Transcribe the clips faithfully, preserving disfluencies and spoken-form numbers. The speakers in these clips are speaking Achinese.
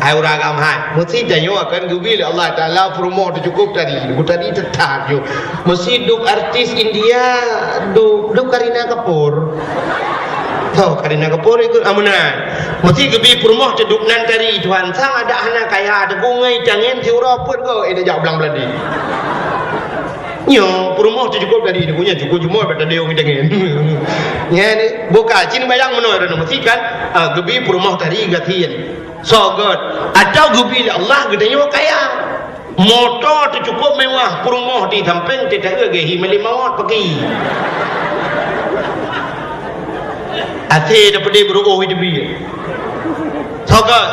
Hai ureuëng agam hai, meusi tanyoe akan geubi lé Allah Taala peurumoh teucukôp tari, bu tari teutap ju. Meusi duek artis India, duek, duek Kareena Kapoor. Tho, Kareena Kapoor ikut amunan. Meusi geubi peurumoh teuduek nan tari Tuhan sang adak hana kaya teugungai tangen siuroe peuet go eh jak blang Belandi. Nyoe peurumoh teucukôp tari, nyoe cukôp jumoe bak tadi ureuëng tangen. Nyan buka cin bayang meunoe reunoe meusi kan, ah, geubi peurumoh tari gasien. Soe gét, atau geubi lé Allah geutanyoe kaya. Moto teucukôp mewah, peurumoh di sampéng teuta-eu geuhi malée mawöt paki. Até dapeude beuruoh di teubiet. Soe gét?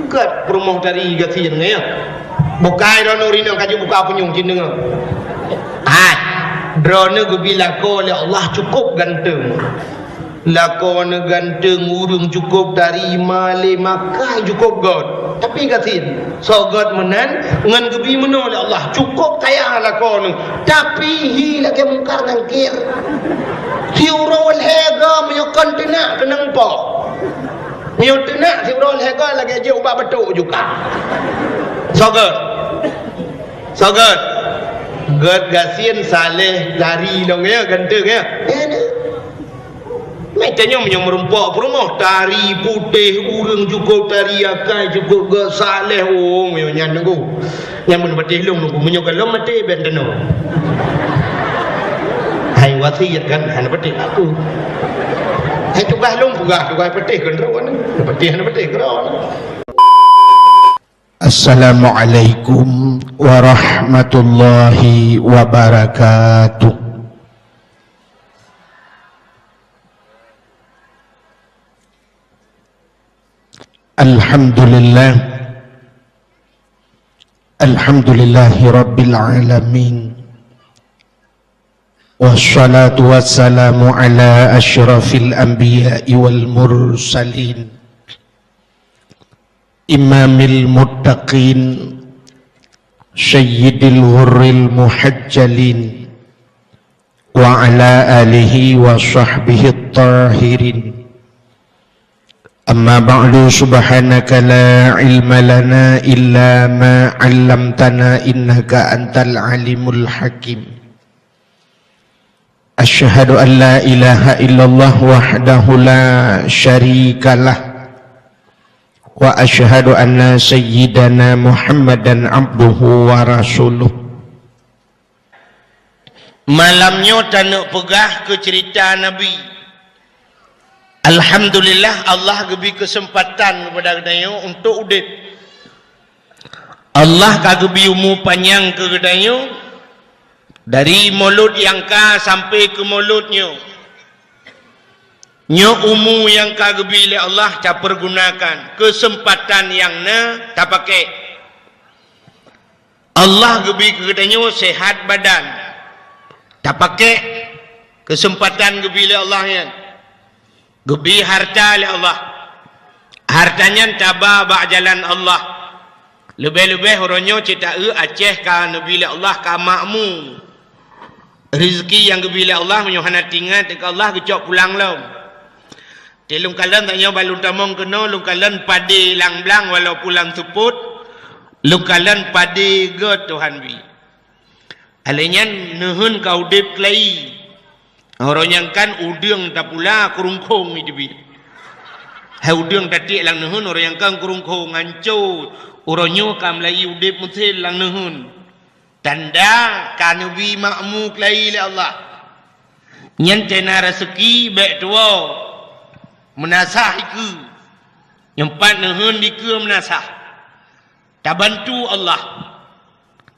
Gét peurumoh tari gasien nyan. Bukai droeneuh rinong kaju buka punyueng cin deungoe. Hai, droeneuh geubi lakoe lé Allah cukôp ganteng. Lakoe neuh ganteng, ureuëng cukôp tari, malée makai cukôp gét. Tapi gasien, soe gét meunan ngon geubi meunoe lé Allah, cukôp kaya lakoe neuh. Tapi hi lagée Mungkar Nangkir. Siuroe lhée go meunyoe kon teunak keunong po. Meunyoe teunak siuroe lhée go lagée jeuet ubak batuk juga. Soe gét? Soe gét? Gét gasien saleh tari lôn ya, ganteng ya. Meutanyoe meunyoe meurumpok peurumoh, tari putéh, ureuëng cukôp tari, akai cukôp gét, saleh, oh, meunyoe nyan nunggu. Nyan mun patéh lôn nunggu, meunyoe gohlom maté ben tanoh. Hai wasiet kan, hana patéh aku. Hai tugaih lôn peugah, tugaih patéh keu droeneuh. Patéh hana patéh keu droeneuh. Assalamualaikum warahmatullahi wabarakatuh. Alhamdulillah. Alhamdulillahi rabbil alamin. Wassalatu wassalamu ala asyrafil anbiya'i wal mursalin. Imamil muttaqin, sayyidil ghurril muhajjalin, wa ala alihi wa sahbihi tahirin. Amma ba'du, subhanaka la ilma lana illa ma 'allamtana innaka antal alimul hakim. Asyhadu an la ilaha illallah wahdahu la syarikalah, wa asyhadu anna sayyidana Muhammadan abduhu wa rasuluh. Malam nyoe taneuk peugah keu ceurita Nabi. Alhamdulillah, Allah geubri keuseumpatan keupada geutanyoe untuk udeb. Allah ka geubri umu panyang keu geutanyoe, dari mulod nyang ka sampai keu mulod nyoe. Nyoe umu nyang ka geubri lé Allah tapeurgunakan, keuseumpatan nyang na tapakék. Allah geubri keu geutanyoe seuhat badan, tapakék keuseumpatan geubri lé Allah nyan. Geubri hareuta lé Allah. Hareuta nyan taba bak jalan Allah. Leubeh-leubeh uroe nyoe cit taeu Aceh ka neubri lé Allah ka makmu. Rezeki nyang geubri lé Allah meunyoe hana teuingat keu Allah geucok pulang lom. Teuh lôn kalon tanyoe ban lôn tamong keunoe, lôn kalon padé lam blang walaupun lam seupôt, lôn kalon padé gét Tuhan bri. Alèh nyan neuheun ka udeb keulayi. Uroe nyang kan udeueng tapula keurungkong iteubiet. Hai udeueng tatiek lam neuheun uroe nyang kan keurungkong hanco. Uroe nyoe ka meulayi udeb meusén lam neuheun. Tanda ka neubri makmu keulayi lé Allah. Nyan teuh na raseuki bék tuwoe meunasah dikeue. Nyang pat neuheun dikeue meunasah. Tabantu Allah.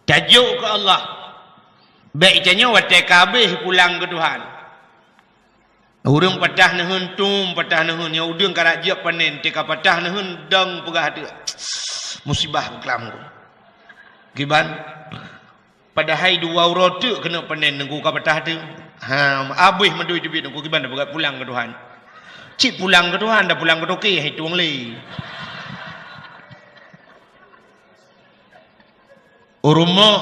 Tajok keu Allah. Bék tanyoe watèe ka habéh pulang keu Tuhan. Ureueng patah neuheun, tom patah neuheun, nyoe udeueng karab jeuet panen, teuka patah neuheun dong peugah teuk, musibah beuklam ku. Kiban, padahai dua uroe teuk keuneuk panen, nunggu ka patah teuk. Ha, abéh mandum teubiet nunggu kiban peugah pulang keu Tuhan. Cit pulang keu Tuhan, dah pulang keu toke, hai tueng lé. Rumoh,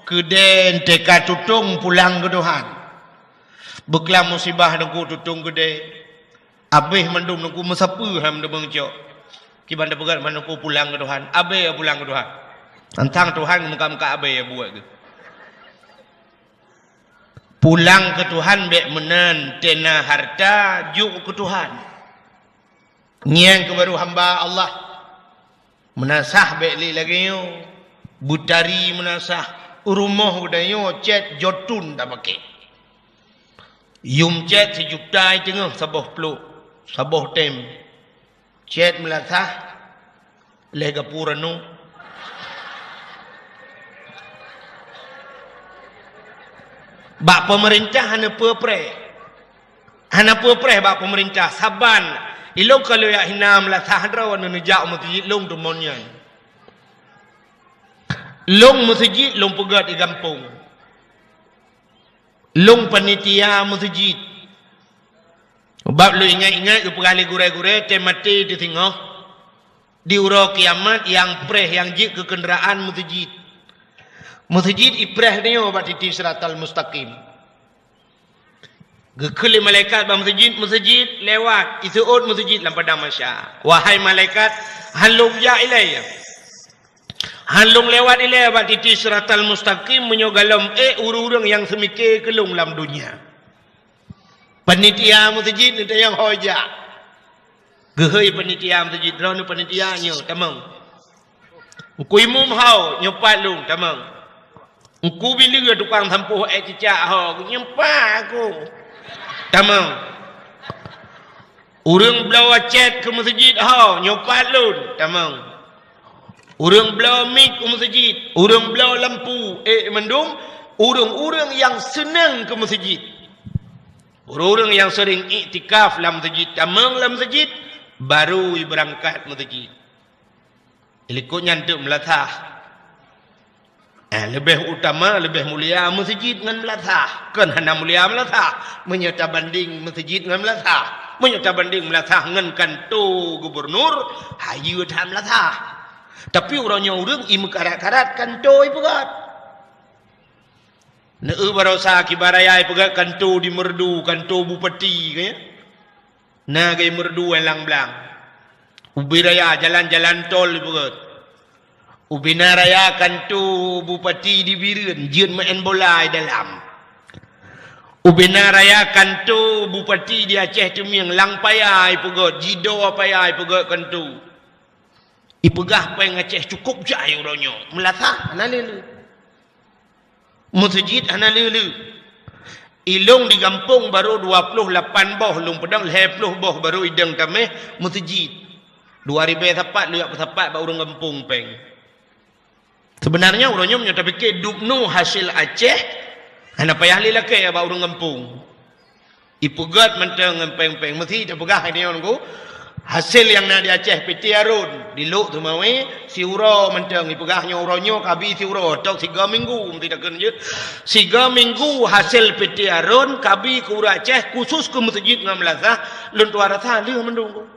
keudè, teuka tutong pulang keu Tuhan. Beuklam musibah nunggu tutong keudè. Abéh mandum nunggu meusapeue ham deungon cok. Kiban tapeugah meunan ku pulang keu Tuhan. Abée pulang keu Tuhan. Tantang Tuhan muka-muka abée buet geuh. Pulang keu Tuhan bék meunan, tena harta jok keu Tuhan. Nyan keuh baru hamba Allah. Meunasah bék lé lagée nyoe. Beutari meunasah. Rumoh geutanyoe cét jotun tapaké. Yum cét sijuta teungoh saboh plôk, saboh tem. Cét meulasah lé gapura nu. Bak peumeurintah hana peu preh. Hana peu preh bak peumeurintah. Saban ilong ka lheueh jak hina meulasah droe neujak u meuseujid lôn teumon nyan. Lôn meuseujid lôn peugét di gampông. Lôn panitia meuseujid. Bab lôn ingat-ingat geupeugah lé gurée-gurée, tem maté teusingoh. Di uroe kiamat nyang preh nyang jeuet keu keundaraan meuseujid. Meuseujid ipreh nyoe bak titi siratal mustaqim. Geukheun lé malaikat bak meuseujid, meuseujid lewat, iseuôt meuseujid lam padang mahsyar. Wahai malaikat, han lôn jak ilée. Han lôn lewat ilée bak titi siratal mustaqim meunyoe gohlom ék ureuëng-ureuëng nyang seumike keu lôn lam donya. Panitia meuseujid neutanyong ho jak. Geuhôi panitia meuseujid, droeneuh panitia nyoe, tamong. Teungku imum ho, nyoe pat lôn, tamong. Teungku bileue tukang sampôh ék cicak ho, nyoe pat aku. Tamong. Ureuëng bloe cét keu meuseujid ho, nyoe pat lôn, tamong. Ureuëng bloe mik u meuseujid, ureuëng bloe lampu, ék mandum ureuëng-ureuëng nyang seunang keu meuseujid. Ureuëng-ureuëng nyang seuring iktikaf lam meuseujid, tamong lam meuseujid, baru ibeurangkat meuseujid. Likot nyan teuk meulasah. Eh, leubeh utama, leubeh mulia meuseujid ngon meulasah. Kon hana mulia meulasah. Meunyoe tabanding meuseujid ngon meulasah. Meunyoe tabanding meulasah ngon kanto gubernur, hayeue that meulasah. Tapi uroe nyoe ureuëng imeukarat-karat kanto ipeugét. Neueu barosa kiban raya ipeugét kanto di Meureudu, kanto bupati, kan ya? Na gei Meureudu lam blang. Ubé raya jalan-jalan tol ipeugét. Ubé na raya kanto bupati di Bireuen jeuet meu'en bola i dalam. Ubé na raya kanto bupati di Aceh Teumieng lam paya ipeugét, jido paya ipeugét kanto. Ipeugah péng Aceh cukôp jai uroe nyoe. Meulasah hana lé-lé. Meuseujid hana lé-lé. Ilong di gampông barô dua ploh lapan boh, lôn peudong lhèe ploh boh barô idong tameh meuseujid. Dua ribèe sapat lôn jak peusapat bak ureueng gampông péng. Seubeunarnya uroe nyoe meunyoe tapike dubnoe hasé Aceh, hana payah lé lakèe bak ureueng gampông. Ipeugét mantong ngon péng-péng. Meusi tapeugah nyoe nunggu, hasé nyang na di Aceh Piti Arôn, di Lhok Seumawé, siuroe mantong ipeugah nyoe uroe nyoe kabi siuroe, tok siga minggu meusi takheun jeuet. Siga minggu hasé Piti Arôn kabi keu ureueng Aceh, khusus keu meuseujid ngon meulasah, lôn tuan rasa lheueh mandum.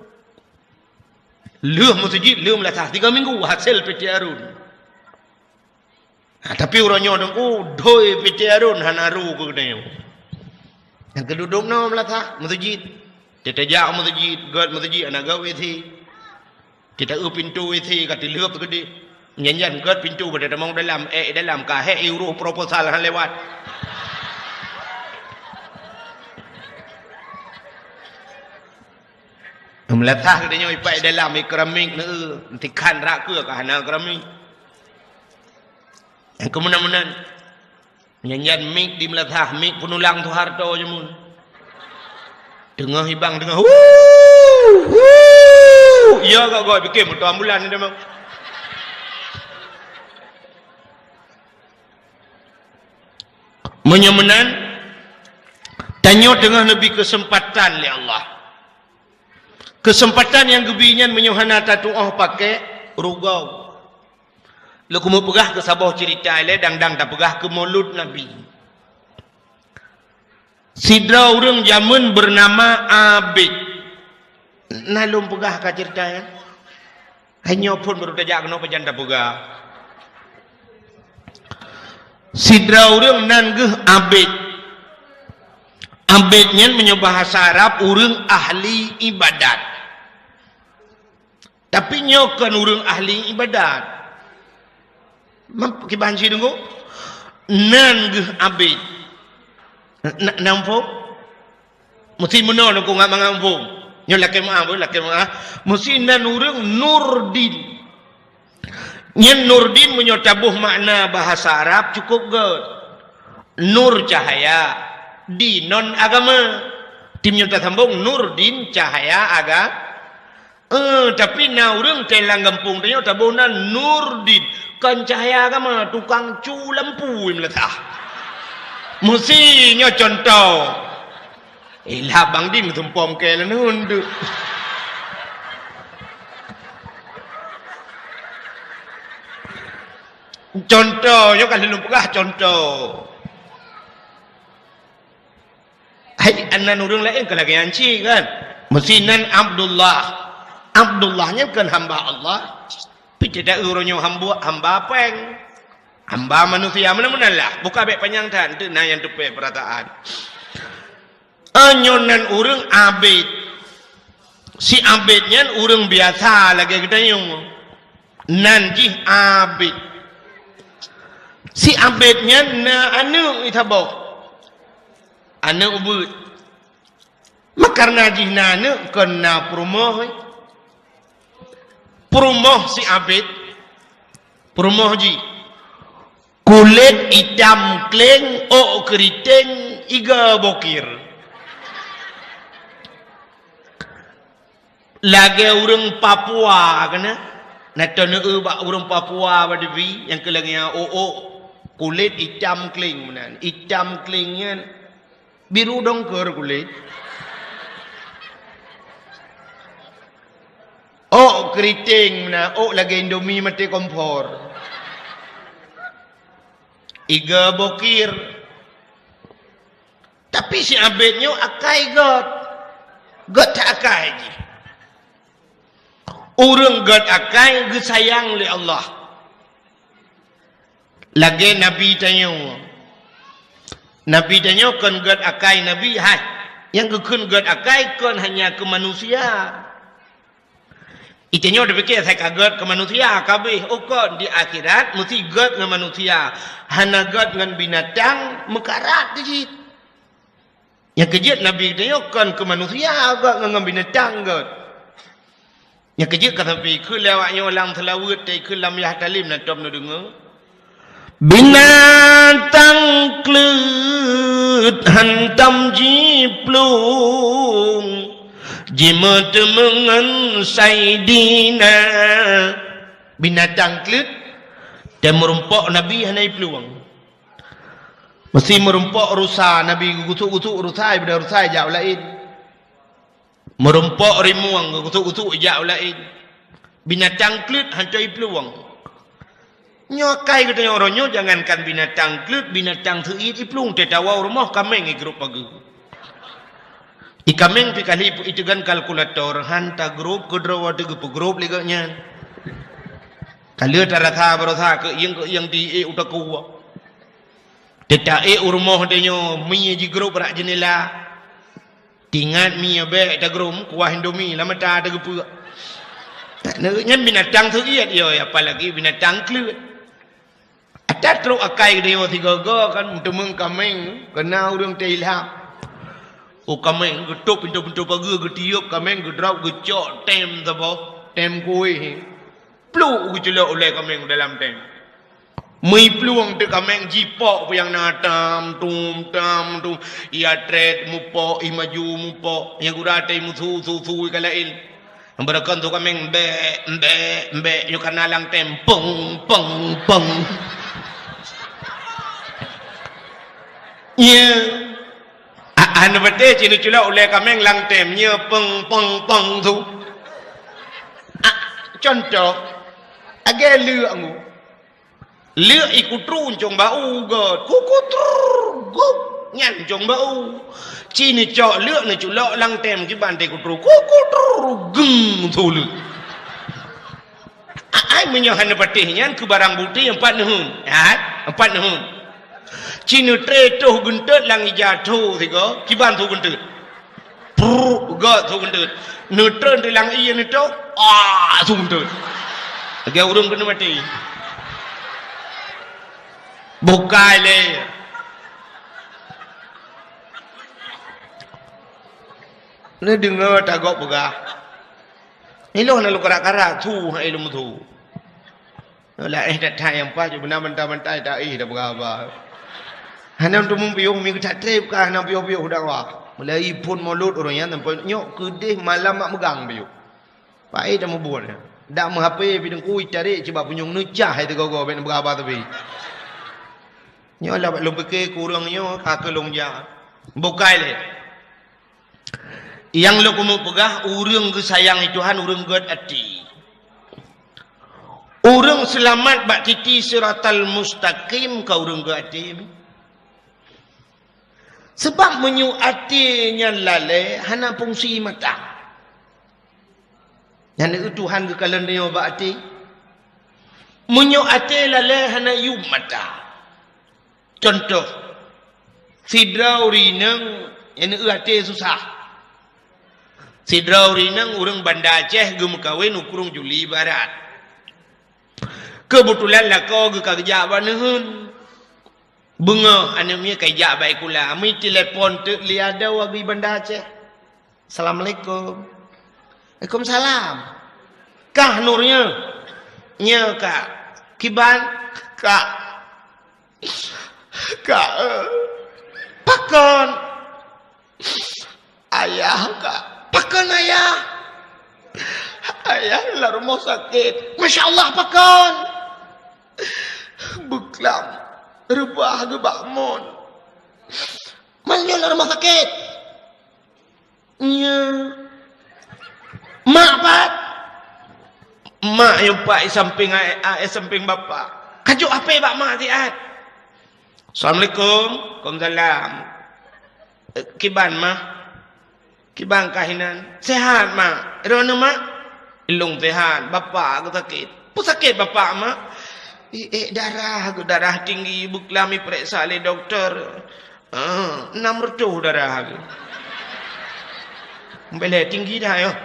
Lheueh meuseujid, lheueh meulasah, siga minggu hasé Piti Arôn. Ha, tapi uroe nyoe teungku, doi Piti Arôn hana ru keu geutanyoe. Nyang keududuk noe meulasah meuseujid. Teutajak meuseujid, gét meuseujid hana gét WC. Teuta eu pintoe WC ka teulheueh keudeh. Nyan-nyan gét pintoe bak tamong dalam, ék dalam ka hék iuroh proposal han lewat. Meulasah geutanyoe ipat dalam, i keramik neu, tikhan rak keue ka hana keramik. Nyang keumeunan-meunan. Nyan-nyan mik di meulasah, mik peunulang Soeharto jameun. Teungoh ibang teungoh, "Huu! Huu!" Iya gak goi pikir moto ambulan ni memang. Meunyoe meunan, tanyoe teungoh neubi keuseumpatan lé Allah. Keuseumpatan nyang geubi nyan meunyoe hana tatuoh paké, rugoe. Lôn keumeung peugah keu saboh ceurita ilée dang-dang tapeugah keu Maulud Nabi. Sidroe ureueng jameun beunama Abid. Na lôn peugah ka ceurita nyan? Hai nyoe phon baru tajak keunoe pajan tapeugah. Sidroe ureueng nan geuh Abid. Abid nyan meunyoe bahasa Arab ureueng ahli ibadat. Tapi nyoe kon ureuëng ahli ibadat. Map-, kiban cit deungoe? Nan geuh abét. Na, na muphom? Meusti meunoe deungoe ngat mangat muphom. Nyoe lakée meuáh, boh, lakée meuáh. Meusti nan ureuëng Nurdin. Nyan Nurdin meunyoe taboh makna bahasa Arab cukup gét. Nur cahaya, din non agama. Tim nyoe tasambong Nurdin cahaya aga-, Eh, tapi na ureuëng teuh lam gampông tanyoe taboh nan Nurdin, kon cahya agama, tukang cu lampu meulathah. Meusi nyoe contoh. Ilah Bang Din meusumpom keu laneun deuek. Contoh, nyoe ka lheueh lôn peugah contoh. Hai, nan ureuëng laén ka lagée nyan cit kan? Meusi nan Abdullah. Abdullah nyan kon hamba Allah. Pi teudak uroe nyoe hamba, hamba péng. Hamba manusia meunan-meunan lah. Buka bék panyang that, teuk na nyang teupée peurataan. Nyoe nan ureuëng abét. Si abét nyan ureuëng biasa lagée geutanyoe. Nan jih abét. Si abét nyan na aneuëk isaboh. Aneuëk ubeuet. Makareuna jih na aneuëk kon na peurumoh. Peurumoh si abét. Peurumoh jih. Kulét itam kleng, ôk keuriteng, iga bokir. Lagée ureuëng Papua keunan. Na teuneuk bak ureuëng Papua bak dibi nyang keu lagée nyan ôk-ôk. Kulét itam kleng meunan. Itam kleng nyan biru dongker kulét. Ôk keuriteng meunan, ôk lagée Indomie maté kompor. Iga bokir. Tapi si abét nyoe akai gét. Gét that akai jih. Ureuëng gét akai geusayang lé Allah. Lagée Nabi tanyoe. Nabi tanyoe kon gét akai Nabi, hai. Nyang geukheun gét akai kon hanya keu manusia. Itanyoe tapike asai ka gét keu manusia, ka abéh. Oh kon, di akhirat meusti gét ngon manusia. Hana gét ngon binatang, meukarat di jih. Nyang keujeuet Nabi geutanyoe kon keu manusia gét ngon, ngon binatang gét. Nyang keujeuet ka sampé keu lé awak nyoe lam seulaweuet, tai keu lam yah talem na tom neudeungoe. Binatang kleuet hantom jiplueng, jimeuteumeung ngon Saidina. Binatang kleuet, dan meurumpok Nabi hana jiplueng. Meusti meurumpok rusa, Nabi geugusuk-gusuk rusa, ibada rusa ijak u laén. Meurumpok rimueng geugusuk-gusuk ijak u laén. Binatang kleuet hantom jiplueng. Nyoe akai geutanyoe uroe nyoe, jangankan binatang kleuet, binatang seuiet jiplueng, teuh tawoe u rumoh kaméng jigrôp pageue. Di kaméng pi kali iteugan kalkulator, han tagrôp keudroe watée geupeugrôp lé gobnyan. Ka lheueh tarasa barosa keuieng-keuieng di ék u takue. Teuta ék u rumoh tanyoe, mie jigrôp bak jeundela. Tingat mie bék tagrôm, kuah Indomie lam mata teugeupeuek. Nyan binatang seuiet yo, apalagi binatang kleuet. Ata trok akai geutanyoe sigoe-goe kan, meuteumèe kaméng, keu na ureuëng teuilham. Oh kaméng, geutôp pintoe-pintoe pageue, geutiôp kaméng, geudrop, geucok tem saboh, tem kuéh. Pluek geuculok ulèe kaméng dalam tem. Meuplueng teuk kaméng jipok peue nyang na tam tum, tam tum. Ia trét mupok, ih maju mupok. Nyang gura teuh musu, su, su ka laén. Beureukan su kaméng bèk, bèk, bèk. Nyoe ka na lam tem. Peng, peng, peng. Nya. A, hana patéh ci neuculok ulèe kaméng lam tem. Nya peng, peng, peng su. A, contoh. Agèe leuek ngu. Leuek ikutru ncong bak u gèt. Kukutru gup nyan ncong bak u. Ci neucok leuek neuculok lam tem kiban teuh ikutru. Kukutru geng su leuek. A, ai meunyoe hana patéh nyan keu barang bukti empat neuheun. Hai, empat neuheun. Ci neutré toh geunteut lam ija tho sigoe kiban su geunteut. Prrr, göt su keunteuet. Neutreun di lam ié neutoh, ah, su keunteuet. Lagèe ureueng keuneuk maté. Bukai lé. Neudeungö tagob peugah. Ilôn na lôn karat-karat, su hai lôn su. Laén that-that nyang paih, beuna bantai-bantai taéh tapeugah haba. Hana teumeupiôh, mi geutat trép ka hana piôh-piôh dakwah. Mulai phôn mulod ureueng nyan sampoe nyoe keudeh malam mak meugang piôh. Paéh tamubuet nyan. Dak meu-H P pih teungku itarek cit bak punyueng neucah hai teugogo bèk neupeugah haba tapi. Nyoe lah lôn pike kureueng nyoe ka keu lôn jak. Bukai lé. Nyang lôn keuneuk peugah, ureueng geusayang Tuhan, ureueng göt até. Ureueng seulamat bak titi siratal mustaqim ka ureueng göt até. Sabab meunyoe até nyan lalé, hana fungsi mata. Nyan Tuhan geukalon tanyoe bak até. Meunyoe até lalé, hana yuem mata. Cuntoh, sidroe ureueng inong nyang até susah. Sidroe ureueng inong ureueng Banda Aceh geumeukawen u Krueng Juli Barat. Keubeutulan lakoe geuh ka geujak bak neuheun. Beungoh aneuk miet ka ijak bak sikula, mi telepon teuk lé adoe di Banda Aceh. "Assalamualaikum." "Waalaikumsalam." "Kah Nur nyoe?" "Nyoe, Kak." "Kiban?" "Kak, Kak, eh, pakon?" "Ayah, Kak." "Pakon ayah?" "Ayah lam rumoh sakét." "Masya Allah, pakon?" "Beuklam reubah geuh bak mon." "Meunyoe lam rumoh sakét?" "Nyo." "Mak pat?" "Mak nyang pat i sampéng a-, a-, i sampéng bapak." "Kajok H P bak mak siat." "Assalamualaikum." "Waalaikumsalam." "Eh, kiban, Mah?" "Kiban kah inan?" "Sehat, Mak." "Droeneuh, Mak?" "Ilôn sehat, bapak geuh sakét." "Peue sakét bapak, Mak?" "I-, eh, darah geuh, darah tinggi, beuklam ipeuriksa lé dokto. Ah, nam reutôh darah geuh." "Bèk lé tinggi dah nyoe."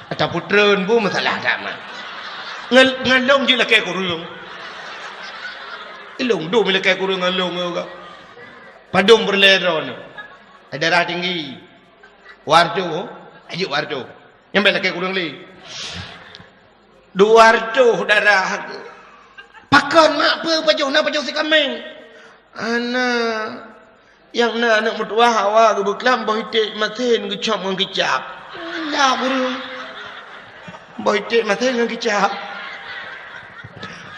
"Ata peutreun bu masalah dak, Mak?" "Ngon, ngon lôn jeuet lakèe kureueng." "Ilôn dum lakèe kureueng ngon lôn nyoe geuh." "Padum peureulèe droeneuh?" "Darah tinggi." "Wak reutôh, ajeuk wak reutôh. Nyan bèk lakèe kureueng lé." "Dua reutôh darah." "Pakon, Mak, peue pajoh na pajoh sikaméng?" "Hana. Nyang na aneuk meutuwah awak geuh beuklam boh iték masen geucop ngon kicap." "Alah, buru. Boh iték masen ngon kicap."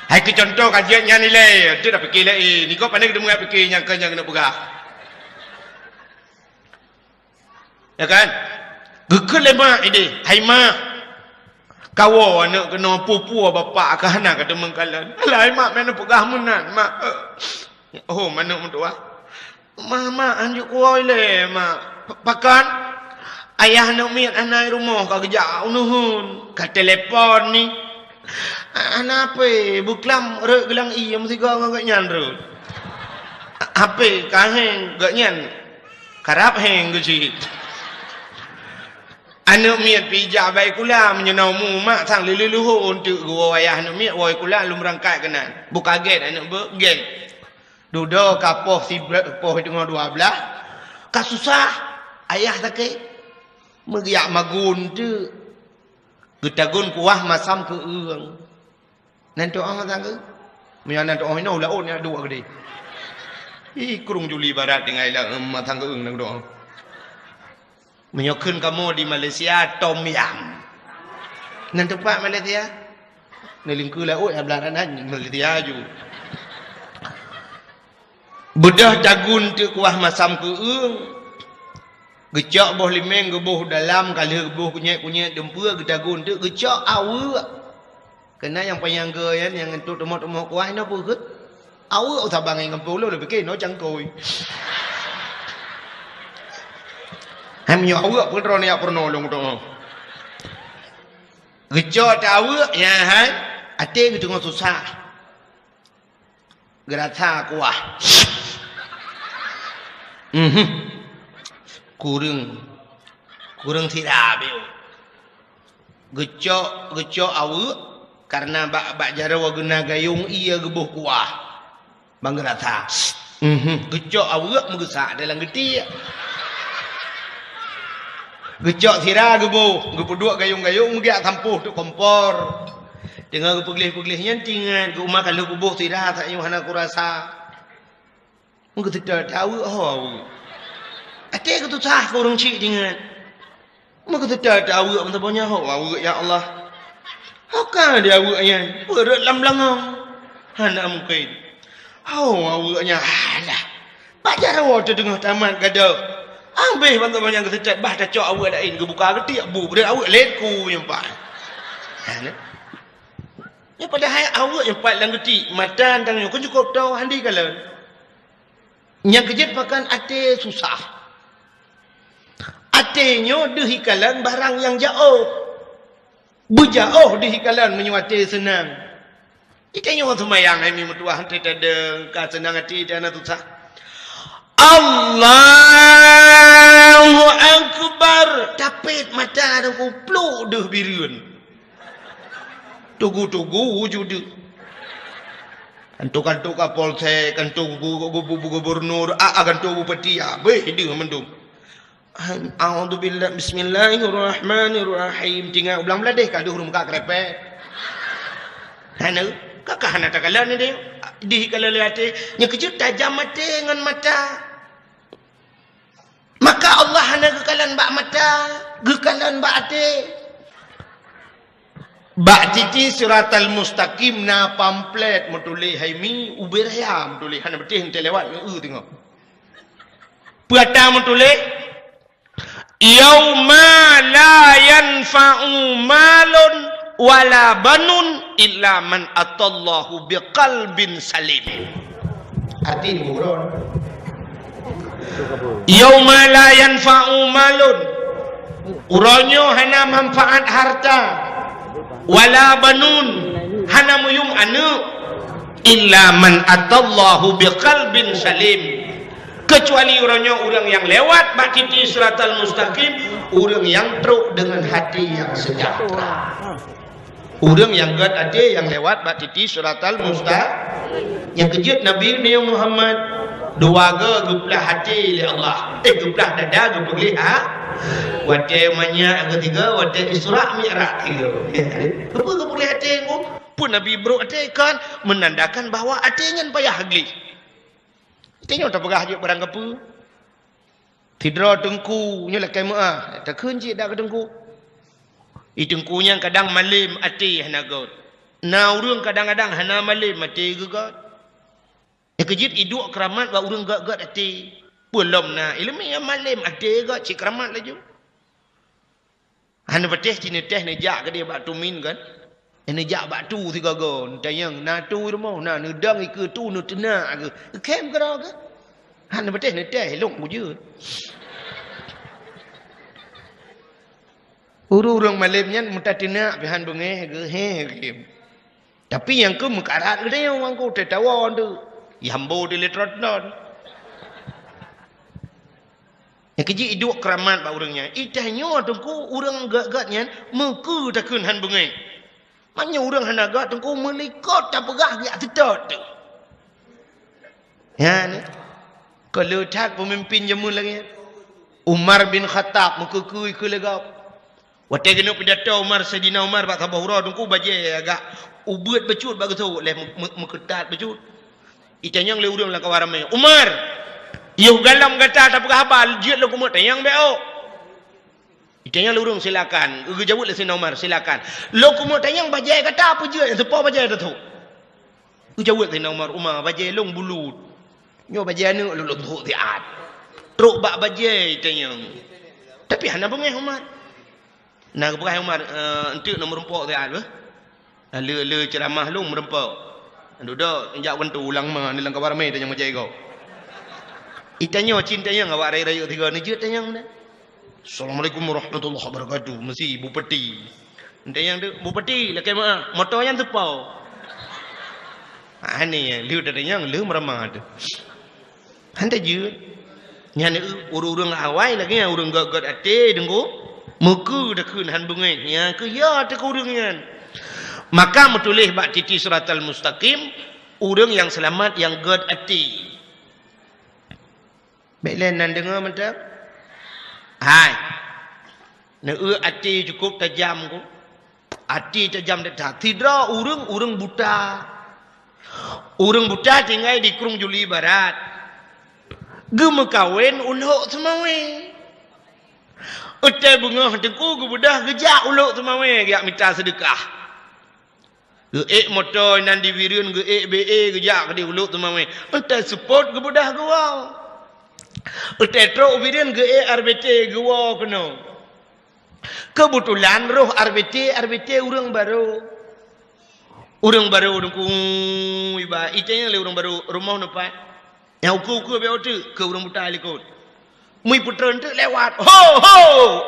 "Hai keu cuntoh ka jeuet nyan ilèe, teuh dak pike laén. Niko pane geudeungoe pike nyang keu nyang keuneuk peugah." Ya kan? Geukheun lé mak idéh, "Hai mak, kawoe aneuk keunoe, peue-peue bapak ka hana ka teumeung kalon." "Alah hai mak, meunan peugah meunan, Mak." "Oh, aneuk meutuwah." "Mak, mak, hanjeuet kuwoe ilèe, Mak." "Pa-, pakon?" "Ayah aneuk miet hana i rumoh, ka geujak u neuheun, ka telepon ni." "Hana H P, beuklam rhot geulang ié meusigoe ngon gobnyan rhot." "H P ka héng, gobnyan karab héng geuh cit." Aneuk miet pih jak bak sikula, meunyoe na umu mak sang lheueh-lheueh leuhô eunteuk geuwoe ayah aneuk miet woe sikula lom beurangkat keunan. Beu ka gèt aneuk beuh, gèt. Dudoe ka poh sibla-, poh teungoh dua blaih, ka susah, ayah sakét. Meugeuyak magun teuk, geutagun kuah masam keu eueng. Nan tu'oh masa geuh? Meunyoe nan tu'oh inoe u laôt nyan duek keudeh. Ih, Krueng Juli Barat tinggai lam masa geuh nan tu'oh. Meunyoe kheun kamoe di Malaysia, tom yam. Nan teumpat Malaysia? Neulingkue laôt, ya, blah nan Malaysia ju. Beudôh tagun teuk kuah masam keu eueng. Geucok boh limeng geuboh dalam, ka lheueh geuboh kunyét-kunyét dumpeue, geutagun teuk geucok aweuek. Keunan nyang panyang geu nyan, nyang entuk teumok-teumok kuah, inoe peue kheueh? Aweuek saban ngon gampông lôn, pike inoe cangkôi. Hai meunyoe aweuek, peue droeneuh jak peurunoe lôn tu'oh. Geucok teuk aweuek, nyan hai, até geuteungoh susah. Geurasa kuah. Mhm. Kureueng. Ureuëng sira beu. Geucok, geucok aweuëk, kareuna bak, bak jaroe geuna gayong ié geuboh kuah. Ban geurasa. Mhm, geucok aweuëk meugeusak dalam geutiek. Geucok sira geuboh, geupeuduek gayong-gayong meugiak sampôh teuk kompor. Teungoh geupeugleh-peugleh nyan teuingat, geuh uma ka lheueh kuboh sira, sak nyoe hana kurasa. Meugeuseutot aweuëk ho aweuëk. Até geutusah keu ureuëng chik teuingat. Meugeuseutot aweuëk meusaboh nyan ho aweuëk, ya Allah. Ho ka di aweuëk nyan, peureuet lam beulangong. Hana mungken. Ho aweuëk nyan, alah. Bak jaroe teuh teungoh tamat gadôh. Ambéh ban saboh nyan geuseutot bah tacok aweuëk laén geubuka geutiek bu breuet aweuëk laén ku nyang pat. Hana. Nyan padahai aweuëk nyang pat lam geutiek mata tanyoe kon cukôp toe handi kalon. Nyang keujeuet pakon até susah. Até nyoe deuh ikalon barang nyang jaoh. Beujaoh deuh ikalon meunyoe até seunang. Itanyoe seumayang hai mi meutuwah teuh tadeueng ka seunang até teuh hana susah. Allahu Akbar. Tapét mata dan kupluk deuh bireuen. Tugu-tugu wujud deuh. Kanto-kanto Kapolsek, kanto gu-, gu-, gu-, gu-, gubernur, a, a, kanto bupati, abéh deuh mandum. A'udzubillah, bismillahirrahmanirrahim. Tinggai u blang bladeh ka deuh ureuëng muka krepek. Hana, ka, ka hana takalon ni deh. Dih kalon lé até, nyang keujeuet tajam até ngon mata. Maka Allah hana geukalon bak mata, geukalon bak até. Bak titi Siratal Mustaqim na pamflet meutuléh hai mi, ubé raya meutuléh, hana beutih enteuk lewat ngon eu teungoh. Peue ata meutuléh, "Yauma la yanfa'u malun wala banun illa man atallahu biqalbin salim." Arti gurun. "Yauma la yanfa'u malun." Uroe nyoe hana manfaat harta, wala banun, hana meuyum aneuëk, illa man atallahu biqalbin salim. Keucuali uroe nyoe ureuëng nyang lewat bak titi Siratal Mustaqim, ureuëng nyang trok deungon hati nyang seujahteura. Ureuëng nyang gét até nyang lewat bak titi Siratal Mustaqim. Nyang keujeuet Nabi nyoe Muhammad, dua go geuplah até lé Allah. Eh, geuplah dada geupeugléh ha. Watée manyak geuh tiga, watée Isra Mi'raj tiga. Keupeue geupeugléh até ngon? Peue Nabi brok até kan menandakan bahwa até nyan payah gleh. Tanyoe tapeugah jeuet barang kapeue. Sidroe teungku nyoe lakée meuáh, takheun cit dak keu teungku. I teungku nyan kadang malém até hana gét. Na ureuëng kadang-kadang hana malém até geugét. Nyang keujeuet iduek keuramat bak ureuëng gét-gét até. Peue lom na iéleumé nyang malém até gét cit keuramat laju. Hana patéh cit neutéh neujak keudeh bak tumin kan. Neujak bak tu sigoe-goe, neutanyong, "Na tu rumoh?" "Na." Neudong ikeue tu, neuteunak keuh. Khém keudroe keuh. Hana patéh neutéh, lôn kujeuet. Ureuëng-ureuëng malém nyan meutateunak pih hán beungéh geuh, he, khém. Tapi nyang keuh meukarat geutanyoe ngon ku teutawa tu. Yambo di lé trot-trot. Nyang keujeuet iduek keuramat bak ureuëng nyan. I tanyoe teungku ureuëng gét-gét nyan meukeue takheun hán beungéh. Meunyoe ureuëng hana gét teungku meulikot tapeugah geujak seutôt teuh. Nyan, ka le that peumimpin jameun lagée nyan. Umar bin Khattab meukeue-keue ikeue lé gob. Watée keuneuk pidato Umar, Saidina Umar bak saboh uroe teungku bajée agak ubeuet bacut bak geuthok lé meu-, meu-, meukeutat bacut. Itanyong lé ureuëng lam kawan ramé, "Umar, yoh galom gata tapeugah haba jeuet lôn keumeuk tanyong bék ôk?" Itanyong lé ureuëng, "Silakan." Geujaweueb lé Saidina Umar, "Silakan." "Lôn keumeuk tanyong bajée gata peue jeuet nyang teupo bajée tathok?" Geujaweueb Saidina Umar, "Umar, bajée lôn bulut. Nyoe bajée aneuëk lôn, lôn thok siat." Trok bak bajée itanyong. Tapi hana beungéh Umar. Na geupeugah Umar, "Eh, eunteuk lôn meurumpok siat beuh." Lé, lé ceuramah lôn meurumpok. Dudoe jak keuneuk ulang ma, ni lam kawan ramé tanyong bajée gob. Itanyoe cit tanyong awak rayeuk-rayeuk tiga ni jeuet tanyong na. "Assalamualaikum warahmatullahi wabarakatuh." Meusi bupati. Tanyong tu, "Bupati, lakée meuáh, moto nyan teupo?" Ani, lheueh tatanyong, lheueh meuramah tu. Hana jeuet. Nyan ureuëng-ureuëng awai lagée nyan ureuëng gét-gét até teungku. Meukeue takheun han beungéh, nyan keuh ya teuka ureuëng nyan. Maka meutuléh bak titi siratal mustaqim, ureuëng nyang seulamat nyang gét até. Bék lé nan deungoe mantong. Hai. Neueu até cukup tajam ku. Até tajam that-that. Sidroe ureuëng, ureuëng buta. Ureuëng buta tinggai di Krueng Juli Barat. Geumeukawen u Lhok Seumawé. Watée beungoh teungku geubeudôh geujak u Lhok Seumawé geujak mita seudeukah. Geuék moto inan di Bireuen, geuék B E geujak keudéh u Lhok Seumawé. Watée seupôt geubeudôh geuwoe. Watée trok u Bireuen geuék R B T geuwoe keunoe. Keubeutulan roh R B T, R B T ureuëng barô. Ureuëng barô, ureuëng ku, iba, itée lé ureuëng barô, rumoh neupat. Nyang ukeue-ukeue bék teuk keu ureuëng buta likot. Mui peutreun teuk lewat. Ho, ho!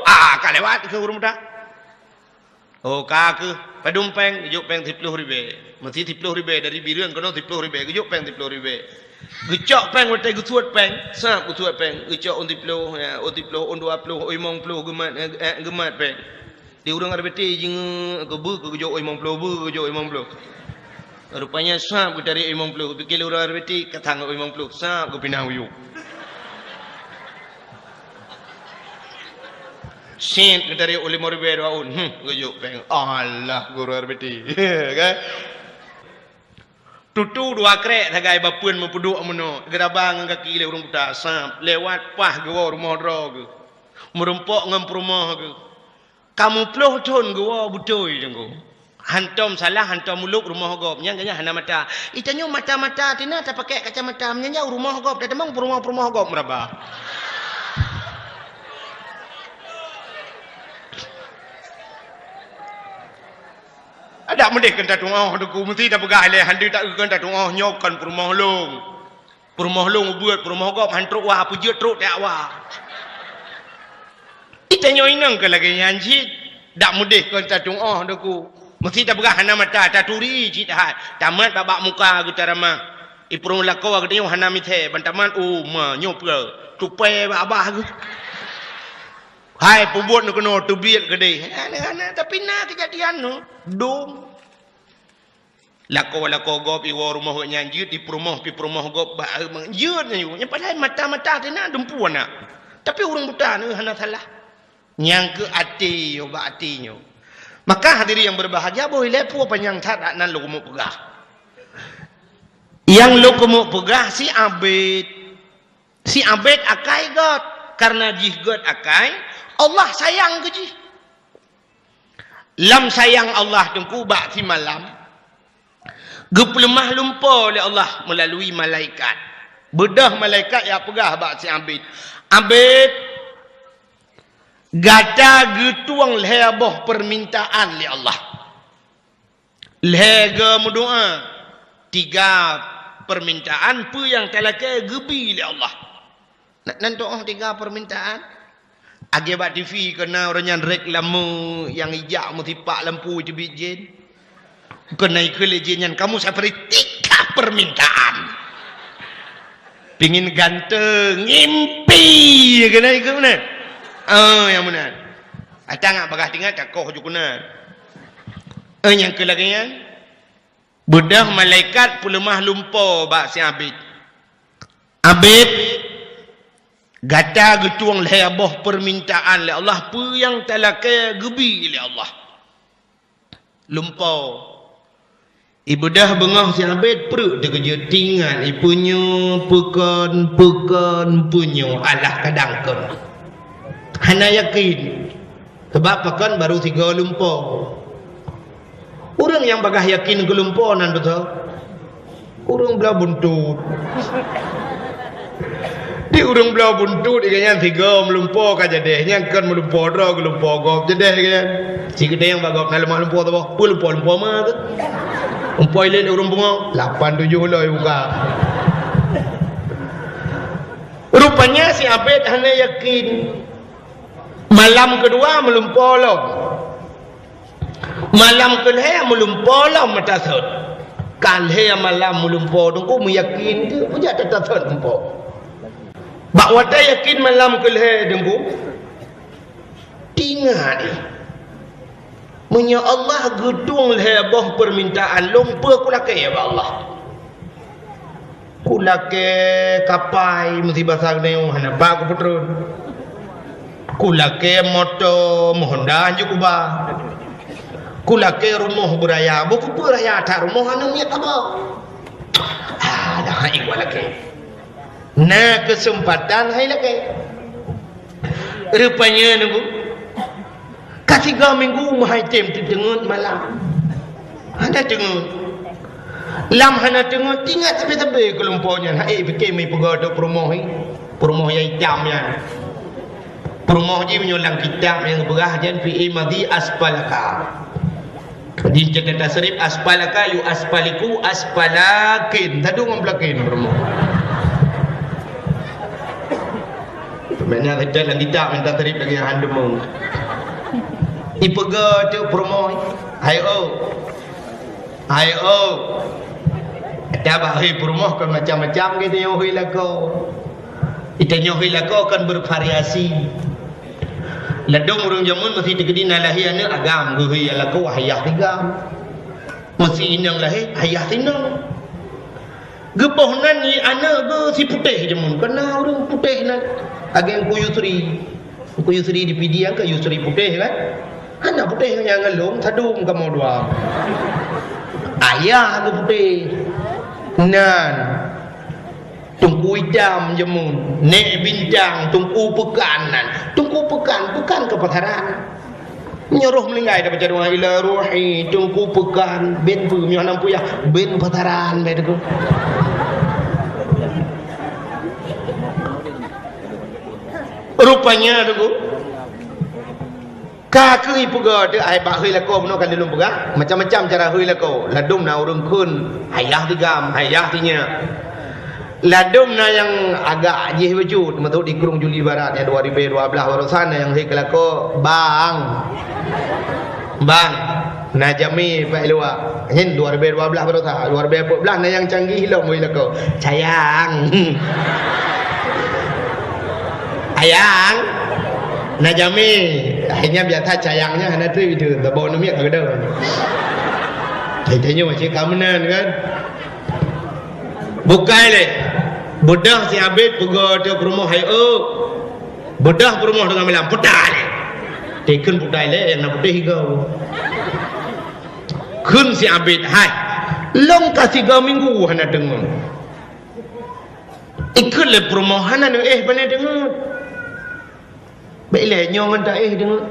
Ah, ka lewat keu ureuëng buta. Oh, ka keuh. Padum péng, geujok péng siploh ribée. Meusi siploh ribée dari Bireuen keunoe siploh ribée, geujok péng siploh ribée. Geucok péng watée geusuet péng, sab geusuet péng. Geucok ôn siploh, ya, ôn siploh, ôn dua ploh, ôn limong ploh geumat, eh, eh, geumat péng. Di ureuëng R B T jingeuk keu beu keu geujok ôn limong ploh, beu keu geujok ôn limong ploh. Rupanya sab geutarék ôn limong ploh, pikir ureuëng R B T ka sang ôn limong ploh, sab geupinah u yup. Sét geutarék ôn limong ribée dua ôn, hmm, geujok péng. Alah, guru R B T. Kan? Tutu dua krék sagai bapeuen meupeuduek meunoe, geuraba ngon gaki lé ureuëng buta, sab, lewat paih geuwoe rumoh droe geuh. Meurumpok ngon peurumoh geuh. Ka muplôh thon geuwoe beutôi teungku. Hantom salah, hantom ulôb rumoh gob. Nyan geuhnyan hana mata. Itanyoe mata-mata tina tapakék kacamata. Meunyan u rumoh gob, tatamong peurumoh-peurumoh gob meuraba. Adak meudeh keu tatuoh teungku, meusti tapeugah ilée handi tak keu tatuoh nyoe kon peurumoh lôn. Peurumoh lôn ubeuet, peurumoh gob han trok wa, peujeuet trok tajak wa. Itanyoe inong keu lagée nyan cit, dak meudeh kon tatuoh teungku. Meusti tapeugah hana mata, taturi cit hai. Tamat bak-bak muka geuh taramah. Ipeurumoh lakoe geutanyoe hana mithée, ban tamat, oh, ma, nyoe peue? Tupai bak babah geuh. Hai, peubuet neuh keunoe teubiet keudeh. Hana, hana, tapi na keujadian nyoe. Dum. Lakoe-lakoe gob iwoe rumoh geuh nyan jeuet, ipeurumoh, pih peurumoh gob bak, eh, jeuet nyan yue. Nyan padahai mata-mata tina dumpu anak. Tapi ureuëng buta nyoe hana salah. Nyang keu até nyoe, bak até nyoe. Maka hadirin yang berbahagia, boh ilée peue panyang that nan lôn keumeung peugah. Nyang lôn keumeung peugah si Abed. Si Abed akai gét. Karena jih gét akai, Allah sayang keu jih. Lam sayang Allah teungku bak simalam, geupeuleumah lumpo lé Allah meulalui malaikat. Beudôh malaikat jak peugah bak si Abed, "Abed, gata geutueng lhée boh peumintaan lé Allah. Lhée goe meudoá, tiga peumintaan peue nyang talakée geubi lé Allah." Nan, nan tuoh tiga peumintaan. Lagée bak T V keunan ureuëng nyan reklame nyang ijak meusipak lampu teubiet jén. Keunan ikheun lé jén nyan, "Kamu seperti tiga permintaan." Pingin ganteng, ngimpi keunan ikheun meunan. Oh, nyang meunan. Ata ngak bagah tingat takoh ju keunan. Eh, nyang keu lagée nyan. Beudôh malaikat peuleumah lumpo bak si Abed. "Abed, gata geutueng lhée boh peumintaan lé Allah, peue nyang talakée geubi lé Allah." Lumpo. Ibeudôh beungoh si Abed pruet teukeujot tingat, ipeunyoe peukon, peukon, peunyoe alah kadang kon. Hana yakin. Sabab pakon barô sigoe lumpo. Ureuëng nyang bagah yakin keu lumpo nan beutôi. Ureuëng bloe buntut. Di ureuëng bloe buntut, iga nyan sigoe meulumpo ka jadeh, nyang kon meulumpo droe geulumpo gob jadeh iga nyan. Si geude nyang bak gob na leumah lumpo saboh, peue lumpo-lumpo ma tu. Lumpo ilée ureuëng pungo, lapan tujoh loi buka. Rupanya si Abed hana yakin. Malam keudua meulumpo lom. Malam keulhée meulumpo lom meutasot. Ka lhée malam meulumpo teungku meuyakin teuh, peue jak tatasot lumpo. Bak watée yakin malam keulhée teungku, Ingat, meunyoe Allah geutueng lhée boh peumintaan lôn, peue kulakée bak Allah? Kulakée kapai, meusibasa geuneuk hana ba kupeutreun. Kulakée moto, meuhonda hanjeuet kuba. Kulakée rumoh beuraya, beukeupeue raya that rumoh aneuk miet haba. Ah, dah hai walakée. Na keuseumpatan hai lakée. Rupanya nunggu. Ka tiga minggu meuhai tem teuteungeut malam. Hana teungeut. Lam hana teungeut, ingat sabe-sabe keulumpo nyan. Hai pike meupeugah tu peurumoh ni. Peurumoh nyang itam nyan. Peurumoh jih meunyoe lam kitab nyang geupeugah jan fi'i madhi asfalaka. Di ceukeuh tasrif asfalaka yu asfaliku asfalakin. Tadu ngon pelakin peurumoh. Makna saja lam kitab minta tasrif lagi han deungoe. Ipeugah tu peurumoh. Hai oh. Hai oh. Tabah hei peurumoh kan macam-macam gitu nyoe hei lakoe. Itanyoe hei lakoe kan bervariasi. Ladom ureuëng jameun meusi teukeudi na lahé aneuk agam geuhôi lakoe hayah tigam. Meusi inong lahé hayah sinong. Geuboh nan nyi aneuk geuh si putéh jameun, kana ureuëng putéh nan. Ageng ku Yusri. Ku Yusri di Pidie kan ke Yusri putéh kan? Hana putéh nyang ngelong sadum kamoe dua. Ayah geuh putéh. Nan. Teungku Itam jameun, Nek Bintang, Teungku Peukan nan. Teungku Peukan, Peukan keu pasaran. Nyoe roh meuninggai tabaca doa ila ruhi Teungku Peukan, ben peue nyoe hana peue yah, ben pasaran bèk Teungku. Rupanya Teungku, ka keuh ipeugah teuh ai bak hôi lakoe bunoe ka lôn peugah, macam-macam cara hôi lakoe. Ladom na ureuëng kheun, hayah tigam, hayah tinyak. Ladom na nyang agak jih bacut, meutot di Krueng Juli Barat nyang dua ribu dua belas barosan na nyang hôi keu lakoe, bang. Bang. Na jamé bak luwa. Nyan dua ribu dua belas barosa, dua ribu empat belas na nyang canggih lom wei lakoe. Sayang. Ayang. Na jamé. Akhirnya biasa sayangnya hana tu itu. Tabok numiet ka keudeuh. Tanyoe macam ka meunan kan. Bukai lé. Beudôh si Abed peugah teuh peurumoh hai eu. Beudôh peurumoh teungoh malam. Putai lé. Teukeun putai lé nyang na putéh higa. Kheun si Abed, "Hai, lôn ka tiga minggu hana teungeut." Ikheun lé peurumoh, "Hana neuéh pane teungeut." Bèk ilèe nyoe ngon taéh teungeut.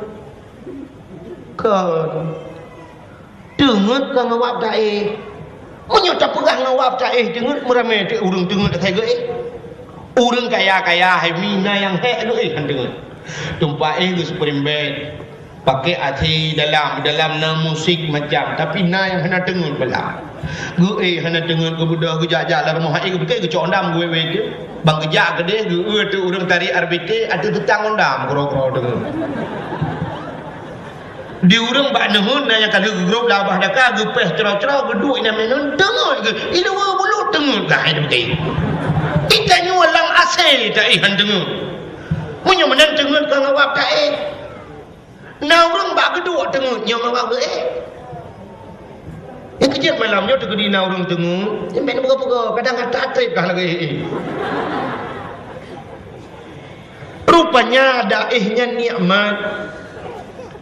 Kon. Teungeut ka ngon wab taéh. Meunyoe tapeugah ngon wab taéh teungeut, meuramé teuk ureuëng teungeut asai geuéh. Ureuëng kaya-kaya hai mi na nyang hék geuéh han teungeut. Tumpah éh geuh spring bed. Pakai A C dalam, dalam na musik macam, tapi na nyang hana teungeut bala. Geuéh hana teungeut, geubeudôh geujak-jak lam rumoh, hai geupiké geucok dam geuwét-wét teuk. Bang geujak keudeh geueu teuk ureuëng tarék R B T ateueh teutang ondam keudroe-keudroe teungeut. Di ureuëng bak neuheun na nyang ka lheueh geugrôp lam babah daka geupéh cro-cro geuduek inan meunan teungeut geuh. Iluwa bulut teungeut geuh hai geupiké. Itanyoe lam A C taéh han teungeut. Meunyoe meunan teungeut ka ngawab taéh. Na ureuëng bak geuduek teungeut nyoe mawah geuéh. Nyang keujeuet malam nyoe teukeudi na ureuëng teungeut, nyan bèk neupeugah-peugah, kadang atra trép kah lagèe éh. Rupanya ada éh nyan nikmat.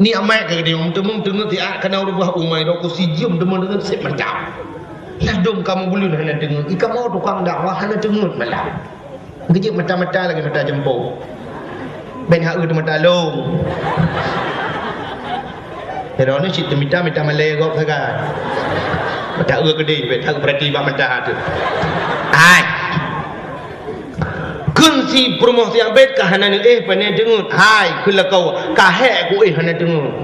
Nikmat ka geutanyoe teungeut, teungeut siat kana ureuëng bah umai rokok sijeuem teuma deungon sép mantap. Ladom kamoe buleuen hana teungeut, i kamoe tukang dakwah hana teungeut malam. Geujeuet mata-mata lagèe mata jeumpô. Ben ha eu teumata lôn. Droeneuh cit teumita, mita malèe gob sagai. Mata eu keudeh, bèk tapeurati bak mata teuh. Hai. Kheun si peurumoh siang bèk ka hana neuéh pane teungeut. Hai, kheun lakoe, ka hék kuéh hana teungeut.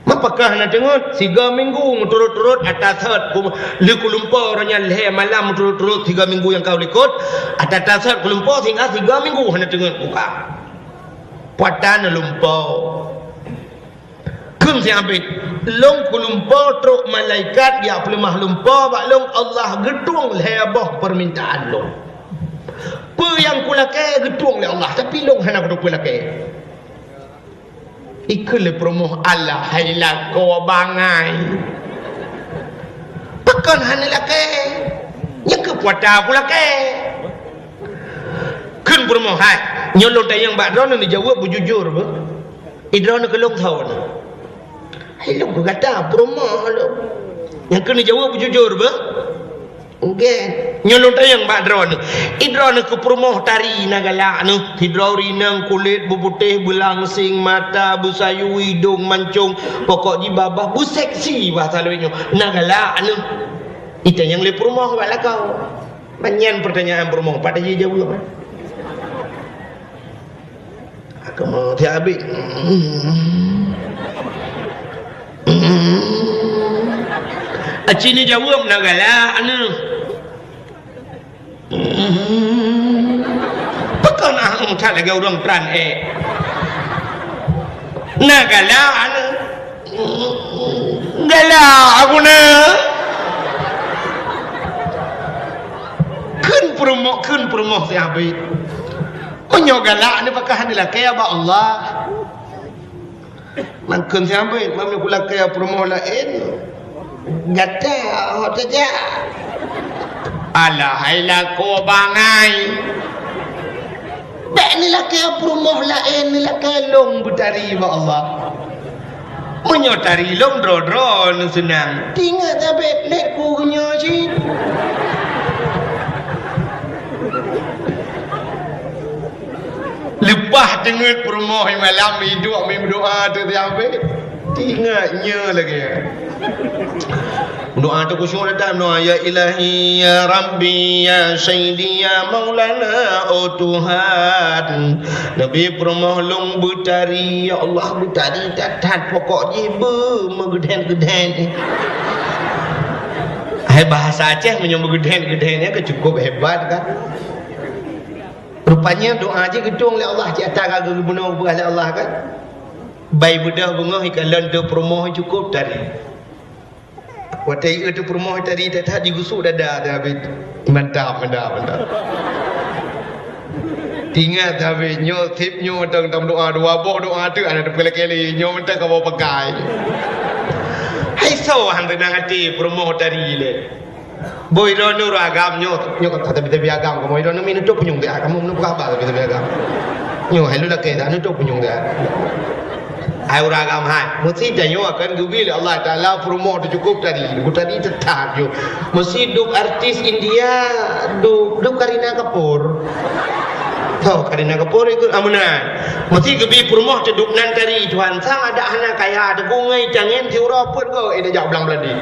Mapakah hana teungeut, siga minggu meuturot-turot ata sot ku-, lheueh kulumpo uroe nyan lhèe malam meuturot-turot siga minggu nyang ka likot, ata-ata sot kulumpo sehingga siga minggu hana teungeut buka. Puatan lumpo. Kheun si Abed, lôn kulumpo trok malaikat jak peuleumah lumpo bak lôn, Allah geutueng lhèe boh peumintaan lôn. Peue nyang kulakèe geutueng lé Allah, tapi lôn hana kuteupeu lakèe. Ikheun lé peurumoh, "Alah hai lakoe bangai. Pakon hana lakée? Nyang keu puata ku lakée." Kheun peurumoh, "Hai, nyoe lôn tanyong bak droeneuh, neujaweueb beujujur beuh. Droeneuh keu lôn soe?" "Hai lôn keu gata, peurumoh lôn." "Nyang kheun neujaweueb beujujur beuh?" "Nggeh." "Nyoe lôn tanyong bak droeneuh. Droeneuh keu peurumoh tari na galak neuh? Sidroe ureueng inong kulét beuputéh, beulangseng mata, beusayue idong mancong, pokok jih babah beuseksi bahasa lôn nyoe. Na galak neuh?" Itanyong lé peurumoh bak lakoe. Ban nyan peurtanyaan peurumoh, pat jijaweueb. Kamoe tiabit. Aci neujaweueb na galak neuh. Pakon ah, that lagée ureueng pran ék. Na galak neuh. Galak aku na. Kheun peurumoh, kheun peurumoh si Abid. Meunyoe galak ni pakon hana lakée bak Allah. Mangkheun si Abid, meunyoe kulakée peurumoh laén, gata hot tajak. Alah hai lakoe bangai. Bék neulakée peurumoh laén, neulakée lôn beutari bak Allah. Meunyoe tari lôn droe-droe neuseunang. Tingat tabét lé ku nyoe cit. Leupah teungeut peurumoh malam iduek meudoa tu siabé. Tingat nyoe lagée. Doa tu khusyuk datang doa, "Ya Ilahi, ya Rabbi, ya Sayyidi, ya Maulana, oh Tuhan." Nabi peurumoh lôn beutari, ya Allah, beutari that-that pokok jih beu meugeudhen-geudhen. Hai bahasa Aceh meunyoe meugeudhen-geudhen nyan ka cukup hebat kan. Rupanya doa jih geutueng lé Allah, cit ata ka geubunoe geupeugah lé Allah kan. Bai beudôh beungoh ikalon teu peurumoh cukup tari. Watée ieu teu peurumoh tari that-that jigusuk dada teuh habéh. Mantap, mantap, mantap. Tingat teuh habéh nyoe sip nyoe tong tam doa dua boh doa teuh hana teupeulakée lé nyoe mantap kamoe pakai. Hai soe han teunang até peurumoh tari lé. Boh droeneuh ureueng agam nyoe, nyoe ka tabi-tabi agam kamoe droeneuh mi neutôp punyueng teuh kamoe meuneuk peugah haba tabi-tabi agam. Nyoe hai lôn lakée dah neutôp punyueng teuh. Hai ureueng agam hai, meusi tanyoe akan geubri lé Allah Taala peurumoh teucukup tadi, tadi teutap nyoe. Meusi duek artis India, duek, duek Kareena Kapoor. Tho Kareena Kapoor ikut amunan. Meusi geubri peurumoh teuduek nan tadi Tuhan sang adak hana kaya teuku ngai tangen siuroe peuet go eh dah jak blang beuladi.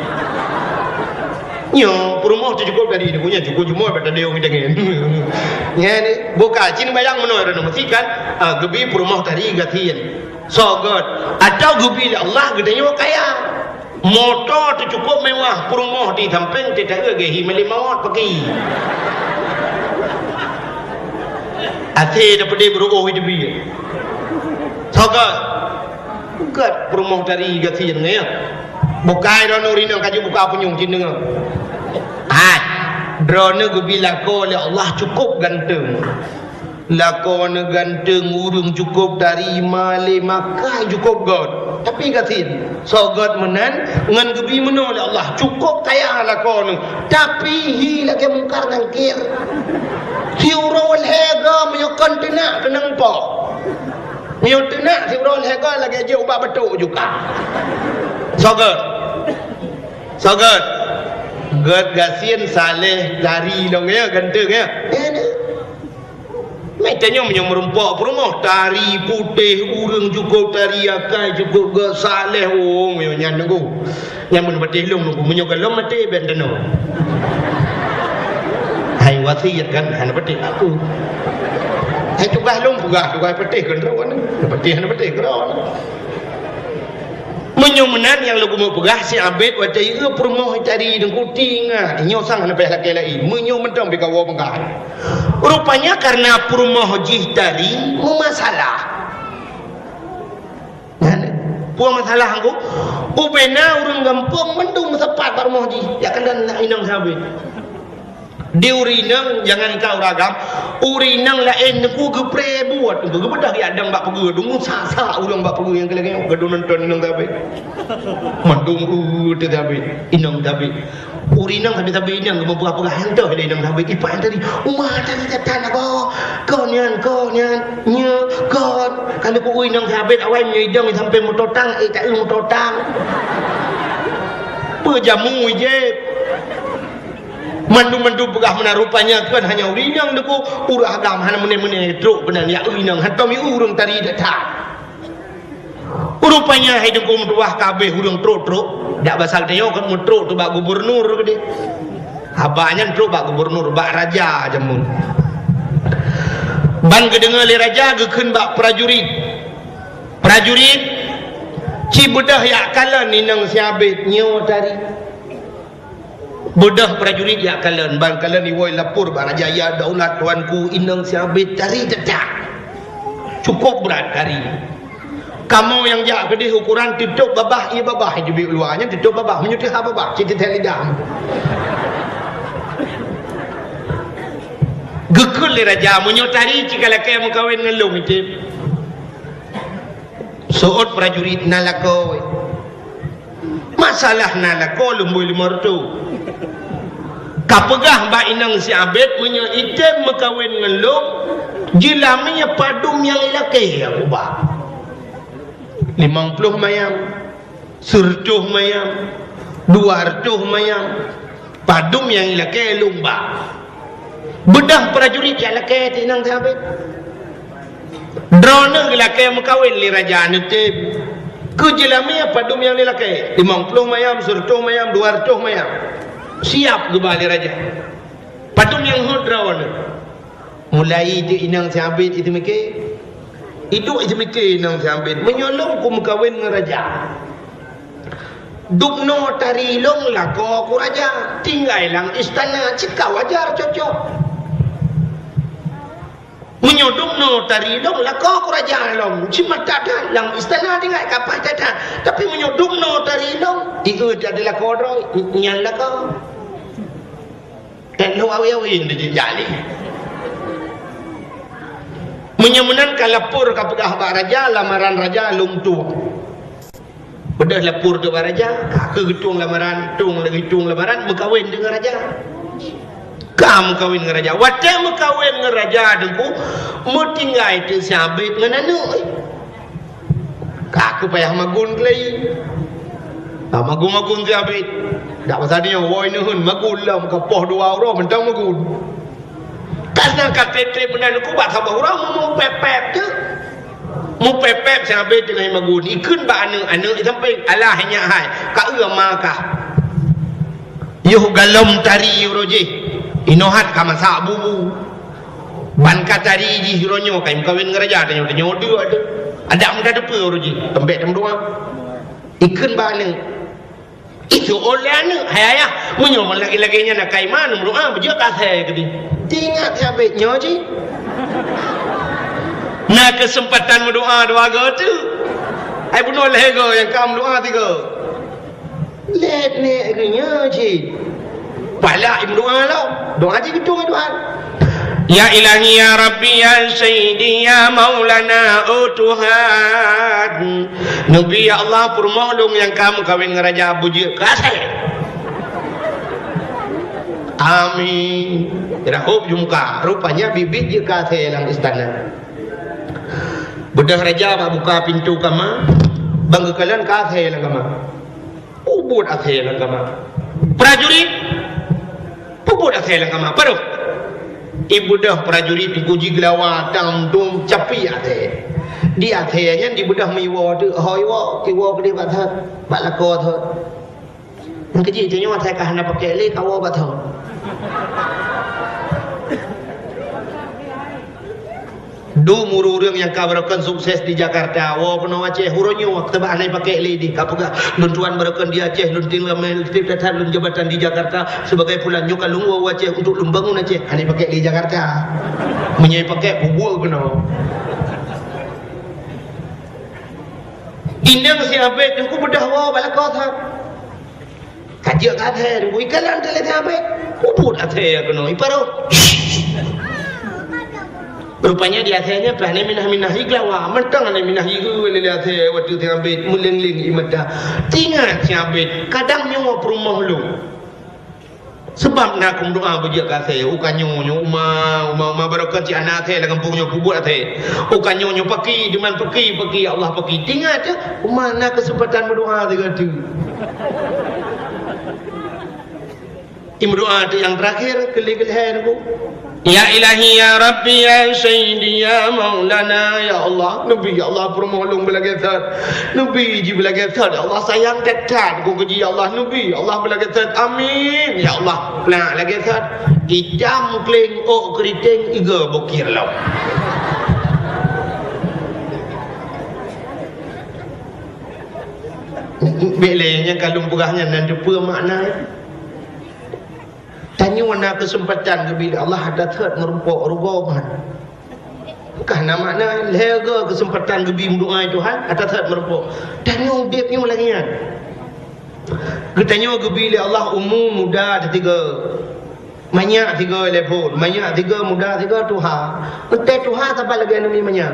Nyoe peurumoh teucukup tadi teuku nyan cukup jumoe bak tadi ureueng tangen. Nyan buka cin bayang meunoe dah meusi kan, ah, geubri peurumoh tadi gasien. Soe gét, atau geubri lé Allah geutanyoe kaya. Moto teucukup mewah, peurumoh di sampéng teuh taeu geuhi malem mawöt paki. Até dapeude beuruoh di teubiet. Soe gét, gét peurumoh tari gasien nyan. Bukai droeneuh rinong kaju buka punyueng cit deungoe. Hai, droeneuh geubri lakoe lé Allah cukup ganteng. Lakoe neuh ganteng, ureueng cukup tari, malem makai cukup gét. Tapi gasien, soe gét meunan ngon geubri meunoe lé Allah, cukup kaya lakoe neuh. Tapi hi lagée Mungkar Nangkir. Siuroe lhée go meunyoe kon teunak keunong po. Meunyoe teunak siuroe lhée go lagée jeuet ubak batok juga. Soe gét? Soe gét? Gét gasien saleh tari lom ya, ganteng ya. Meutanyoe meunyoe meurumpok peurumoh tari putéh, ureueng cukup tari akai cukup gét saleh, oh meunyoe nyan nunggu. Nyan meunyoe patéh lôn nunggu, meunyoe galom maté ben teunoe. Hai wasiet kan hana patéh aku. Hai tugaih lôn peugah tugaih patéh keudroe, patéh hana patéh keudroe. Meunyoe meunan nyang lôn keumeung peugah si Abed watée ieu peurumoh tari deungon kutingat nyoe sang hana payah lakée laén. Meunyoe mantong pih kawoe peugah. Rupanya kareuna peurumoh jih tari meumasalah. Nyan, peue masalah angku? Ubena ureuëng gampông mandum meusapat bak rumoh jih, jak keunan inong sabe. Di ureuëng inong, jangankan ureuëng agam, ureuëng inong laén neuk geupreh Buet tu geubeudôh ya dang bak peugeuh, deungon sa-sa ureuëng bak peugeuh nyang keu lagée nyoe, geuduek nonton inong sabe. Mandum ureuëng teusabe, inong sabe. Ureuëng inong sabe-sabe inong geupeugah-peugah nyang toh lé inong sabe. Ipak nyang tadi, "Uma tadi datang apa? Kon nyan, kon nyan, nya, kon." Kalau ku ureuëng inong sabe awai meunyoe idong sampai mototang, eh, tak eu mototang. Peujamu ije. Mandum-mandum peugah meunan, rupanya kon hanya ureuëng inong deungon ureuëng agam hana meuneh-meuneh trok keunan ya ureuëng inong hantom ureuëng tari datang. Rupanya hai deungon meutuwah kabeh ureuëng trok-trok, dak basa geutanyoe kon meutrok tu bak gubernur keudeh. Haba nyan trok bak gubernur, bak raja jameun. Ban geudeungoe lé raja geukheun bak prajurit. Prajurit, ci beudôh yak kalon inong siabet nyoe tari. Beudôh prajurit yak kalon, ban kalon iwoe lapor bak raja, "Ya daulat tuanku, inong siabet tari teutap. Cukup brat tari. Kamoe nyang jak keudeh ukoran teutôp babah, ié babah jeubiet luwa nyan teutôp babah, meunyoe teuhah babah, cit teuthèe lidah." Geukheun lé raja, "Meunyoe tari ci ka lakée meukawen ngon lôn, item." Seuôt prajurit, "Na lakoe." "Masalah na lakoe lôn bui limong reutôh. Kapeugah bak inong siabet meunyoe item meukawen ngon lôn, jeulamé padum nyang ilakée aku ba. Limong ploh mayam, seureutôh mayam, dua reutôh mayam. Padum nyang ilakée lôn ba." Beudôh prajurit yak lakée teuh inong siabet. Droeneuh geulakée meukawen lé raja neutem. Keu jeulamé padum nyang ilakée? Limong ploh mayam, seureutôh mayam, dua reutôh mayam. Siap geuba lé raja. Padum nyang hot droeneuh? Mulai teuh inong siabet itu mikée. Iduek itu mikée inong siabet. Meunyoe lôn ku meukawen ngon raja, dubnoe tari lôn lakoe ku raja, tinggai lam istana, cit ka wajar cocok. Meunyoe dubnoe tari lôn lakoe ku raja lom, cit mata that lam istana tinggai ka paih that-that. Tapi meunyoe dubnoe tari lôn, ié that dilakoe droe, nyan lakoe. Eh, lôn awe-awe di jejak lé. Meunyoe meunan ka lapor kapeugah bak raja, lamaran raja lôn tueng. Beudôh lapor teuh bak raja, ka kheueh geutueng lamaran, tueng lagée tueng lamaran, meukawen deungon raja. Ka meukawen ngon raja. Watée meukawen ngon raja teungku, meutinggai teuh siabet ngon aneuëk. Ka kheueh payah magun keulai. Ka magun-magun siabet. Dak masa nyoe, woe neuheun magun lom ka poh dua uroe mantong magun. Ka seuneuk ka treb-treb meunan ku bak saboh uroe meupép-pép teuh. Meupép-pép siabet teungoh magun. Ikheun bak aneuëk, aneuëk sampéng, "Alah nyak hai, ka eu ma kah. Yoh galom tari uroe jih. Inoe hat ka masak bubu. Ban ka tari jih uroe nyoe ka meukawen ngon raja tanyoe, tanyoe deuek teuh. Adak meuda teupeue uroe jih, teumbek tameudoa." Ikheun bak aneuëk. Itu oleh aneuëk, "Hai ayah, meunyoe lagée-lagée nyan akai ma neumeudoa, beujeuet ka asèe keudeh." Ingat siabet nyoe jih. Na keuseumpatan meudoa dua goe teuh. Hai bunoe lhèe goe nyang ka meudoa tiga. Lét nek geuh nyoe jih. Palak imeudoa lom. Doa jih geutueng Tuhan. Ya Ilahi, ya Rabbi, ya Sayyidi, ya Maulana, oh Tuhan. Neubi, ya Allah, peurumoh lôn nyang ka meukawen ngon raja beujeuet keu asèe. Amin. Rahop jumka. Rupanya biet-biet jeuet keu asèe lam istana. Beudôh raja bak buka pintoe kama, ban geukalon ka asèe lam kama. Peubuet asèe lam kama. Prajurit, peubuet asèe lam kama. Padum? Ibeudôh prajurit teungku jigeulawa tam dum capi asèe. Di asèe nyan dibeudôh meuiwoe teuk, ho iwoe, iwoe keudeh bak thot, bak lakoe thot. Nyang keujih tanyoe asai ka hana pakèk lé, kawoe bak thot. Dum ureuëng-ureuëng nyang ka barokon sukses di Jakarta, woe keunoe Aceh, uroe nyoe teuma hana pakèk lé di, ka peugah, "Lôn tuan barokon di Aceh, lôn tinggai lam tieb that-that lôn jabatan di Jakarta sebagai pulan." Nyoe ka lôn woe Aceh untuk lôn bangun Aceh, hana pakèk lé Jakarta. Meunyoe pakèk, peubuet keunoe. Inong si abet teungku beudôh woe bak lakoe that. Ka jeuet keu asèe, bui kalon teuh lé si abet. Peubuet asèe keunoe, iparoh. Rupanya di asèe nyan pih hana minah-minah ié geulawa. Mantong hana minah ié geuh lé asèe watèe si Abed meuleng-leng ié mata. Teuingat si Abed, kadang nyoe peurumoh lôn. Seubab na keu meudoa beujeuet keu asèe, u ka nyoe, nyoe uma, uma, uma barokon cit hana asèe lam gampông nyoe peubuet asèe. U ka nyoe, nyoe paki, diman paki, paki, ya Allah paki. Teuingat teuh, uma na keuseumpatan meudoa sigoe teuk. Imeudoa teuh nyang teurakhir, keu lhèe-keu lhèe nyoe. Ya Ilahi, ya Rabbi, ya Sayyidi, ya Maulana, ya Allah, neubi, ya Allah, peurumoh lôn beulagèe that. Neubi jih beulagèe that, ya Allah, sayang that-that keu jih, ya Allah, neubi, ya Allah, beulagèe that. Amin, ya Allah. Plak lagèe that. Itam kleng ôk keuriteng iga bukir lom. Bèk lé nyang ka lôn peugah nyan, na teupeue makna. Tanyoe na keuseumpatan geubri lé Allah, ata that meurumpok rugoe meuhan. Ka na makna lhèe goe keuseumpatan geubri meudoa Tuhan, ata that meurumpok. Tanyoe udép nyoe lagèe nyan. Geutanyoe geubri lé Allah umu muda teuh sigoe. Manyak sigoe lé phon, manyak sigoe, muda sigoe, tuha. Eunteuk tuha saban lagèe aneuk miet manyak.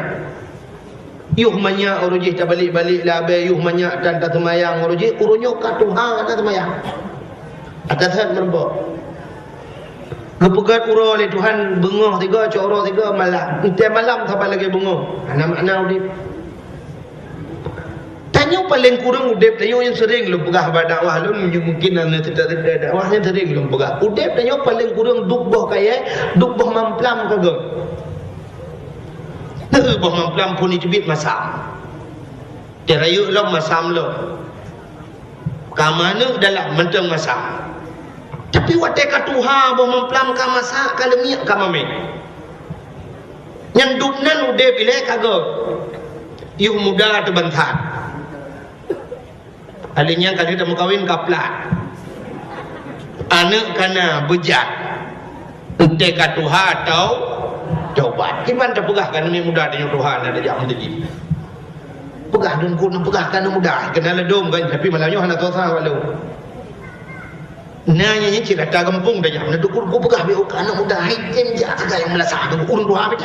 Yoh manyak uroe jih tabalek-balek labèe, yoh manyak tan taseumayang uroe jih, uroe nyoe ka tuha hana seumayang. Ata that meurumpok. Geupeugèt uroe lé Tuhan beungoh sigoe, cot uroe sigoe malam. Eunteuk malam saban lagèe beungoh. Hana makna udép. Tanyoe paleng kureueng udép tanyoe nyang seuring lôn peugah bak dakwah lôn, mungkin hana teuta-teuta dakwah nyang seuring lôn peugah. Udép tanyoe paleng kureueng duek boh kayèe, duek boh mamplam ka göt. Teu boh mamplam phôn jiteubiet masam. Teurayeuk lom masam lom. Ka manök dalam mantong masam. Tapi watèe ka tuha boh mamplam ka masak, ka leumiek, ka mamèh. Nyang duek nan udép ilèe ka göt. Yoh muda teuh ban that. Alèh nyan ka lheueh tameukawen ka plat. Aneuk ka na beujat. Eunteuk ka tuha tau tobat. Kiban tapeugah keu aneuk muda tanyoe tuha na tajak meuseujid. Peugah deungkon peugah keu aneuk muda. Keunan ladôm kan, tapi malam nyoe hana soe sa walau. Na nyan cit rata gampông tajak. Na dukun ku peugah bèk keu aneuk muda hai tem jak sagai nyang meulasah deungkon ureueng tuha bèk.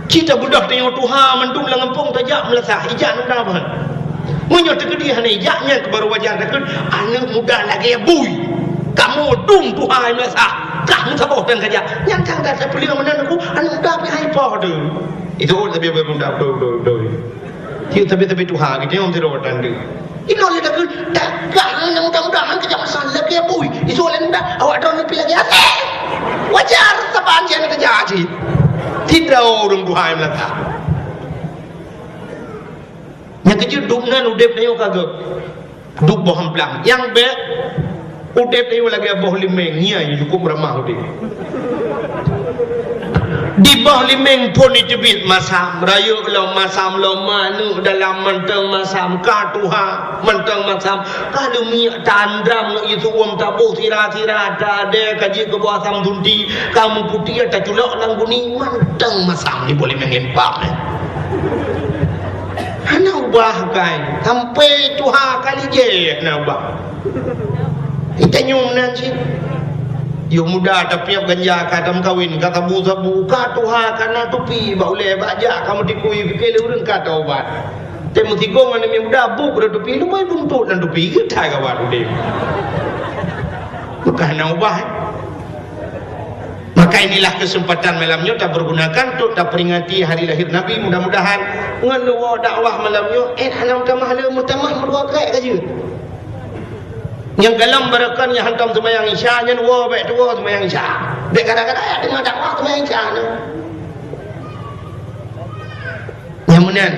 Cit tabeudôh tanyoe tuha mandum lam gampông tajak meulasah, ijak aneuk muda meuhan. Meunyoe teukeudi hana ijak nyan keu baru wajar takheun aneuk muda lagèe bui. Kamoe dum tuha meulasah, kah meusaboh tan kajak. Nyan kan ka tapeuleueng meunan ku aneuk muda pih hai poh teuh. Itu oh tapi aneuk muda beutôi, beutôi, beutôi. Tiep tapi-tapi tuha gitu yang tiru dan tu. Inoe lé takheun, tagak nyang mudah-mudahan keu jamaah saleh lagèe bui. Isu laén mudah, awak droeneuh pih lagèe até. Wajar saban jih aneuk keujak cit. Sidroe ureueng tuha nyang meulangkah. Nyang keujeuet duek nan udép tanyoe ka göt. Duek boh amplang. Nyang bèk Udép tanyoe lagèe boh limeng, nyan nyang cukup ramah udép. Di boh limeng phôn jiteubiet masam, rayeuk lom masam, lom manök dalam mantong masam, ka tuha mantong masam, ka leumiek ta-andram ngon ié su'uem taboh sira-sira, ta-adèe ka jeuet keu boh asam sunti, ka meuputéh taculok lam guni, mantong masam di boh limeng impak nyan. Hana ubah kai, sampai tuha kali jih hana ubah. Itanyoe meunan cit. Yoh muda tapiôh ganja ka tameukawen, ka sabu-sabu, ka tuha ka na tupi bak ulèe, bak jak ka meutikui, pike lé ureueng ka taubat. Teuh meusigong aneuk muda bu keu tupi, lumboi buntot lam tupi, geuthai gawat udép. Maka hana ubah. Maka inilah kesempatan malam nyoe tapergunakan untuk taperingati hari lahir Nabi. Mudah-mudahan ngon neuwoe dakwah malam nyoe, eh, hana meutamah le, meutamah meudua krek ka jeuet. Nyang galom barokon nyang hantom seumayang Isya nyan woe bèk tuwoe seumayang Isya. Bèk kadang-kadang ya deungoe dakwah seumayang Isya nyoe. Nyang meunan,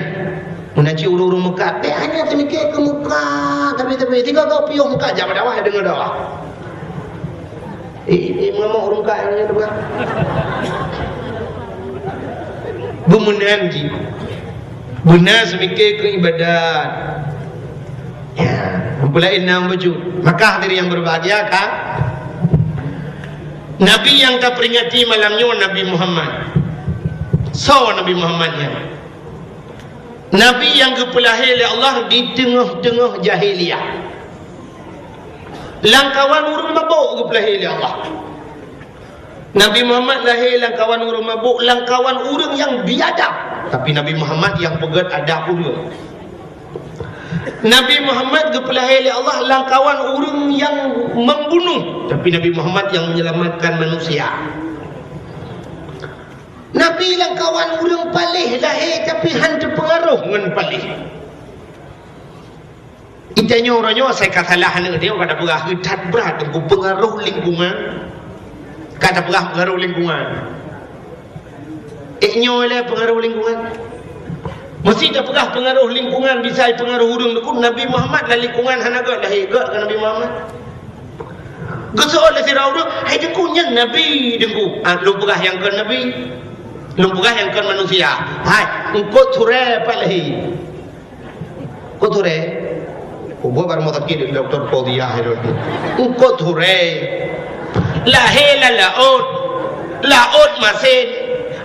meunan cit ureueng-ureueng meukat, bèk hana teumikir keu muka, tapi-tapi tiga kau piôh meukat jak bak dakwah deungoe dakwah. Eh, eh, mengamuk ureueng kaya nyan tu kan. Beumeunan jih. Beuna seumike keu ibadat. Ya, peulaén na bacut. Maka hadirin yang berbahagia kan? Nabi nyang taperingati malam nyoe Nabi Muhammad. Soe Nabi Muhammad nyan? Nabi nyang geupeulahé lé Allah di teungoh-teungoh jahiliyah. Lam kawan ureueng mabök geupeulahé lé Allah. Nabi Muhammad lahé lamkawan ureuëng mabök, lamkawan ureuëng nyang biadab. Tapi Nabi Muhammad nyang peugét adab ureuëng. Nabi Muhammad geupeulahé lé Allah lamkawan ureuëng nyang membunuh, tapi Nabi Muhammad nyang menyelamatkan manusia. Nabi lamkawan ureuëng paléh lahé, tapi hán teupeungaroh ngon paléh. Geutanyoe uroe nyoe asai ka salah aneuëk tanyoe ka tapeugah, that brat teungku peungaroh lingkungan. Ka tapeugah peungaroh lingkungan. Ék nyoe lé peungaroh lingkungan. Meusé tapeugah peungaroh lingkungan, bisa peungaroh ureuëng teungku. Nabi Muhammad lam lingkungan hana gét lahé, gét keu Nabi Muhammad. Geuseuôt lé sidroe ureuëng, "Hai teungku, nyan nabi teungku." Ah, lôn peugah nyang kon nabi. Lôn peugah nyang kon manusia. Hai, eungkôt surée pat lahé. Eungkôt surée. Kubuet bak rumoh sakét Dokto Fauziah hai lôn. Eungkôt surée. Lahé lam laôt. Laôt masén.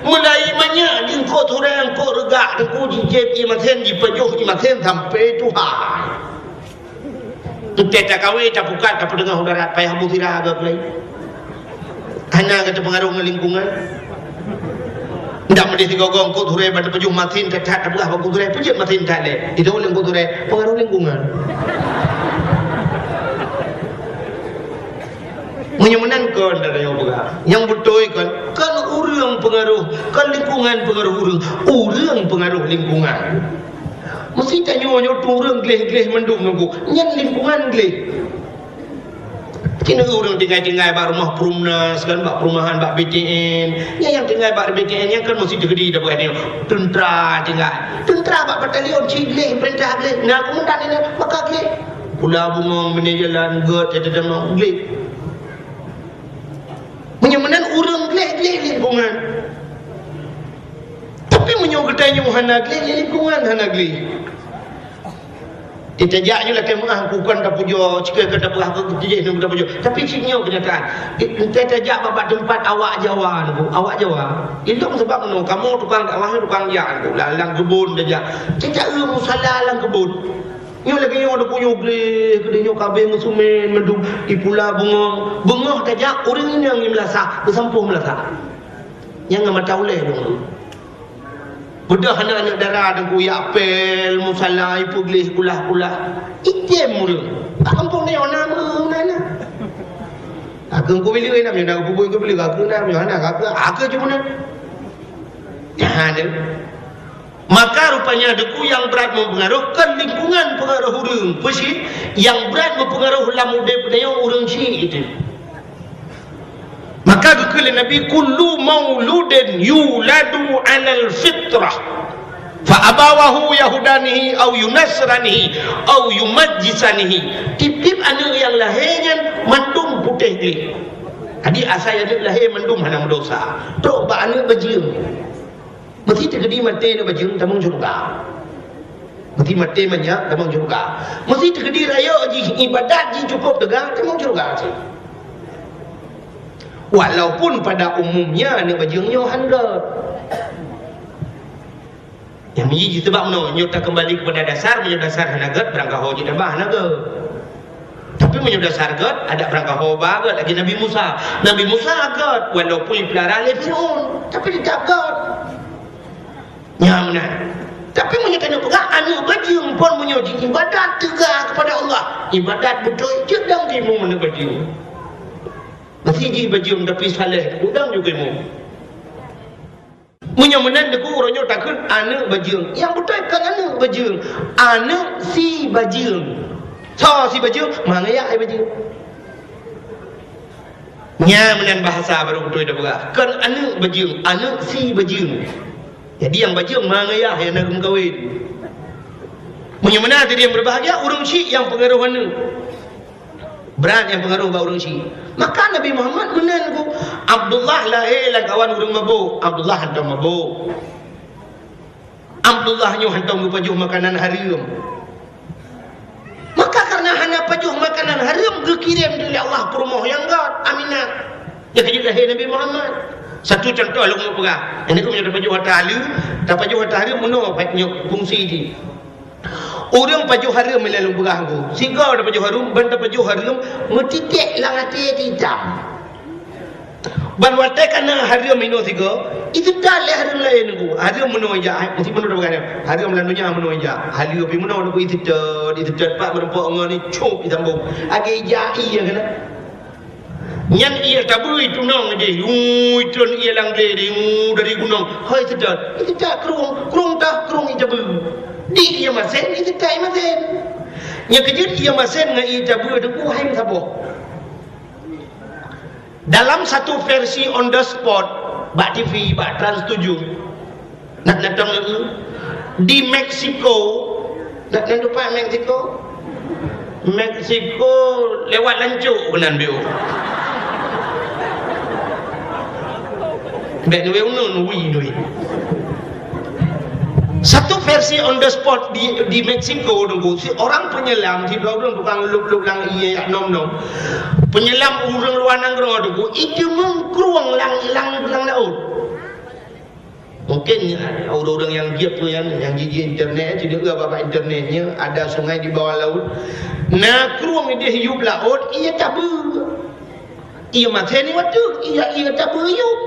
Meulai manyak di eungkôt surée, eungkôt reugak teungku, jijép ié masén, jipajoh ié masén sampoe tuha. Entée takawe, tapukat, tapeuteungoh u darat, payah bu sira geuh peulai. Hana geuh teupeungaroh ngon lingkungan. Ndak meudeh sigoe-goe eungkôt surée ban teupajoh masén that-that tapeugah bak eungkôt surée, peujeuet masén that lé. Itu lé eungkôt surée, peungaroh lingkungan. Meunyoe meunan kon, tanyoe peugah. Nyang beutôi kon, kon ureuëng peungaroh, kon lingkungan peungaroh ureuëng. Ureuëng peungaroh lingkungan. Meusé tanyoe nyoe ureuëng gleh-gleh mandum nunggu, nyan lingkungan gleh. Keuneuk ureuëng tinggai-tinggai bak rumoh Perumnas kan, bak perumahan, bak B T N. Nyan nyang tinggai bak B T N nyan kan meusé teukeudi tapeugah nyoe. Teuntra tinggai. Teuntra bak batalion cit gleh, peurintah gleh. Na komandan nyan maka gleh. Pula bungong, bini jalan, gét, teudeueng gleh. Meunyoe meunan ureuëng gleh-gleh lingkungan. Tapi meunyoe geutanyoe hana gleh, lingkungan hana gleh. Teutajak nyoe lakée meuáh, kon tapujoe, cukée kon tapeugah, kon tijéh nyoe tapujoe. Tapi cit nyoe keunyataan. Teutajak bak teumpat awak Jawa nyoe, awak Jawa. Ilong sabab nyoe, kamoe tukang dakwah, tukang jak nyoe, lam, lam keubon tajak. Tajak eu musala lam keubon. Nyoe lagée nyoe ada punyueng gleh, keudeh nyoe kabeh meusumen mandum, ipula bungong. Beungoh tajak ureuëng inong i meulasah, beusampôh meulasah. Nyang ngon mata ulée dong. Beudôh aneuk-aneuk dara teungku jak pél, musala, ipeugleh kulah-kulah. Item ureuëng. Bak kampung nyoe na meunan na. Aku ku bilik na, na ku bui ku bilik aku na, na ku, aku cuma na. Nyan deh. Maka rupanya deungon nyang brat meupeungaroh kon lingkungan peungaroh ureuëng. Peue cit? Nyang brat meupeungaroh lam udeb tanyoe ureuëng cit itu. Maka geukheun lé Nabi, "Kullu mauludin yuladu 'alal fitrah, fa abawahu yahudanihi au yunasranihi au yumajjisanihi." Tieb-tieb aneuk nyang lahé nyan mandum putéh gleh. Jadi asai aneuk lahé mandum hana meudosa. Trok bak aneuk bajeueng. Meusé teukeudi maté aneuk bajeueng tamong syeuruga. Meusé maté manyak tamong syeuruga. Meusé teukeudi rayeuk jih, ibadat jih cukôp teuga, tamong syeuruga cit. Walaupun pada umumnya aneuk bajeueng nyoe han gét. Nyang miji jih sabab meunoe, nyoe takeumbali keupada dasar, meunyoe dasar hana gét, beurangkaho jih tabah hana gét. Tapi meunyoe dasar gét, adak beurangkaho ba gét lagée Nabi Musa. Nabi Musa gét, walaupun jipeulara lé Fir'aun, tapi teutap gét. Nyan meunan. Tapi meunyoe tanyoe peugah aneuk bajeueng pon meunyoe jiibadat teuga keupada Allah, ibadat beutôi, jeuet dong timu aneuk bajeueng. Meusé jih bajeueng tapi saleh, udang juga imum. Meunyoe meunan teungku uroe nyoe takheun aneuk bajeueng. Nyang beutôi kon aneuk bajeueng. Aneuk si bajeueng. Soe si bajeueng? Ma ngayah hai bajeueng. Nyan meunan bahasa barô beutôi tapeugah. Kon aneuk bajeueng, aneuk si bajeueng. Jadi nyang bajeueng ma ngayah nyang na geumeukawen. Meunyoe meunan tadi nyang beubahgia, ureuëng chik nyang peungaroh aneuk. Brat nyang peungaroh bak ureuëng chik. Maka Nabi Muhammad meunan ku, Abdullah lahé lamkawan ureuëng mabök. Abdullah hantom mabök. Abdullah nyoe hantom geupajoh makanan hareuem. Maka kareuna hana pajoh makanan hareuem, geukirém lé Allah peurumoh nyang gét, Aminah. Nyang ka jeuet lahé Nabi Muhammad. Satu contoh lôn peugah. Nyan nyoe tapajoh hareuem, tapajoh hareuem meunoe nyoe fungsi jih. Ureuëng pajoh hareuem ilée lôn peugah ku. Sigoe tapajoh hareuem, ban tapajoh hareuem meutitek lam até itam. Ban watèe ka na hareuem inoe sigoe, iseutôt lé hareuem laén Teungku. Hareuem meunoe jak, meusti meunoe dua kali. Hareuem lam donya meunoe jak. Haleue pih meunoe Teungku, iseutôt, iseutôt pat meurumpok ngon ni, cop, isambong. Lagèe jak ié keunan. Nyan ié tabeue itunong jih, ui, trôn ié lam glé jih, ui, dari gunong. Hôi, iseutôt, iseutôt krueng, krueng teuh, krueng ié tabeue. Di ié masén, iseutôt ié masén. Nyang keujeuet ié masén ngon ié tabeue Teungku hai meusaboh. Dalam satu versi on the spot, bak T V, bak Trans tujuh, nak datang lagi, di Meksiko, nak, nak lupa Meksiko? Meksiko lewat lancok keunan biôh. Bèk nui unun, ui, nui. Satu versi on the spot di, di Meksiko Teungku, si orang penyelam, si dua ureueng tukang lôb-lôb lam ié jak nom-nom. Penyelam ureueng luwa nanggroe Teungku, iteumèe krueng lam, lam, lam laôt. Mungkin ureueng-ureueng nyang jeuet tu nyan, nyang jijak internet, jeuet bak internet nyan, ada sungai di bawah laut. Na krueng idéh yup laôt, ié tabeue. Ié masén nibak teuk, ié, ié tabeue yup.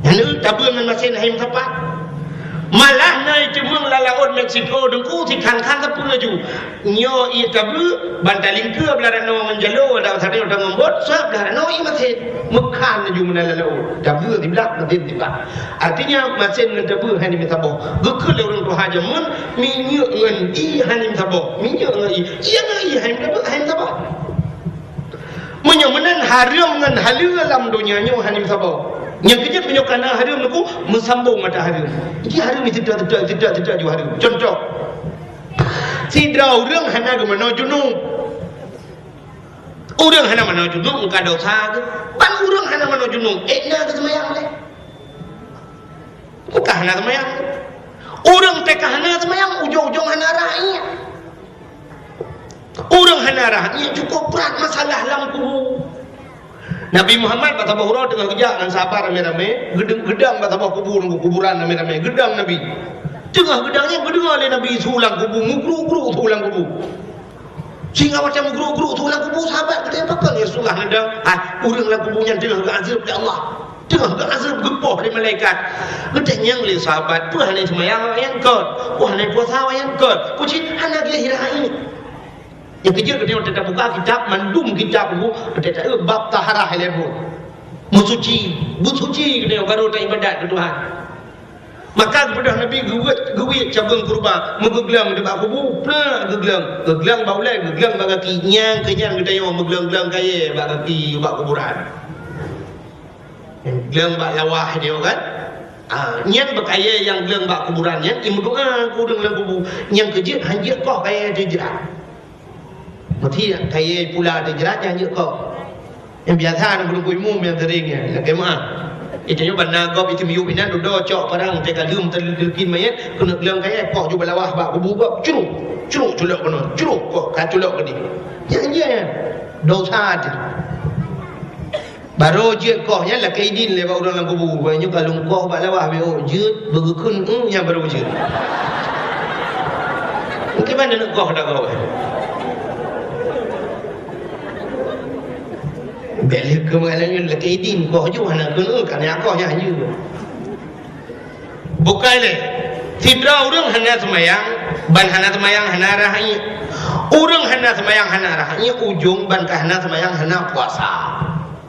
Nyan tabeue ngon masén hai meusapat. Malah na iteumèe lam laôt Meksiko Teungku, sikhan-khan sapeue laju. Nyoe ié tabeue, ban talingkeue blah ranoe ngon jaloe, dan sabe ngon bot, sabab blah ranoe ié masén. Meukhan laju meunan lam laôt. Tabeue siblah, masén siblah. Artinya, masén ngon tabeue hai meusaboh. Geukheun lé ureueng tuha jameun, minyeuk ngon ié hai meusaboh. Minyeuk ngon ié. Ié ngon ié hai meusaboh, hai meusaboh. Meunyoe meunan hareuem ngon haleue lam donya nyoe hana meusaboh. Nyang keujeuet meunyoe ka na hareuem Teungku, meusambong ata hareuem. Jadi hareuem iseutôt, seutôt, seutôt, seutôt ju hareuem. Cuntoh, sidroe ureueng hana geumanoe junub. Ureueng hana manoe junub meuka desya geuh. Ban ureueng hana manoe junub, ék na geuseumayang lé? Meuka hana seumayang. Ureueng teuka hana seumayang, ujong-ujong hana rhah ié. Ureueng hana rhah ié cukôp brat masalah lam kubu. Nabi Muhammad bak saboh uroe teungoh geujak ngon sahabat ramé-ramé, geudang, geudang bak saboh kubu, kuburan ramé-ramé, geudang Nabi. Teungoh geudang nyan geudeungoe lé Nabi su lam kubu, meugruk-gruk su lam kubu. Sehingga watèe meugruk-gruk su lam kubu, sahabat geutanyong, "Pakon ya Rasulullah?" Geudang, "Ah, ureueng lam kubu nyan teungoh geuazeueb lé Allah." Teungoh geuazeueb geupoh lé malaikat. Geutanyong lé sahabat, "Peue hana seumayang awaknyan kon? Peue hana puasa awaknyan kon? Peue cit hana geulahé?" Nyang keujeuet geutanyoe teuka buka kitab, mandum kitab buku, teuka bab taharah ilée buet. Meusuci, beusuci geutanyoe baru taibadat keu Tuhan. Maka geubeudôh Nabi geuwét, geuwét cabeueng keureuba, meugeugleueng di bak kubu, plak geugleueng, geugleueng bak ulée, geugleueng bak gaki, nyang keu nyan geutanyoe meugleueng-gleueng kayée bak gaki, bak kuburan. Nyang gleueng bak lawah nyoe kan? Ah, nyan beukayée nyang gleueng bak kuburan nyan, imeudoá keu ureuëng lam kubu. Nyang keujeuet hanjeuet koh kayée teuh jrat. Meuti kayée pula teuh jrat nyan hanjeuet koh. Nyang biasa na gurée-gurée imum nyang sering nyan, lakée meuah. Itu nyoe bak na gob itu miyueb inan dudoe cok parang teuka leuem teuleukin mayét keuneuk gleueng kayée koh ju bak lawah bak kubu gob, curuk, curuk culok keunoe, curuk koh ka culok keudeh. Nyan hanjeuet nyan. Dosa teuh. Barô jeuet koh nyan lakée idin lé bak ureuëng lam kubu. Bak nyoe ka lôn koh bak lawah beuôt jeuet, beugeukheun, "Eung," nyan barô jeuet. Mungken mana neuk koh dak koh. Bèk lé keumalan nyoe lakée idin koh ju hana kheun, "Eung," ka nyan koh nyan jeuet. Bukai lé. Sidroe ureuëng hana seumayang, ban hana seumayang hana rhah ié. Ureuëng hana seumayang hana rhah ié, ujong ban ka hana seumayang hana puasa.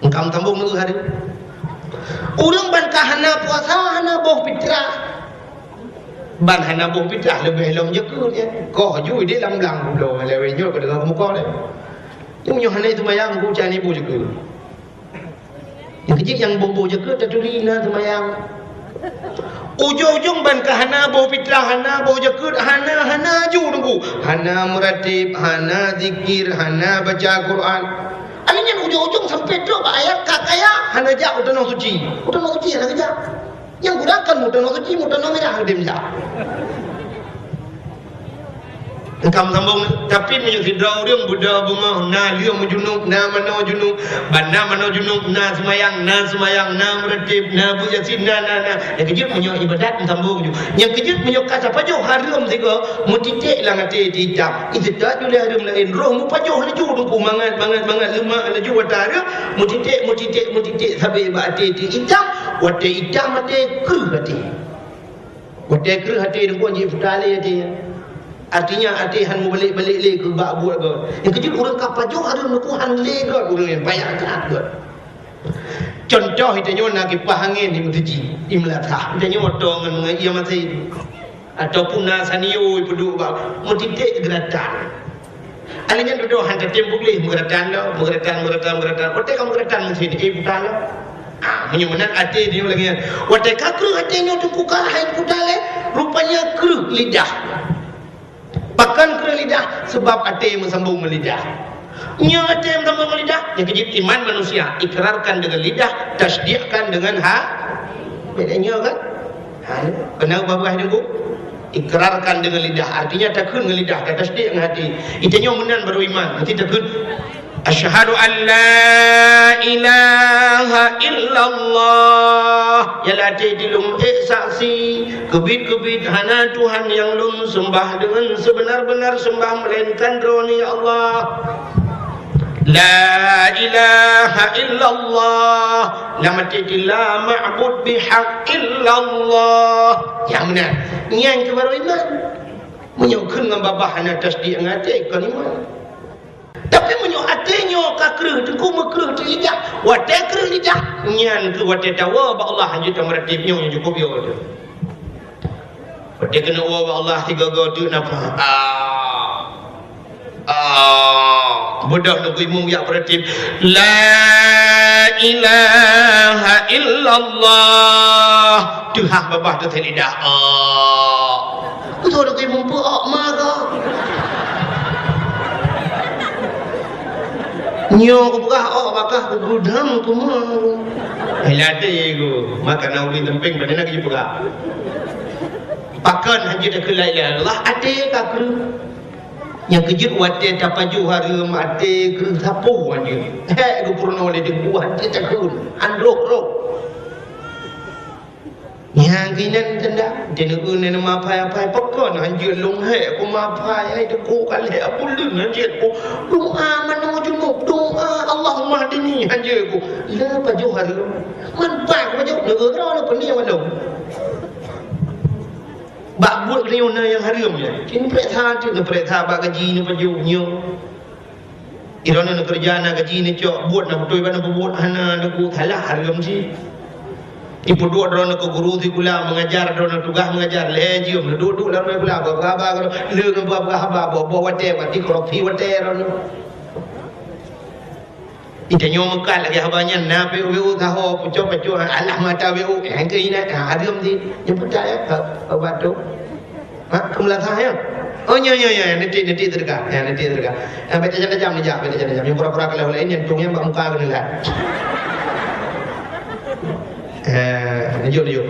Engkam sambong neu hari. Ureuëng ban ka hana puasa hana boh fitrah. Ban hana boh fitrah leubeh lom jakeuet nyan. Koh ju ideh lam blang bloe lewée nyoe ka deungoe keumeukoh lé. Nyoe hana seumayang ku cani boh jakeuet. Nyang keujeuet nyang boh-boh jakeuet taturi na seumayang. Ujong-ujong ban ka hana boh fitrah, hana boh jakeuet, hana, hana ju teungku. Hana meuratéb, hana zikir, hana baca Quran. Akhé nyan ujong-ujong sampai trok bak ayat ka kaya, hana jak u tanoh suci. U tanoh suci hana geujak. Nyang kurang kan meuteungoh suci, meuteungoh mirah udeb jak. Ka meusambông, tapi meunyoe sidroe ureueng beudôh beungoh, na lheueh meujunub, na manoe junub, ban na manoe junub, na seumayang, na seumayang, na meureutéb, na beuet Yasin, na, na, na. Nyang keujeuet meunyoe ibadat meusambông ju. Nyang keujeuet meunyoe ka tapajoh hareuem sigoe, meutiték lam até itam. Iseutôt ju lé hareuem laén, roh meupajoh laju teungku, mangat, mangat, mangat, leumak laju watée hareuem, meutiték, meutiték, meutiték sabe bak até itam, watée itam até kreueh até. Watée kreueh até teungku, jih peugah lé até. Artinya até han meubalek-balek lé keu bak buet gét. Nyang keujeuet ureueng ka pajoh hareuem teungku han lé gét ureueng nyan, payah that gét. Cuntoh, geutanyoe na kipaih angén di meuseujid, di meulasah. Geutanyoe tô ngon, ngon ié maté. Ataupun na sanio ipeuduek bak, meutiték geuratan. Akhé nyan dudoe han tatem puléh, meugeuratan lom, meugeuratan, meugeuratan, meugeuratan. Watée ka meugeuratan meusti, eh, puta lom. Ah, meunyoe meunan até tanyoe lagée nyan. Watée ka kreueh até nyoe teungku ka hai puta lé, rupanya kreueh lidah. Pakon kreueh lidah? Sebab até meusambông ngon lidah. Nyoe até meusambông ngon lidah, nyang keujeuet iman manusia, ikrarkan dengan lidah, tasdikkan dengan ha-, beda nyoe kan? Ha, keunan babah deungon ikrarkan dengan lidah, artinya takheun ngon lidah, tatasdik ngon até. Geutanyoe meunan baru iman, meusti takheun, "Asyhadu an la ilaha illallah." Nyang lam até lôn ék saksi, keubiet-keubiet hana Tuhan nyang lôn seumbah deungon seubeuna-beuna seumbah meulainkan Droeneuh, ya Allah. La ilaha illallah. Lam até la ma'bud bihaq illallah. Nyang meunan. Nyan keuh baru iman. Meunyoe kheun ngon babah hana tasdik ngon até, kon iman. Tapi meunyoe até nyoe ka kreueh, teungku meukreueh teuk lidah, watée kreueh lidah, nyan keuh watée tawoe bak Allah hanjeuet tameuratéb, nyoe nyang cukôp yo teuh. Watée keuneuk woe bak Allah, sigoe-goe teuk nafah. Ah. Ah. Beudôh teungku imum jak meuratéb, "La ilaha illallah." Teuhah babah teuthée lidah. Ah. Beutôi lagée muphom ôk ma ka. Nyoe kupeugah ôk, bak kah kugudam teuma. Hai, lam até ku, maka na ureueng teumpéng, bak na geuyue peugah. Pakon hanjeuet takheun la ilaha illallah, até ka kreueh. Nyang keujeuet watée tapajoh hareuem, até kreueh sapeue hanjeuet. Hék geupeurunoe lé deungon até takheun, han roh-roh. Nyang keunan tanda, di neuk-neuk mapai-apai, pakon hanjeuet lôn hék ku mapai, hai deuk ka lhée buleuen hanjeuet ku. Doa manoe junub, doa Allahumma hdini hanjeuet ku. Le pajoh hareuem. Man pat pajoh, neuk droe le peunding lom. Bak buet geutanyoe na nyang hareuem nyan. Ci neupareksa teuk, neupareksa bak gaji neupajoh nyoe. Droeneuh neukeureuja na gaji neucok, buet na beutôi bak neupeubuet hana, neuku salah hareuem cit. Ipeuduek droeneuh keu guru sikula, meungajar droeneuh tugaih meungajar, lhée jeuem neuduek-duek lam sikula, bak haba, le ngon bak haba, boh-boh watée, bak di korupsi watée droeneuh. Geutanyoe meukat lagée haba nyan, na W O, W O saho, pucok-pucok, alah mata W O, nyang keuh inan, ha, hareuem cit. Nyang peucaya, ha, ha, bak tu. Ha, keu meulasah, ya? Oh, nyo, nyo, nyo, nyo, neutik, neutik seudeukah. Ya, neutik seudeukah. Ya, bèk tajam-tajam neujak, bèk tajam-tajam. Nyang pura-pura ka lheueh laén, nyan tueng nyan bak muka keuneuk lhah. Eh, lanjut, lanjut.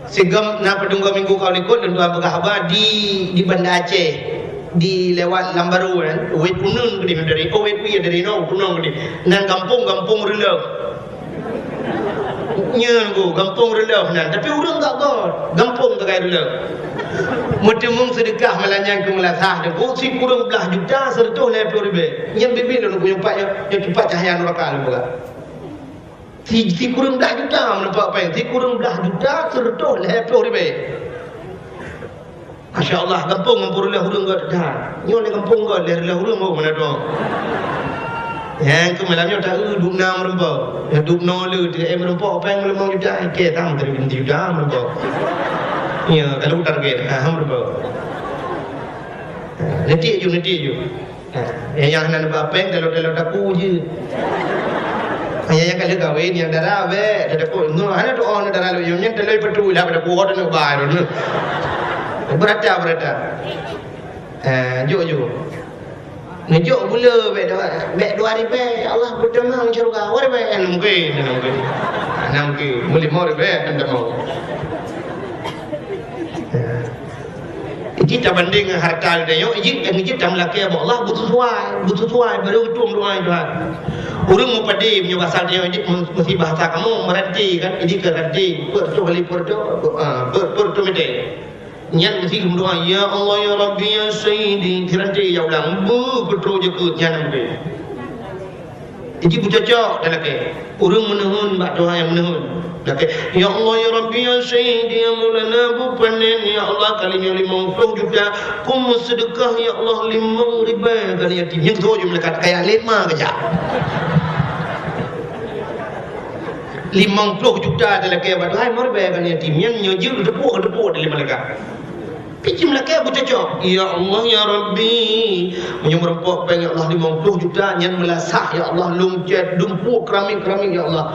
Sigom na padum goe minggu ka likot, lôn tuan peugah haba di, di Banda Aceh, di lewat Lambaru kan, Wet Kuneung keudéh dari, oh, Wet Wie dari no, Kuneung keudéh. Nan gampông, gampông Reuleuh. Nyan ku, gampông Reuleuh nan, tapi ureueng gak got, gampông Tegai Reuleuh. Meuteumeung seudeukah malam nyan keu meulasah, dan ku sikureueng blaih juta seureutôh lhèe plôh ribèe. Nyan bibi lôn ku nyoe pat, nyoe, nyoe cupat cahya nuraka lôn peugah. Si, sikureueng blah juta meuneupak péng, sikureueng blah juta seureutôh lhèe plôh ribèe. Masya Allah, gampông ngon peureulèe ureueng gèt that. Nyoe lé gampông gèt lhèe reulèe ureueng, oh, meunan dong. Nyang keu malam nyoe ta-eu dub na meureumpok. Nyang dub noe le, tiga M meureumpok, péng limong juta, ikèe tam dari binti juta meureumpok. Iya, kalau target, ah, meureumpok. Ah, nanti ju, nanti ju. Ha, nyang, nyang hana neuba péng, talo-talo taku jeuet. Nyang, nyang ka lheueh kawén, nyang dara bèk, tatakot. Nyoe hana tu'oh na dara lôn, nyan talo ipeutu lah pada puhot neuba lôn. Beurata, beurata. Ha, jok, jok. Neujok gula bèk dua, bèk dua ribèe, ya Allah, beutamong syeuruga. Dua ribèe, hana mungken, hana mungken. Hana mungken. Meulimong ribèe, hana mungken. Ha. Tabandéng ngon hareuta geutanyoe, jeuet nyang jeuet tameulakée bak Allah, beusesuai, beusesuai, barô geutueng doa Tuhan. Ureuëng meupadé meunyoe basa tanyoe jeuet, meusti bahasa kamoe, meurati kan, jadi keu ranté, peuet reutôh kali peuet reutôh, ah, peuet, peuet reutôh meuté. Nyan meusti geumeudoa, "Ya Allah, ya Rabbi, ya Sayyidi." Keu ranté ya ulang, beuh, peuet reutôh jeuet, nyan meuté. Jadi beucocok talakée. Ureuëng meuneuheun bak Tuhan nyang meuneuheun. Lakée, "Ya Allah, ya Rabbi, ya Sayyidi, ya Maulana, beupanen, ya Allah, kali nyoe limong ploh juta, kum meuseudeukah, ya Allah, limong ribée keu yatim." Nyang tu jeuet malaikat kaya lima keujak. Limong ploh juta talakée bak Tuhan, limong ribée keu yatim. Nyang nyoe jeuet geuteupeue, geuteupeue lé malaikat. Pih cit meulakée beucocok, "Ya Allah, ya Rabbi, meunyoe meurumpok péng, ya Allah, limong ploh juta, nyan meulasah, ya Allah, lôn cét, lôn peuet keramik-keramik, ya Allah,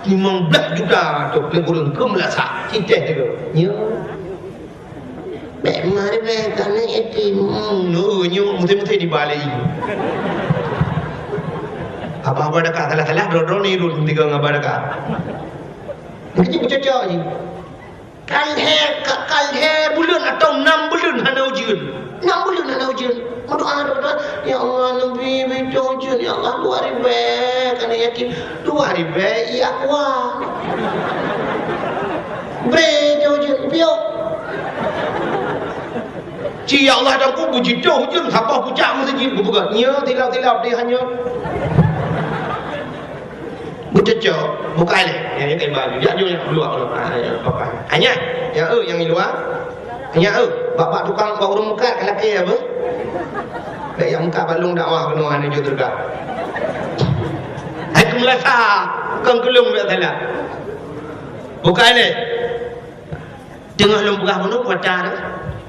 limong blaih juta tu lé ureuëng keu meulasah, citeh tu." Nyo. Bék mari bék keuneuk yatim. Hmm, nyo, nyo, meuté-meuté dibalei. Abah-abah dakah salah-salah, droe-droe ni rot tiga ngon abah dakah. Jadi beucocok jih. Ka lhée, ka, ka lhée buleuen atawa nam buleuen hana ujeuen. Nam buleuen hana ujeuen. Meudoa, doa, "Ya Allah, neubi, bi ujeuen, ya Allah, dua ribée keuneuk yatim." "Dua ribée, iya kuah. Bre ujeuen, piôh." Ci, "Ya Allah, dan ku bujitoh ujeuen, saboh pucak meuseujid," geupeugah. Nyo, tilap-tilap di hanyot. Beucocok, bukai lé. Nyang, nyang kai baju. Jak jôk nyang luwa, ah, nyang papan. Hanya, nyang, eh, nyang luwa. Hanya, eh, bak-bak tukang, bak ureuëng meukat, ka lakée apa? Bék nyang meukat bak lôn dakwah keunoe hana jeuet teuga. Hai keumeulasa, kon keu lôn bék salah. Bukai lé. Teungoh lôn peugah bunoe, kuata dah.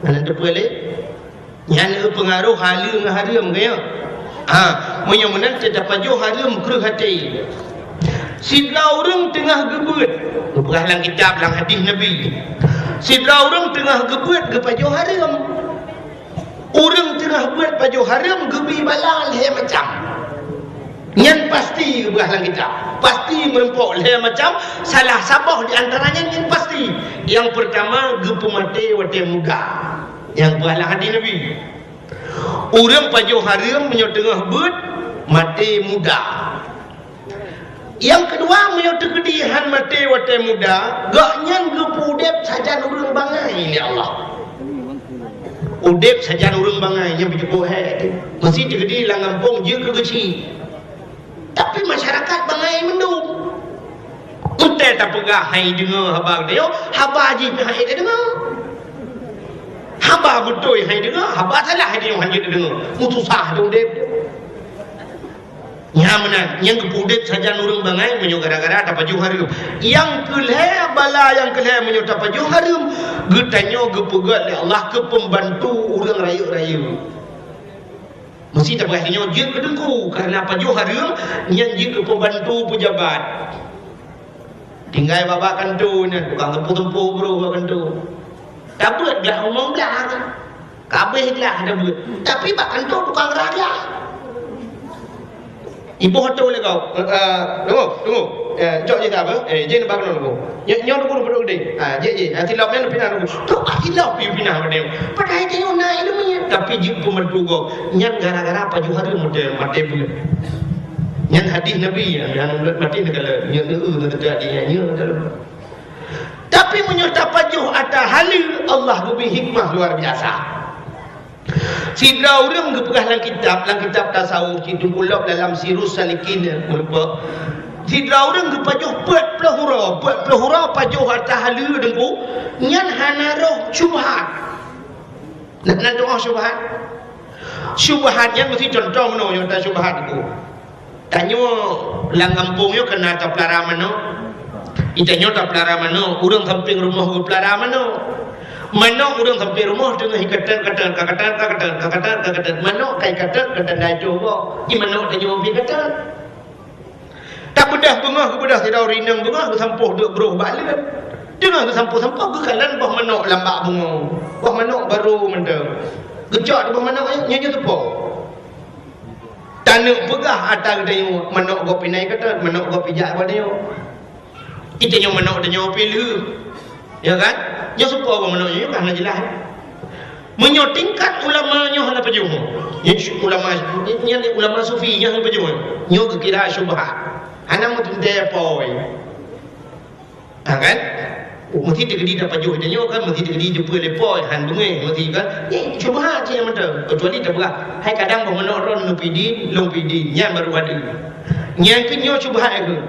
Hana teupeu lé. Nyan le peungaroh haleue ngon hareuem, ka nyo? Ha, meunyoe meunan teuh tapajoh hareuem kreueh até. Sidroe ureuëng teungoh geubeuet, geupeugah lam kitab, lam hadis Nabi. Sidroe ureuëng teungoh geubeuet geupajoh hareuem. Ureuëng teungoh beuet pajoh hareuem geubi bala lhée macam. Nyan pasti geupeugah lam kitab. Pasti meurumpok lhée macam, salah saboh di antara nyan nyan pasti. Nyang peurtama geupeumaté watée muda. Nyang peugah lam hadis Nabi. Ureuëng pajoh hareuem meunyoe teungoh beuet, maté muda. Nyang keudua, meunyoe teukeudi han maté watée muda, gobnyan geupeu udeb sajan ureuëng bangai lé Allah. Udeb sajan ureuëng bangai nyang beujeuet boh hék teuh. Meusi teukeudi lam gampông jeuet keu geuchik. Tapi masyarakat bangai mandum. Watée tapeugah hai deungoe haba geutanyoe, haba jih pih hai tadeungoe. Haba beutôi hai deungoe, haba salah hai deungoe, han jeuet tadeungoe. Meususah teuh udeb. Nyan meunan, nyang geupeu udeb sajan ureuëng bangai meunyoe gara-gara tapajoh hareuem. Nyang keu lhée bala nyang keu lhée meunyoe tapajoh hareuem, geutanyoe geupeugét lé Allah keu peumbantu ureuëng rayeuk-rayeuk. Meusi tapeugah nyoe jeuet keu teungku, kareuna pajoh hareuem nyan jeuet keu peumbantu peujabat. Tinggai bak-bak kantô nyan, tukang teumpo-teumpo brôh bak kantô. Tabeuet glah limong blah kan. Ka abéh glah tabeuet. Tapi bak kantô tukang rah glah. Iboh atô lé gob. Eh, eh, tunggu, tunggu. Eh, cok jih ka apa? Eh, jih bak keunoe tunggu. Nyoe, nyoe tunggu, tunggu, tunggu deh. Ah, jih, jih. Ah, silop nyan pinah tunggu. Tu ah, silop pi pinah bak nyoe. Padahai tanyoe na ileumèe, tapi jeuet peumeuntu gob. Nyan gara-gara pajoh hareuem maté, maté beuet. Nyan hadih Nabi, nyan, nyan maté neukalon. Nyan, eh, nyan teuka di nyan, nyan dalam. Tapi meunyoe tapajoh ata haleue, Allah geubri hikmah luar biasa. Sidroe ureuëng geupeugah lam kitab, lam kitab tasawuf, cit teupeulop dalam Sirus Salikin, meureumpok. Sidroe ureuëng geupajoh peuet ploh uroe, peuet ploh uroe pajoh ata haleue deungku, nyan hana roh syubhat. Nah, na tu'oh syubhat. Syubhat nyan meusti contoh meunoe nyang ta syubhat tu. Tanyoe lam gampông nyoe keunan tapeulara manok. Di tanyoe tapeulara manok, ureuëng sampéng rumoh geupeulara manok. Manok ureuëng sampéng rumoh teungoh ikatet-katet, ka katet, ka katet, ka katet, ka katet. Manok ka ikatet, ka tanda coe gob. Di manok tanyoe pih katet. Tabeudôh beungoh, geubeudôh sidroe rinong beungoh, geusampôh duek broh bak leuet. Teungoh geusampôh-sampôh, geukalon boh manok lam bak beungoh. Boh manok barô mantong. Geucok di boh manok nyan, nyan jeuet teupo. Taneuk peugah ata geutanyoe, manok gob pih na ikatet, manok gob pih jak bak tanyoe. Di tanyoe manok tanyoe pih lheueh. Ya kan? Nyoe seupôt manok nyoe kan hana jeulaih. Meunyoe tingkat ulama nyoe hana pajoh. Nyan ulama, nyan ulama sufi nyan hana pajoh. Nyoe geukira syubhat. Hana meuteuntèe poi. Ha kan? Oh, meusti teukeudi tapajoh tanyoe kan, meusti teukeudi jeupeue lé poi, han beungéh, meusti kan? Nyan syubhat nyang mantong. Kecuali tapeugah, hai kadang boh manok droe neupidin, lôn pidin, nyan baru ada. Nyan keuh nyoe syubhat keuh.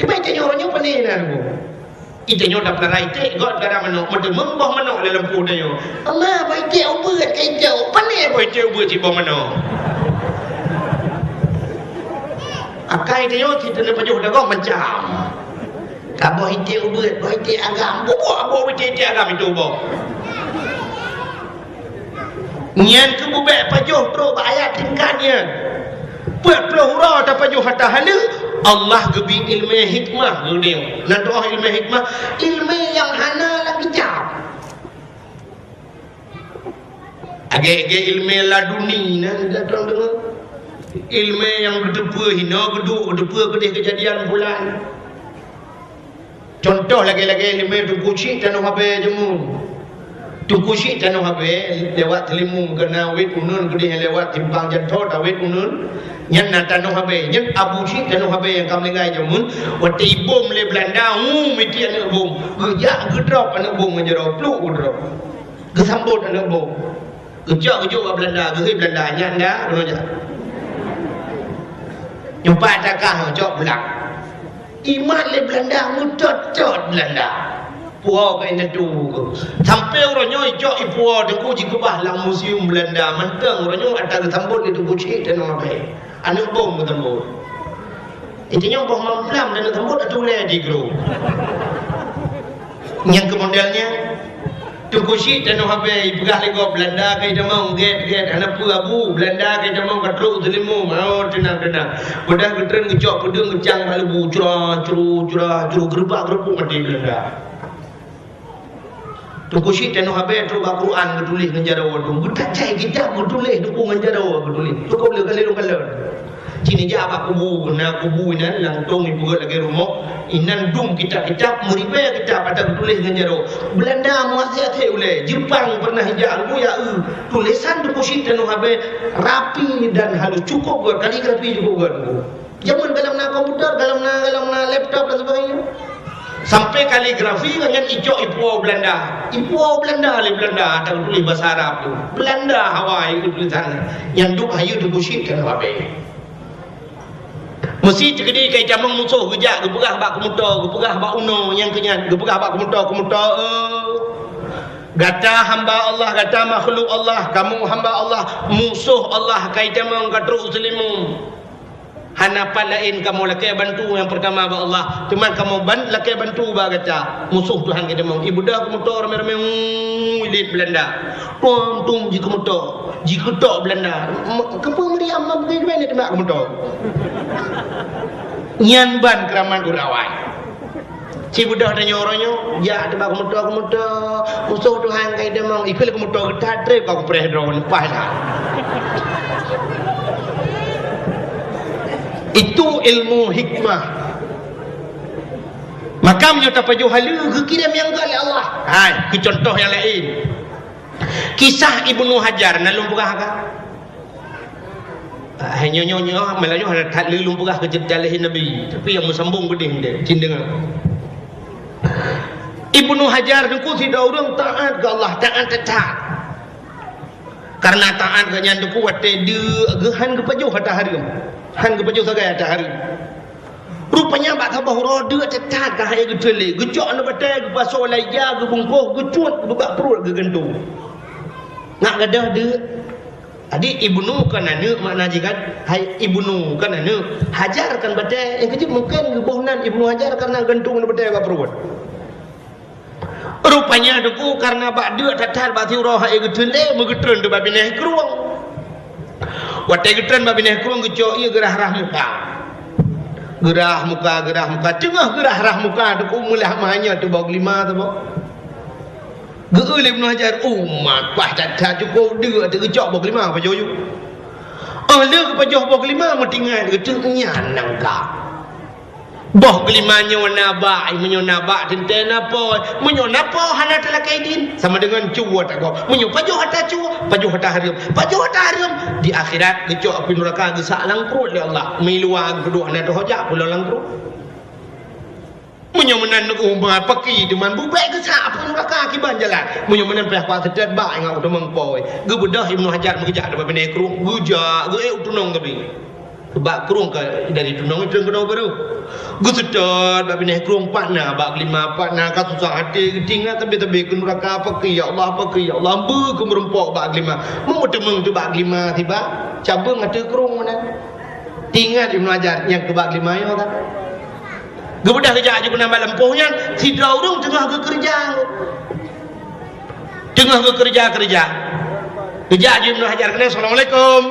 Teuma tanyoe nyoe pane na nyoe. Itanyoe tapeulara iték, gob tapeulara manok, meuteumé boh manok lé lampôh tanyoe. "Allah, boh iték ubeuet ka iték, pane boh iték ubeuet cit boh manok." Akai tanyoe cit tapajoh dagoe macam. Ka boh iték ubeuet, boh iték agam, bubuk boh iték-iték agam itu boh. Nyan keuh bubek pajoh trok bak ayat tingkat nyan. Peuet ploh uroe tapajoh ata haleue, Allah geubri ileumèe hikmah geuneuk. Na tu'oh ileumèe hikmah, ileumèe nyang hana lam kitab. Agak-agak ileumèe laduni na, dah tuan dengar. Ileumèe nyang geuteupeue hinoe geuduek, geuteupeue keudeh keujadian bulan. Cuntoh lagèe-lagèe ileumèe Teungku Chik Tanoh Abèe jameun. Teungku Chik Tanoh Abèe lewat Teulimu, keunan wét uneun keudeh lewat simpang Janto, tawét uneun. Nyan na Tanoh Abèe. Nyan Abu Chik Tanoh Abèe nyang ka meuninggai jameun. Watèe ibom lé Beulanda, hu, meuti aneuk bom. Geujak geudrop aneuk bom ngon jaroe, pluk geudrop. Geusambot aneuk bom. Geucok geujok bak Beulanda, geuhôi Beulanda, "Nyan dah, keunoe jak." Nyoe pat takah, cok pulang. Imat lé Beulanda, meutot-tot Beulanda. Puwoe keu indatu keuh. Sampoe uroe nyoe icok ipuwoe Teungku jikeubah lam museum Beulanda. Mantong uroe nyoe ata geusambot lé Teungku Chik Tanoh Abèe. Aneuk bom geusambot. Itanyoe boh mamplam dan sambot atulèe di gru. Nyang keu model nyan, Teungku Chik Tanoh Abèe, ipeugah lé gob, "Beulanda ka itamong, gèt, gèt, hana peue Abu, Beulanda ka itamong ka trok u Teulimu, oh, teunang, teunang." Padahai geutreun geucok peudeueng geucang bak leubu, cura, curu, cura, curu, geureubak, geureubak, maté Beulanda. Teungku Chik Tanoh Abèe trok bak Quran geutuléh ngon jaroe tu. Geutacai kitab geutuléh, teungku, ngon jaroe geutuléh. Cukôp lé kali lôn kalon. Cit neujak bak kubu, na kubu inan, langsông ipeugöt lagèe rumoh. Inan dum kitab-kitab, meuribèe kitab ata geutuléh ngon jaroe. Beulanda meuaséh-aséh ulèe. Jeupang pernah ijak lôn, ya, eu. Tulésan Teungku Chik Tanoh Abèe rapi dan halus. Cukôp göt, kaligrafi cukôp göt, Teungku. Jameun gohlom na komputer, gohlom na, gohlom na laptop dan sebagainya. Sampai kaligrafi nyan icok ipuwoe Beulanda. Ipuwoe Beulanda lé Beulanda, ata geutuléh basa Arab tu. Beulanda hawa itu tulisan. Nyan duek hayeue Teungku Chik Tanoh Abèe. Meusi teukeudi ka itamong musoh geujak geupeugah bak keumoto, geupeugah bak unoe nyang keu nyan, geupeugah bak keumoto, keumoto, eh, gata hamba Allah, gata makhluk Allah, kamoe hamba Allah, musoh Allah ka itamong ka trok u Teulimu. Hana pat laén kamoe lakèe bantu nyang peurtama bak Allah, teuma kamoe ban-, lakèe bantu bak gata. Musoh Tuhan geutamong. Ibeudôh keumoto ramé-ramé, uu, ilét Beulanda. Tom-tom jikeumoto, jikeutok Beulanda. M-, keupeue Maryam ma beugèt-gèt nibak keumoto? Nyan ban keuramat ureueng awai. Ci beudôh tanyoe uroe nyoe, jak teuba keumoto-keumoto, musoh Tuhan ka itamong, ikheun lé keumoto geutat trép ka kupreh droe leupah dah. Itu ilmu hikmah. Maka meunyoe tapajoh haleue geukirém nyang göt lé Allah. Hai, keu contoh nyang laén. Kisah Ibnu Hajar na lôn peugah ka. Ah, nyoe, nyoe, nyoe, malah nyoe hana that lé lôn peugah keu ceurita lahé Nabi, tapi nyang meusambông beudeh deh, cit deungoe. Ibnu Hajar Teungku sidroe ureueng taat keu Allah, taat that-that. Kareuna taat geuh nyan Teungku watèe deuk geuh han geupajoh ata hareuem. Han geupajoh sagai ata hareuem. Rupanya bak saboh uroe deuk that-that ka han ék geuteun lé. Geucok aneuk batèe, geupasoe lam ija, geubeungkoh, geucut, geubeuet bak pruet, geugantung. Ngat gadôh deuk. Jadi, Ibnu kon aneuk makna jih kan? Hai, Ibnu kon aneuk. Hajar kan batèe. Nyang keujeuet mungken geuboh nan Ibnu Hajar kareuna gantung batèe bak pruet. Rupanya Teungku kareuna bak deuk that-that bak siuroe han ék geuteun lé, meugeutreun teuk bak binéh krueng. Watèe geutreun bak binéh krueng geucok ié geurah-rah muka. Geurah muka, geurah muka. Teungoh geurah-rah muka Teungku meulah meuhanya teuh boh geulima saboh. Geu-eu lé Ibnu Hajar, umat, paih that-that cukôp deuk teuh geucok boh geulima pajoh yue. Óh lheueh geupajoh boh geulima meutinggai geuteuk nyan nangka. Boh geulima nyoe na bak, meunyoe na bak teuntèe na po, meunyoe na po hana talakèe idin, sama deungon cue ata gob. Meunyoe pajoh ata cue, pajoh ata hareuem, pajoh ata hareuem, di akhirat geucok apui nuraka geusak lam pruet lé Allah. Meuiluwa geuduek hana teuhojak pulo lam pruet. Meunyoe meunan neuubat paki deungon bubèe geusak apui nuraka kiban jalan. Meunyoe meunan payah kuat seutôt bak ingat u teumeng po. Geubeudôh Ibnu Hajar meugeujak bak binéh krueng, geujak geuék u tunong geubi. Bak krueng ka dari tunong treun keunoe baru. Geuseutôt bak binéh krueng, pat na bak geulima, pat na ka susah até, geutingat sabé-sabé keu nuraka, paki ya Allah, paki ya Allah, beu keu meurumpok bak geulima. Meumeuteumeng teuh bak geulima tiba, cabeueng ateueh krueng meunan. Tingat Ibnu Hajar nyang keu bak geulima nyoe ka. Geubeudôh geujak jih keunan bak lampôh nyan, sidroe ureueng teungoh geukeureuja. Teungoh geukeureuja-keureuja. Geujak jih Ibnu Hajar keunan, "Assalamualaikum."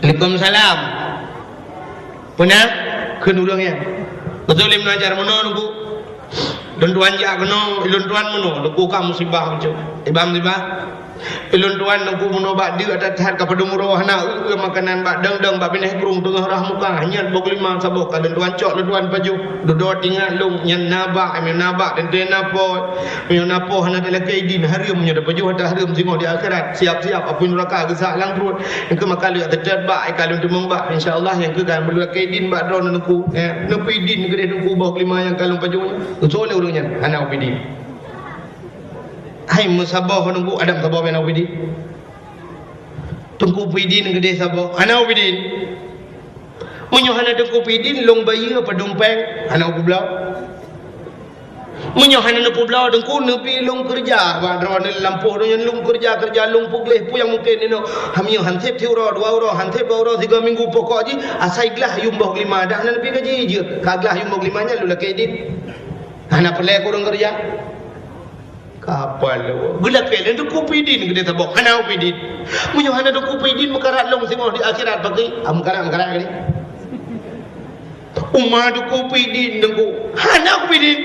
"Waalaikumsalam." "Peue na?" kheun ureueng nyan. Beutôi lé Ibnu Hajar, "Meunoe Teungku. Lôn tuan jak keunoe, lôn tuan meunoe, Teungku ka musibah bacut." "Iban musibah?" "Lôn tuan Teungku meunoe bak deuk that-that ka padum uroe hana eu-eu makanan bak dong-dong bak binéh krueng teungoh rhah muka, hanyot boh geulima saboh ka lôn tuan cok lôn tuan pajoh. Dudoe tingat lôn nyan na bak, meunyoe na bak teuntèe na po. Meunyoe na po hana talakèe idin, hareuem meunyoe tapajoh ata hareuem singoh di akhirat. Siap-siap apui nuraka geusak lam pruet. Nyang keu maka lôn seutôt bak, ka lôn teumeng bak. Insya Allah nyang keu ka lôn lakèe idin bak droeneuh Teungku. Eh, neupeu idin keudéh Teungku boh geulima nyang ka lôn pajoh nyan." Geusoe lé ureueng nyan, "Hana upeu idin." Hai meusaboh Teungku, adak meusaboh bak na upeu idin. "Teungku peuidin keudéh saboh." "Hana upeuidin." "Meunyoe hana Teungku peuidin, lôn bayeue padum péng." "Hana upubloe." "Meunyoe hana neupubloe Teungku, neubi lôn keureuja bak droeneuh lampôh nyoe, lôn keureuja-keureuja lôn peugleh peue nyang mungken inoe. Meunyoe han sép siuroe, dua uroe, han sép dua uroe, sigoe minggu, pokok jih asai glah yuem boh geulima, dak hana neubi gaji jeuet. Ka glah yuem boh geulima nyan lôn lakèe idin. Hana peureulèe keu ureueng keureuja." Kapal lôn. Geulakèe lé Teungku peuidin keudéh saboh, "Hana upeuidin." "Meunyoe hana Teungku peuidin, meukarat lôn singoh di akhirat paki." Ah, meukarat, meukarat keudéh. "Uma Teungku peuidin, Teungku." "Hana kupeuidin."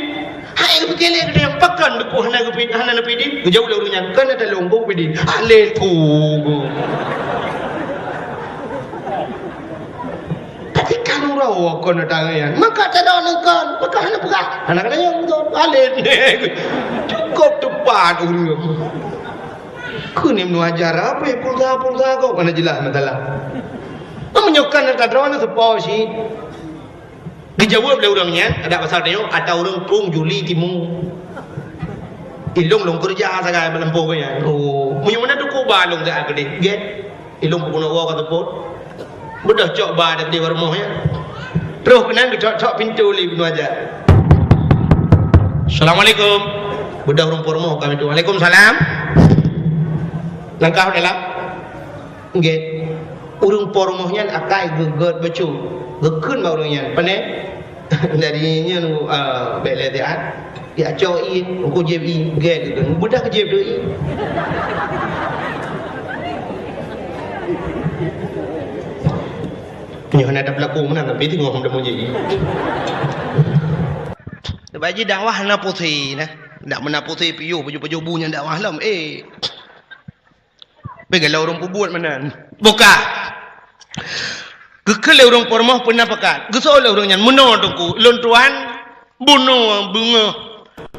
"Hai geupike lé keudéh, pakon Teungku hana geupeuidin, hana neupeuidin?" Geujaweueb lé ureueng nyan, "Kon ata lôn, beu peuidin." "Alèh Teungku." Tapi kan uroe kon datang nyan. Maka tadong kon, maka hana peugah. Hana keuneuk nyan beutôi. Alet. Cukup tepat ureueng. Keuneuk Ibnu Hajar, apa pulsa-pulsa kok hana jeulaih masalah. Meunyoe kan tadong nyan seupôt cit. Geujaweueb lé ureueng nyan, adak basa tanyoe, ata ureueng krueng Juli Timu. Ilôn lôn keureuja sagai bak lampôh nyan. Oh, meunyoe meunan Teungku ba lôn geuh keudéh. Gét. Ilôn peubunoe woe ka seupôt. Beudôh cok ba dikeudeh bak rumoh nyan. Troh keunan geucok-cok pintoe lé Ibnu Hajar. "Assalamualaikum." Beudôh ureueng po rumoh ka pintoe. "Waalaikumsalam." Langkah u dalam. Gét. Ureueng po rumoh nyan akai geugét bacut. Geukheun bak ureueng nyan. Pane? Dari nyan, ah, bèk lé siat. Geujak cok ié, Teungku jieb ié, gét geuh. Beudôh jieb dua ié. Nyoe hana ada pelaku meunan, tapi teungoh hom teumeujieb ié. Bak jih dakwah hana pusé nah. Dak meunan pusé piôh pajoh-pajoh bu nyan dakwah lom. Eh. Bèk galak ureueng peubuet meunan. Buka. Geukheun lé ureueng po rumoh peue na pakat. Geusoe lé ureueng nyan, "Meunoe Teungku, lôn tuan bunoe beungoh."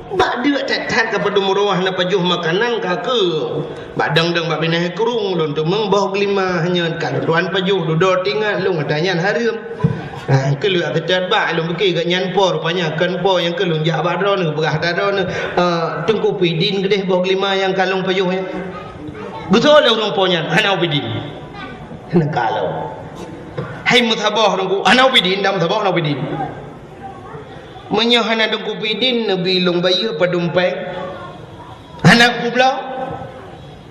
Bak deuk that-that ka padum uroe hana pajoh makanan ka keu. Bak dang-dang bak binéh krueng lôn teumeung boh geulima hanyot ka lôn tuan pajoh, dudoe tingat lôn ata nyan hareuem. Ha, keu lôn ata that bak lôn pike gobnyan po, rupanya kon po nyang keu lôn jak bak droeneuh, peugah ata droeneuh, "Eh, Teungku peuidin keudeh boh geulima nyang ka lôn pajoh nyan." Geusoe lé ureueng po nyan, "Hana upeuidin." Hana ka lôn. Hai meusaboh Teungku, "Hana upeuidin, dak meusaboh hana upeuidin." "Meunyoe hana Teungku peuidin, neubi lôn bayeue padum péng." "Hana kupubloe."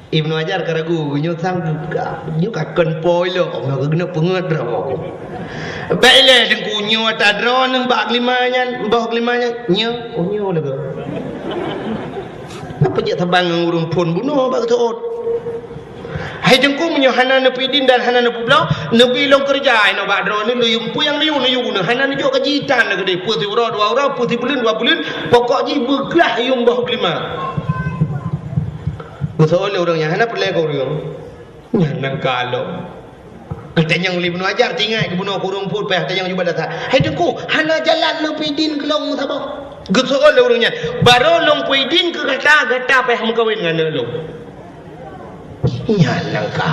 Ibnu Hajar ka ragu, nyoe sang ka, nyoe ka kon po ilok, nyoe keuneuk peungeut droe. "Bèk ilèe Teungku, nyoe ata droeneuh bak geulima nyan, boh geulima nyan." "Nyoe?" "Oh, nyoe lagèe." Napa jak saban ngon ureueng phôn bunoe bak geuseuôt? "Hai Teungku, meunyoe hana neupeuidin dan hana neupubloe, neubi lôn keureuja inoe bak droeneuh, neuyue peue nyang neuyue, neuyue keuneuk. Hana neujok gaji tan lagèe deh, peue siuroe dua uroe, peue sibuleuen dua buleuen, pokok jih beuglah yuem boh geulima." Geusoe lé ureueng nyan, hana peureulèe keu ureueng. Nyan nan ka lom. Tanyong lé Ibnu Hajar, tinggai keubunoe kureueng phon payah tanyong jubah dasar. "Hai Teungku, hana jalan lôn peue idin keu lôn saboh?" Geuseuôt lé ureuëng nyan, "Barô lôn peue idin keu gata, gata payah meukawen ngon aneuëk lôn." Nyan nyang ka.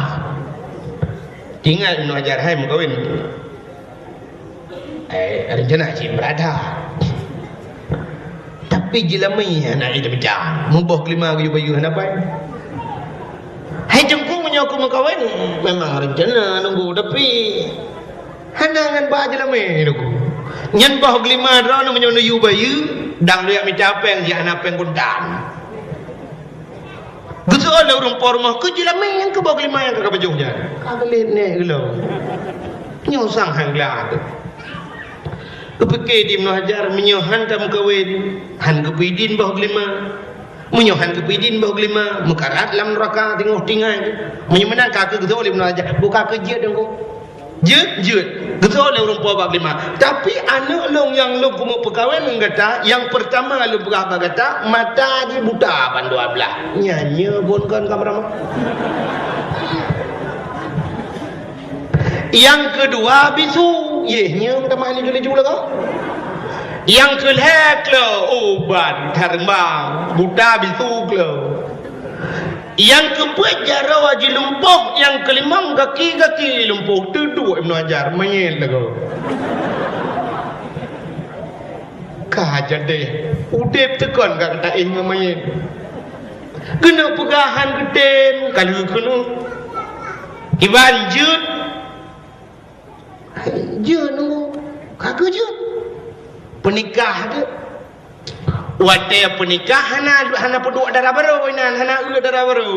Tinggai Ibnu Hajar, "Hai meukawen." Eh, rencana cit beurada. Tapi jeulamé hana idam-idam. Muboh keulima geuyue bayeue hana pai. Hai Teungku, meunyoe ku meukawen, memang rencana nunggu, tapi hana ngon ba jeulamé Teungku. Nyan boh keulima droeneuh meunyoe neuyue bayeue, dang lheueh mita péng, jih hana péng guntan. Geuseuôt lé ureuëng po rumoh, "Keu jeulamé nyang keuboh keulima nyang ka kapajoh nyan?" "Ka geulet nèk geuh lom." Nyoe sang han glah teuh. Geupike di Ibnu Hajar, "Meunyoe han tameukawen, han geupeu idin boh keulima. Meunyoe han geupeu idin boh keulima, meukarat lam neuraka teungoh tinggai." Meunyoe meunan ka keu geuseuôt lé Ibnu Hajar, "Buka keu jeuet Teungku." "Jeuet, jeuet." Geuseuôt lé ureuëng po bak keulima. "Tapi aneuëk lôn nyang lôn keumeung peukawen ngon gata, nyang peurtama lôn peugah bak gata, mata jih buta bandua blaih." "Nyan nyoe phon kon ka meuramah." "Nyang keudua bisu." "Yeh, nyoe meutamah laju-laju lagoe." "Nyang keulhèe kleu, uban thareumbang, buta bisu kleu." "Nyang keupeuet jaroe jih lumpoh, nyang keulimong gaki-gaki lumpoh." Teuduek Ibnu Hajar, manyét lagoe. Ka jadeh, udeb teukon ka geuta-éh ngon manyét. Keuneuk peugah han geutem, ka lheueh keunoe. Kiban jeuet. Jeuet nunggu. Ka keu jeuet. Peunikah jeuet. Watèe peunikah hana, hana peuduek dara barô inan, hana eu dara barô.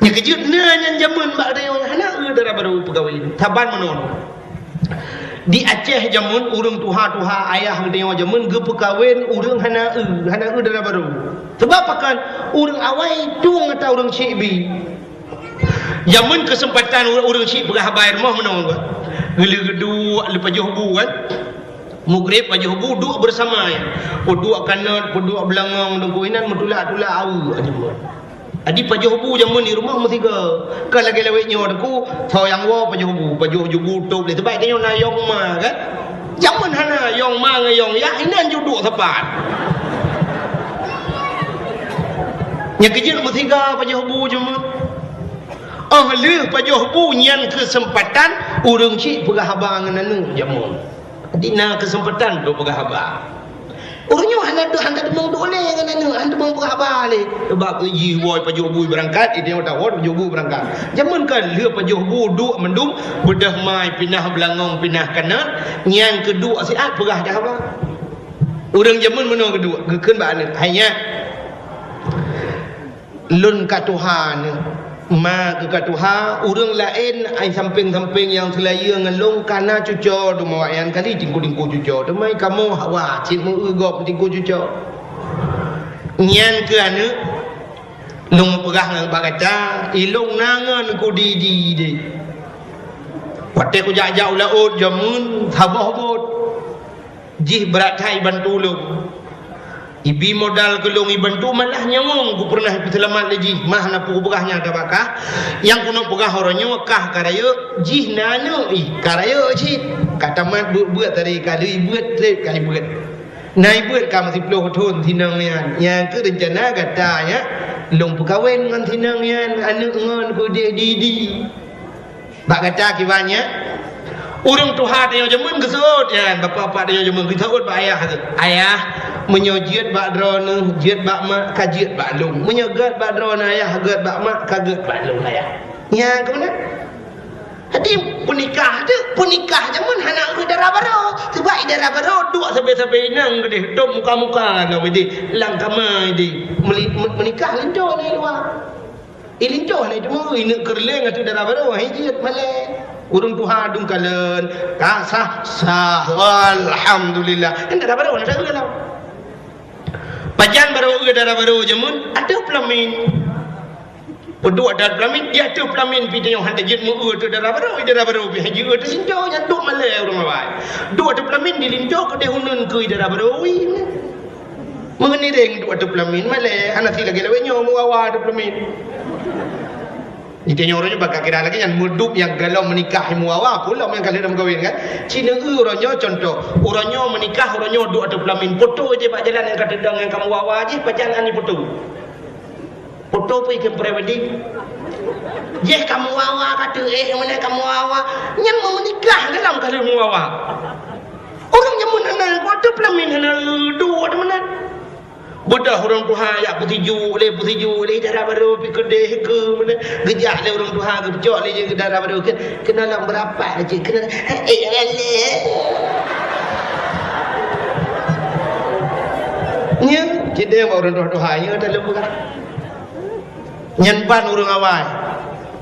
Nyang keujeuet na nyan jameun bak tanyoe hana eu dara barô peukawen. Saban meunoe. Di Aceh jameun ureuëng tuha-tuha ayah geutanyoe jameun geupeukawen ureuëng hana eu, hana eu dara barô. Sabab pakon ureuëng awai tueng ata ureuëng syik bi. Jameun keuseumpatan ureuëng syik peugah haba i rumoh meunoe, geulheueh geuduek lheueh pajoh bu kan. Mugreb pajoh bu duek beurasama nyan. Peuduek kanot, peuduek beulangong, deungon inan meutulak-tulak aweuek jameun. Jadi pajoh bu jameun di rumoh meusigoe. Kon lagèe lawét nyoe Teungku, soe nyang woe pajoh bu, pajoh bu tôb lé. Sabab tanyoe na yong ma kan. Jameun hana yong ma ngon yong yah, inan jeuet duek sapat. Nyang keujeuet meusigoe pajoh bu jameun. Óh lheueh pajoh bu nyan keuseumpatan ureuëng syik peugah haba ngon aneuëk jameun. Jadi na keuseumpatan untuk peugah haba. Ureuëng nyoe hana, hana teumong duek lé ngon aneuëk, hana teumong peugah haba lé. Sabab jih woe pajoh bu beurangkat, idéh watèe woe pajoh bu beurangkat. Jameun kan lheueh pajoh bu duek mandum, beudôh mai pinah beulangong, pinah kanot, nyan keuduek siat peugah dah haba. Ureuëng jameun meunoe keuduek, geukheun bak aneuëk, "Hai nyak, lôn ka tuha nyoe, ma keuh ka tuha, ureuëng laén ai sampéng-sampéng nyang seulayeue ngon lôn ka na cuco, teuma awaknyan kali tingku-tingku cuco, teuma kamoe hawa cit meu-eu gob tingku cuco. Nyan keuh aneuëk, lôn peugah ngon bak gata, ilôn na ngon ku di-di deh. Watèe kujak-jak u laôt jameun saboh bot." Jih brat that ibantu lôn. Ibi modal keu lôn ibantu, malah nyawöng ku peureunah ipeuseulamat lé jih, mah na peue peugah nyan tabak kah. Nyang keuneuk peugah uroe nyoe kah ka rayeuk, jih na aneuëk ih ka rayeuk cit. Ka tamat beuet-beuet tadi, ka lheueh ibeuet trép ka ibeuet. Na ibeuet ka meusiplôh thon sinong nyan. Nyang keuh reuncana gata nyan, lôn peukawen ngon sinong nyan, aneuëk ngon keudeh di-di. Bak gata kiban nyan, ureuëng tuha tanyoe jameun geuseuôt nyan, bapak-bapak tanyoe jameun geuseuôt bak ayah geuh, "Ayah, meunyoe jeuet bak droeneuh, jeuet bak mak, ka jeuet bak lôn. Meunyoe gét bak droeneuh ayah, gét bak mak, ka gét bak lôn ayah." Nyan keuh meunan. Jadi peunikah tu, peunikah jameun hana eu dara barô. Sabab i dara barô duek sabe-sabe inong keudeh, tôb muka-muka ngon idéh, lam kama idéh. Meuli-, me-, meunikah linto ngon i luwa. Ilinto hana teuma, ineuk keureuleng ateueh dara barô, hai jeuet malèe. Ureuëng tuha dum kalon, ka sah, sah, alhamdulillah. Nyan dara barô na dara lom. Pajan barô eu dara barô jameun, ateueh peulamin. Peuduek ateueh peulamin, di ateueh peulamin pih tanyoe han tajeuet meu-eu ateueh dara barô, dara barô pih han jeuet eu teuh linto, nyan duek malèe ureuëng awai. Duek ateueh peulamin di linto keudeh uneun keu dara barô, ui. Meungiréng duek ateueh peulamin, malèe, hana si lagèe lawét nyoe meuwawa ateueh peulamin. Di tanyoe uroe nyoe bak kira lagèe nyan, meudup nyang golom meunikah meuawa, peue lom nyang ka lheueh meukawen kan. Ci neueu uroe nyoe contoh, uroe nyoe meunikah, uroe nyoe duek ateueh peulamin, poto jih bak jalan nyang ka teudong nyang ka meuawa jih, pajan ani poto. Poto peue ikheun pre-wedding. Jih ka meuawa ka teuh, eh, meunan ka meuawa. Nyang meunikah golom ka lheueh meuawa. Ureueng jameun hana, ateueh peulamin hana, duek ateueh meunan. Beudôh ureueng tuha jak peusijuek lé, peusijuek lé, dara barô pih keudeh keu meunan. Geujak lé ureueng tuha geupeucok lé jih dara barô, keu-, keunoe lom beurapat cit, keunoe, eh, eh, eh. Nyan, cit deh bak ureueng tuha-tuha nyoe taleueng peugah. Nyan ban ureueng awai.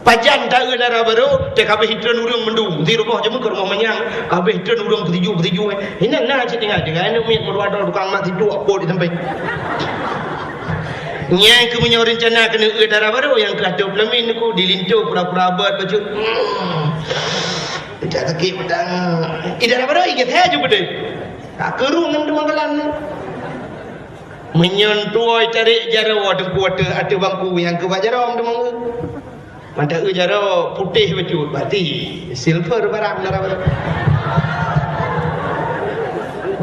Pajan taeu dara barô, teuh ka abéh itreun ureueng mandum. Di rumoh jameun keu rumoh manyang, ka abéh itreun ureueng peusijuek-peusijuek. Inan na cit tinggai, tinggai aneuk miet meudua droe tukang mat sijuek po di sampéng. Nyan keuh meunyoe reuncana keuneuk eu dara barô nyang keu ateueh peulamin ku, di linto pura-pura beuet bacut. Hmm. Peucak sakét peudang. Ih, dara barô ih, geusé ju beudeh. Tak keurung ngon teumanggalan. Meunyoe tuwoe tarek jaroe teungku ateueh, ateueh bangku nyang keu bak jaroe teumangga. Mantong eu jaroe putéh bacut, berarti silver barang dara barô.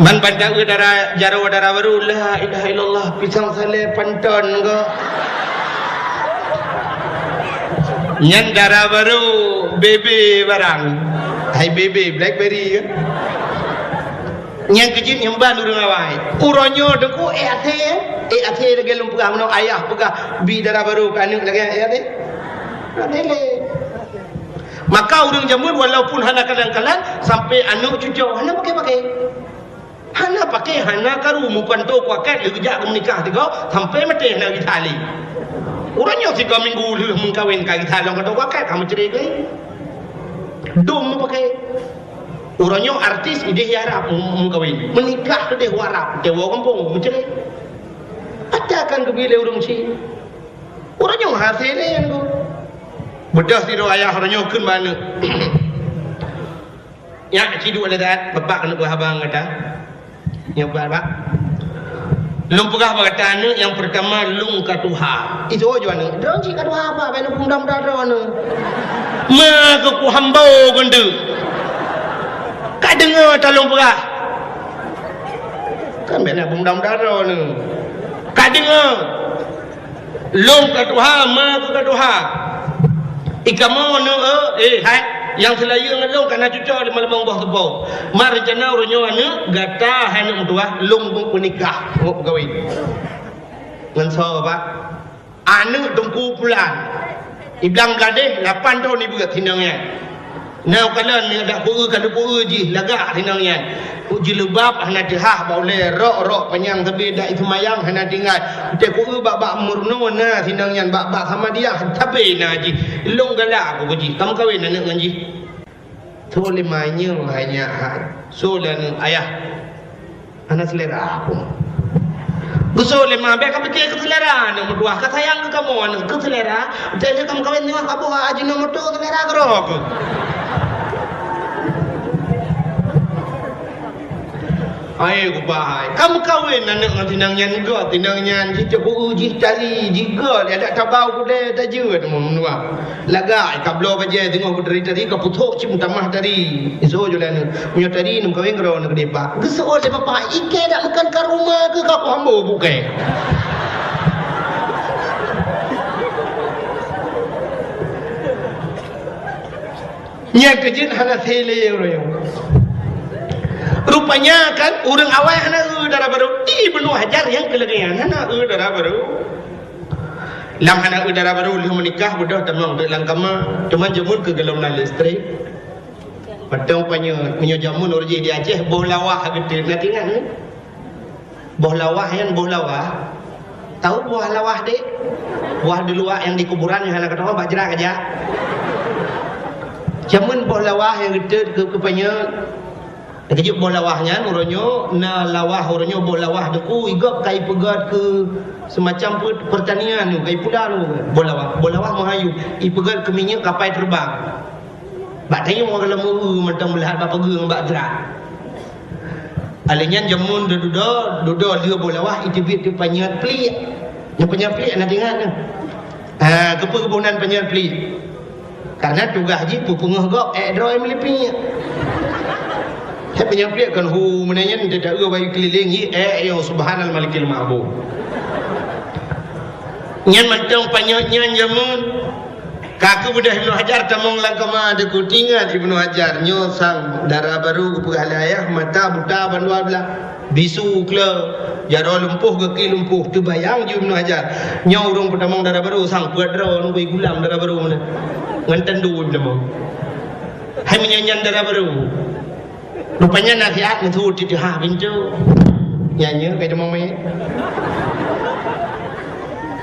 Man ban taeu dara, jaroe dara barô, la ilaha illallah, pisang salé panton go. Nyan dara barô, bebe barang. Hai bebe, blackberry ke? Nyang keujeuet nyang ban ureueng awai. Uroe nyoe teungku, eh, até, eh, até lagèe lôn peugah meunoe, ayah peugah bi dara barô keu aneuk lagèe, eh, até. Até lé. Maka ureueng jameun walaupun hana kalan-kalan, sampai aneuk cucoe hana pakai-pakai. Hana pakai, hana karu, meupanto kuakat lé geujak keu meunikah sigoe, sampai maté hana gisa lé. Uroe nyoe sigoe minggu lheueh meukawen ka gisa lom, ka teuh kuakat ka meucré lé. Dum meupakai. Uroe nyoe artis idéh i Arab meukawen. Meunikah keudéh u Arab, teuwoe gampông, meucré. Ata kan geubri lé ureueng chik. Uroe nyoe hasé lé nyan tu. Beudôh sidroe ayah uroe nyoe kheun bak aneuk. Nyak, ci duek lé that, bapak keuneuk beuhaba ngon gata. Nyoe, Pak, Pak. Lôn peugah bak gata aneuk, nyang peurtama, lôn ka tuha. Itu jua aneuk. Droe cit ka tuha, Pak, bèk lôn peumudah droeneuh. Ma keu kuhambo geundeuk. Ka deungoe ta lôn peugah. Kan bèk na peumudah droeneuh. Ka deungoe. Lôn ka tuha, ma keu ka tuha. Ikamoe neueu, eh, hai, nyang seulayeue ngon lôn ka na cucoe di malam boh teupeu. Ma reuncana uroe nyoe aneuk, gata hai aneuk meutuah, lôn meunikah, ngon peugawi. Ngon soe, Pak? Aneuk Teungku Pulan. Iblang Bladeh, lapan thon ibeuet sinong nyan. Na kalon nyoe dak peu-eu ka lupeu jih lagak sinong nyan. Ku jilbab hana teuhah bak ulèe, rok-rok panyang sabe dak iseumayang hana tinggai. Teuh ku eu bak-bak meurunoe na sinong nyan, bak-bak Samadiyah sabe na jih. Lôn galak ku jih, ka meukawen aneuk ngon jih. Soe lé ma nyoe hai nyak hai. Soe lé aneuk ayah. Hana seulera pun. Geusok lé ma, bèk ka pike keu seulera aneuk meutuah, ka sayang keu kamoe aneuk keu seulera. Jadi kamoe kawen nyoe ka boh Ajinomoto seulera keudroe keuh. Hai, kubah hai. Kamoe kawen aneuk ngon tinang nyan gèt, tinang nyan jih teupeue jih tari, jih gèt, adak tabau kudèe tajeuet meutuah. Lagak ka bloe bajèe teungoh beutari-tari ka puthok cit meutamah tari. Iso jolai aneuk. Meunyoe tari neumeukawen keudroe aneuk deh, Pak. Geuseuôt lé bapak, ikèe dak meukan ka rumoh keuh ka kuhambo bukèe. Nyan keuh jeuet hana sélé ureueng. Rupanya kan ureueng awai hana eu dara barô. Ibnu Hajar nyang keu lagèe nyan hana eu dara barô. Lam hana eu dara barô lheueh meunikah beudôh tamong teuk lam kama. Cuman jameun keu golom na listrik. Mantong panyöt, meunyoe jameun ureueng jih di Aceh boh lawah geuteut, na teuingat nyoe? Boh lawah nyan boh lawah. Tahu boh lawah deh? Boh di luwa nyang di kuburan nyang hana katong bak jrat aja. Jameun boh lawah nyang geuteut keu, keu panyöt. Keujeuet boh lawah nyan uroe nyoe na lawah uroe nyoe boh lawah deku igop kai peugöt keu semacam pe-, pertanian tu, kai pula tu boh lawah. Boh lawah meuhayu ipeugöt keu minyeuk kapai teubang. Bak tayue galom meu-eu mantong meulihat bak peugeueng bak jrat. Alèh nyan jameun dudoe, dudoe lheueh boh lawah iteubiet keu panyöt pliek. Nyang panyöt pliek na teuingat nyoe? Ha, keupeue geuboh nan panyöt pliek? Karena tugaih jih peupeungeuh gob, ék droe meulipie. Hai peunyapliek kon hu meunan nyan, teuta eu bayu keulileng jih, ék yo subhanal malikil ma'bud. Nyan mantong panyöt nyan jameun. Ka keubeudôh Ibnu Hajar tamong lam kama, teuku tingat Ibnu Hajar nyoe sang dara barô geupeugah lé ayah, mata buta ban dua blah. Bisu kle, jaroe lumpoh, gaki lumpoh, teubayang ju Ibnu Hajar. Nyoe ureuëng peutamong dara barô, sang peuet droe, nunggu gulam dara barô meunan. Ngon tandu Ibnu tamong. Hai meunyoe nyan dara barô. Rupanya nasihat meusu titeuha pintoe. Nyan nyoe kai tamong mé.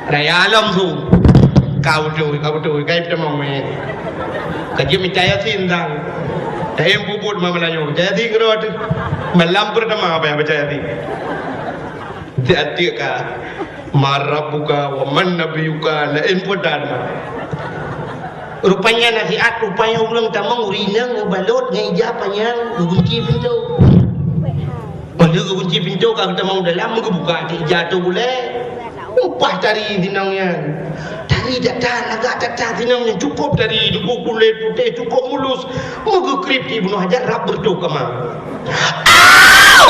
Raya lom su. Kau tu, kau tu, kai tamong mé. Ka jeuet mita Yasin sang. Dayeueng puput ma Meulayu. Mita Yasin keudroe teuh. Malam pertama apa yang baca Yasin? Hati-hati ka. Man rabbuka wa man nabiyuka, laén peue dan. Rupanya nasihat, rupanya ureuëng tamong ureuëng inong balot ngon ija panyang geugunci pintoe. Padahai geugunci pintoe ka geutamong dalam, geubuka ija tu bulée. Upah tari sinong nyan. Tari that-that, lagak that-that sinong nyan, cukup tari, cukup kulét putéh, cukup mulus. Meugeukrip di Ibnu Hajar rab beureutoh kama. Au!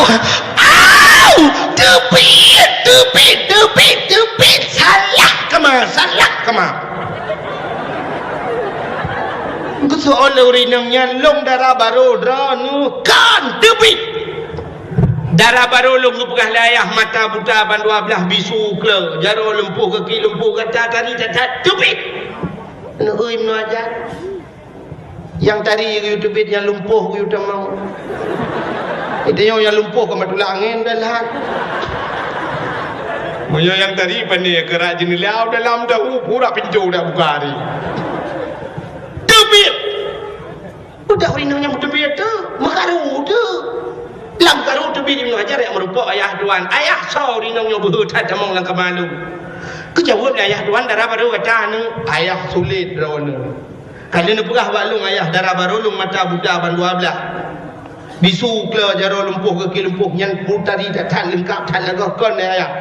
Au! Teubiet, teubiet, teubiet, teubiet! Salah kama, salah kama! Geuseuôt lé ureuëng inong nyan, lôn dara barô droeneuh, kon teubiet! Dara barô lôn geupeugah lé ayah, mata buta ban dua blah, bisu kle, jaroe lumpoh, gaki lumpoh, gata tari that-that, teubiet! Neueu Ibnu Hajar. Nyang tari geuyue teubiet, nyang lumpoh geuyue tamong. Tanyoe nyang lumpoh ka matulak angén dan lahat. Meunyoe nyang tari pane keurak jeuneula dalam tahu pura pintoe dak buka hari. Teubiet. Udah ureuëng inong nyang teubiet tu, meukaru tu. Lam karu teubiet Ibnu Hajar nyang meureumpok ayah tuan. Ayah soe ureuëng inong nyoe beuhe that tamong lam kama lôn. Geujaweueb lé ayah tuan, dara barô gata nyoe, ayah sulet droeneuh. Ka lheueh neupeugah bak lôn ayah, dara barô lôn mata buta ban dua blah. Bisu kle, jaroe lumpoh, gaki lumpoh, nyan putari that-that leungkap that lagée kon lé ayah.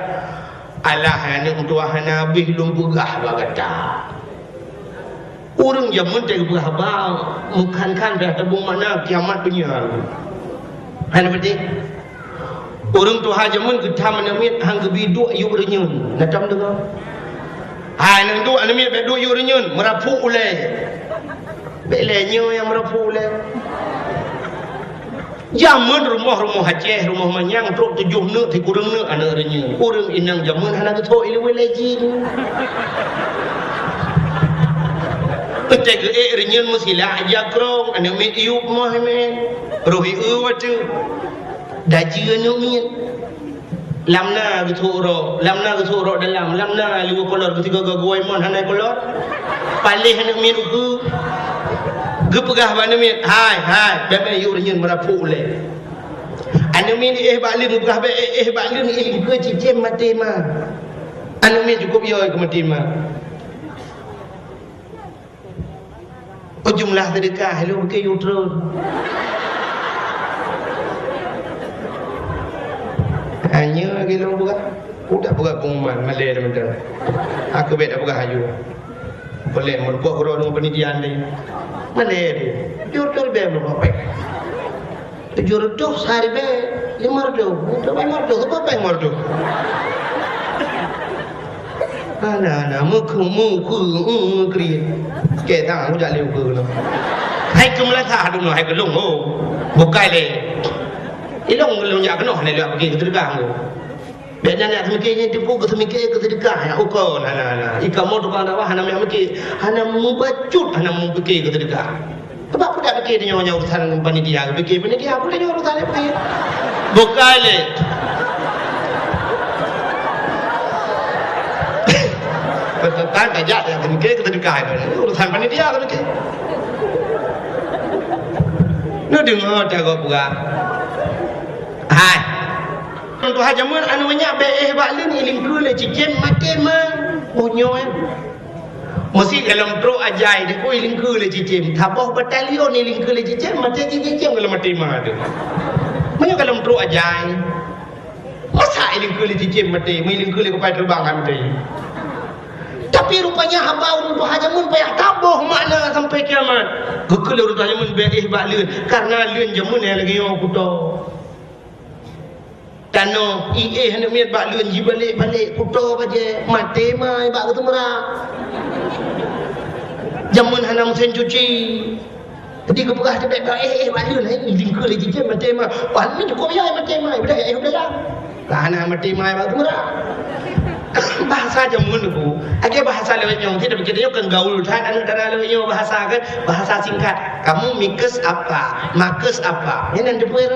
Alah, aneuëk meutuah, hana habéh lôn peugah bak gata. Ureuëng jameun teupeugah haba meukhan-khan dah tabong makna kiamat beunyan. Hana beutôi. Ureuëng tuha jameun geutham aneuëk miet han geubi duek yub reunyeun. Na tom deungoe? Hai, nang duek aneuëk miet bék duek yub reunyeun, meurapuk ulée. Bék lé nyoe nyang meurapuk ulée. Jameun rumoh-rumoh Aceh, rumoh manyang trok tujoh neuk, sikureueng neuk aneuëk reunyeun. Ureuëng inong jameun hana geuthok ileue lé jih. Teuntée geuék reunyeun meusilak jakrong, aneuëk miet yub moh mé. Roh ieu watée. Dajeue aneuëk miet. Lam na geusok rok, lam na geusok rok dalam, lam na liweue kolor, geusigoe-goe mon hana kolor. Paléh aneuëk miet ukeue. Geupeugah bak aneuëk miet, "Hai, hai, bék-bék yub reunyeun meurapuk ulée." Aneuëk miet éh bak leuen, geupeugah bék éh, éh bak leuen, ileue keue cicém maté ma. Aneuëk miet cukup yo keu maté ma. Oh, jumlah seudeukah lôn bukée yub treun. Hanya lagée lôn peugah. Udah peugah pengumuman, malée teumantong. Aku bék dak peugah aju. Boleh meureumpok keudroe deungon peunidian deh. Malée deh. Yub treun bék meureumpok péng. Tujoh reutôh sehari bék, lima reutôh. Reutôh bék lima reutôh, seubeurapa lima reutôh? Hana, hana, meukeue, meukeue, meukeue kriet. Keu sang, kujak lé ukeue keunoe. Hai keu meulasah dum nyoe, hai keu lôn, ho. Bukai lé. Ilong lôn jak keunoe, hana lé pike keu teudeukah, ho. Bék nyan jak seumiké nyan tipu keu seumiké keu seudeukah, ya ukeue, hana, hana. Ikamoe tukang dakwah hana meumiké, hana mubacut, hana meupiké keu seudeukah. Sebab peue dak piké tanyoe nyoe urusan panitia, piké panitia, peue tanyoe urusan piké. Bukai lé. Peuteutan tajak nyang piké keu seudeukah, urusan panitia keu piké. Neudeungoe tagoe peugah. Hai. Tuha jameun aneuëk nyak bék éh bak leuen, ileue keue lé cicém maté ma. Oh nyoe. Meusi golom trok ajai di kue ileue keue lé cicém. Saboh batalion ileue keue lé cicém, maté cicém golom maté ma teuh. Meunyoe golom trok ajai. Masa ileue keue lé cicém maté, meu ileue keue lé kupai teubang han maté. Tapi rupanya haba ureuëng tuha jameun payah taboh makna sampai kiamat. Geukheun lé ureuëng tuha jameun, "Bék éh bak leuen, kareuna leuen jameun nyang lagée nyoe kuto." Tanoh, iéh aneuk miet bak leuen jibalek-balek kuto bajée, maté mai bak geuteumeurak. Jameun hana meusén cuci. Jadi geupeugah teubiet bak éh, éh, bak leuen, hai, idingkeue lé cicém maté mai. Wah, ni cukup ya maté mai, beudah ya, beudah ya. Lah hana maté mai bak geuteumeurak. Bahasa jameun, Bu. Lagée bahasa lawét nyoe, kita pikir nyoe kan gaul that, aneuk dara lawét nyoe bahasa kan, bahasa singkat. Kamu mikes apa? Makes apa? Nyan nan teupeue.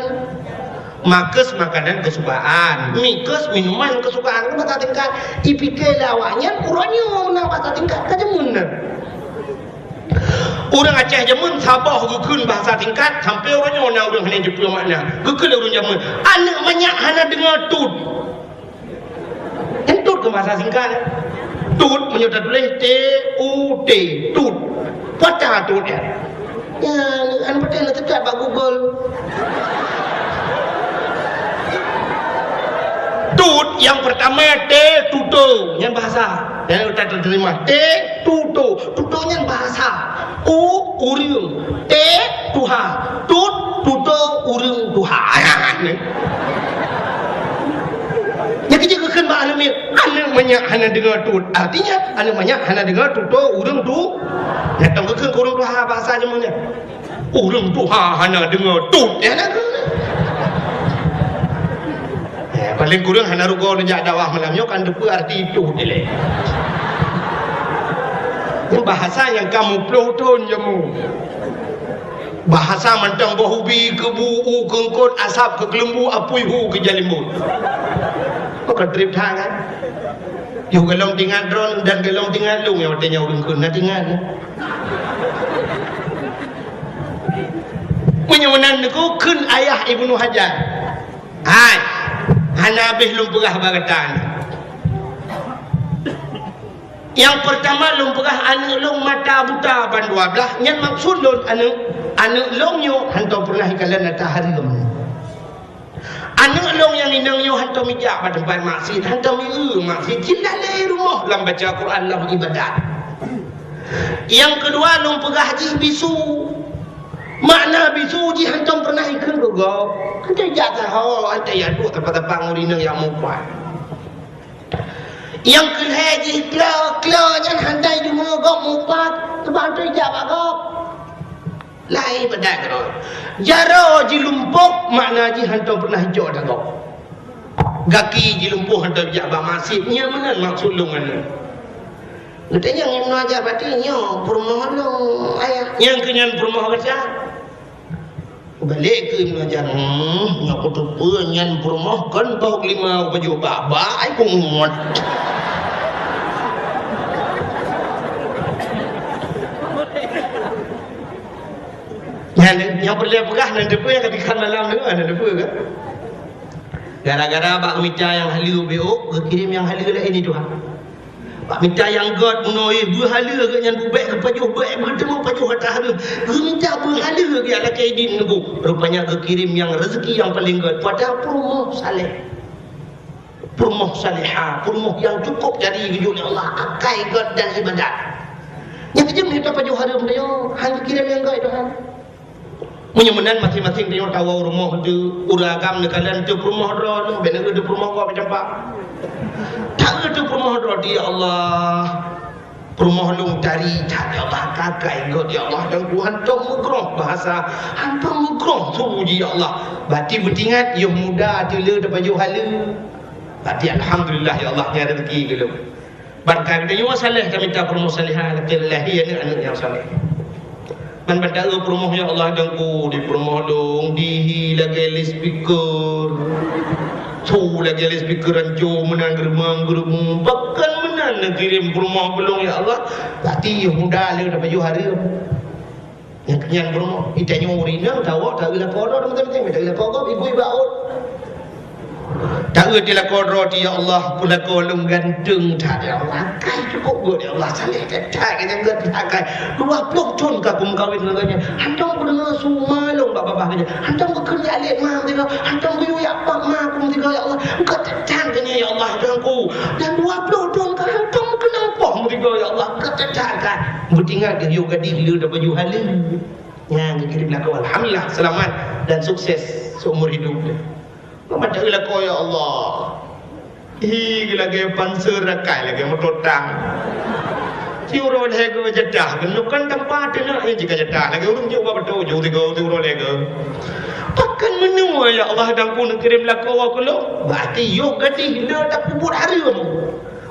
Makes makanan kesukaan, mikes minuman kesukaan, kan bahasa tingkat. Ipike lé awaknyan uroe nyoe meunan bahasa tingkat ka jameun nyan. Ureuëng Aceh jameun saboh geukheun bahasa tingkat, sampai uroe nyoe na ureuëng hana jiteupeue makna. Geukheun lé ureuëng jameun, "Aneuk manyak hana deungoe tut." Nyan tut keu bahasa singkat. Tut, meunyoe tatuléh T U T, tut. Peue ata tut nyan? Ya, anu, patéh na teucat bak Google. Tut nyang pertama T, tuto, nyan bahasa. Nyan utak teurimong. T, tuto. Tuto nyan bahasa. U, ureuëng. T, tuha. Tut, tuto, ureuëng tuha. Nyan keuh jeuet geukheun bak aneuk miet, "Aneuk manyak hana deungoe tut." Artinya, aneuk manyak hana deungoe tuto ureuëng tu. Nyan tong geukheun keu ureuëng tuha bahasa jameun nyan. Ureuëng tuha hana deungoe tut, ya na? Eh, paling kurang hana rugoe neujak dakwah malam nyoe kan teupeue arti tut ilée. Nyan bahasa nyang ka muplôh thon jameun. Bahasa mantong boh ubi keu bu, u keu eungkôt, asab keu keuleumbu, apui hu keu jalimbot. Bukan treb that kan? Yoh golom tingat droen dan golom tingat lôn nyang watée nyoe ureuëng kheun na tingat. Meunyoe meunan Teungku, kheun ayah Ibnu Hajar. Hai, hana habéh lôn peugah bak gata nyoe. Nyang peurtama lôn peugah aneuk lôn mata buta ban dua blaih, nyan maksud lôn aneuk, aneuk lôn nyoe hantom peureunah ikalon ata hareuem. Aneuk lôn nyang inong nyoe hantom ijak bak teumpat maksiet, hantom ieu maksiet, jih lalée rumoh lam baca Quran, lam ibadat. Nyang keudua lôn peugah jih bisu. Makna bisu jih hantom peureunah ikheun keu gob. Hantom ijak saho, hantom ijak duek teumpat-teumpat ngon inong nyang mupat. Nyang keulhée jih klo, klo nyan hantom ideungoe gob mupat, sabab hantom ijak bak gob. Laén ibadat keudroe. Jaroe jilumpoh, makna jih hantom peureunah ijok ata gob. Gaki jilumpoh hantom ijak bak maksiet, nyan meunan maksud lôn nyan. Geutanyong Ibnu Hajar, "Berarti nyoe peurumoh lôn, ayah?" Nyang keu nyan peurumoh gata. Balek keu Ibnu Hajar, "Hmm, nyoe kuteupeue nyan peurumoh kon boh lima upajoh bak-bak, ai kungot." Nyan, nyang peureulée peugah nan teupeue nyang ka dikan malam tu, nan teupeue kan? Gara-gara bak mita nyang haleue B O, geukirém nyang haleue laén di Tuhan. Bak mita nyang gét, meunoe beuhaleue gét nyan bubek geupajoh bek, beuteumu pajoh ata hareuem. Geumita beuhaleue gét lakée idin Teungku. Rupanya geukirém nyang rezeki nyang paleng gét. Padahai peurumoh saleh. Peurumoh salehah, peurumoh nyang cukup jadi geujok lé Allah, akai gét dan ibadat. Nyang keujeuet mita pajoh hareuem nyoe, han geukirém nyang gét Tuhan. Meunyoe meunan maséng-maséng tanyoe tawoe rumoh teuh, ureuëng agam neukalon teuh peurumoh droe, bèk neueu teuh peurumoh gob campak. Taeu teuh peurumoh droe, "Ya Allah, peurumoh lôn tari that, ya Allah, kakai gét, ya Allah, dan ku hantom meugroh bahasa, hantom meugroh su jih, ya Allah." Bati beutingat, yoh muda teuh le tapajoh haleue. Bati alhamdulillah, ya Allah, nyan rezeki keu lôn. Ban ka geutanyoe saleh, tamita peurumoh salehah, lakée lahé aneuëk-aneuëk nyang saleh. Ban, ban taeu peurumoh, ya Allah, Teungku, di peurumoh lôn, dihi lagée loudspeaker. Su lagée loudspeaker ranco meunan, geureumeung-geureumeung. Bahkan meunan neukirém peurumoh keu lôn, ya Allah. Bati yoh muda le tapajoh hareuem. Nyang keunyan peurumoh, itanyoe ureuëng inong tawoe, taeu lakoe droe, teuma-teuma, taeu lakoe gob, ibu iba ot. Taeu teuh lakoe droe teuh, "Ya Allah, peunakoe lôn ganteng that, ya Allah. Akai cukup gét, ya Allah, saleh that, that, nyang gét that akai. Dua ploh thon ka kumeukawen ngon gobnyan. Hantom kudeungoe su ma lôn bak babah gobnyan. Hantom geukheun jak lét ma meusigoe. Hantom geuyue jak pak ma ku meusigoe, ya Allah. Gét that, that gobnyan, ya Allah, Teungku. Dan dua ploh thon ka hantom keunong poh meusigoe." Ya Allah, keuteutakan. Beutingat geuh yôh gadih le dan baju haleue. Nyan geukirém lakoe. Alhamdulillah, seulamat dan sukses seumur hidup. Mata lakoe, ya Allah. Hi, lagèe panser rakai, lagèe moto tang. Siuroe lhèe go jadah, keunoe kan tampa teunak nyan jika jadah. Lagèe ureueng jok bak beutôi, jok tiga, siuroe lhèe go. Pakon meunoe, ya Allah, dan ku neukirém lakoe keu lôn? Berarti yôh gadih le tapeubuet hareuem.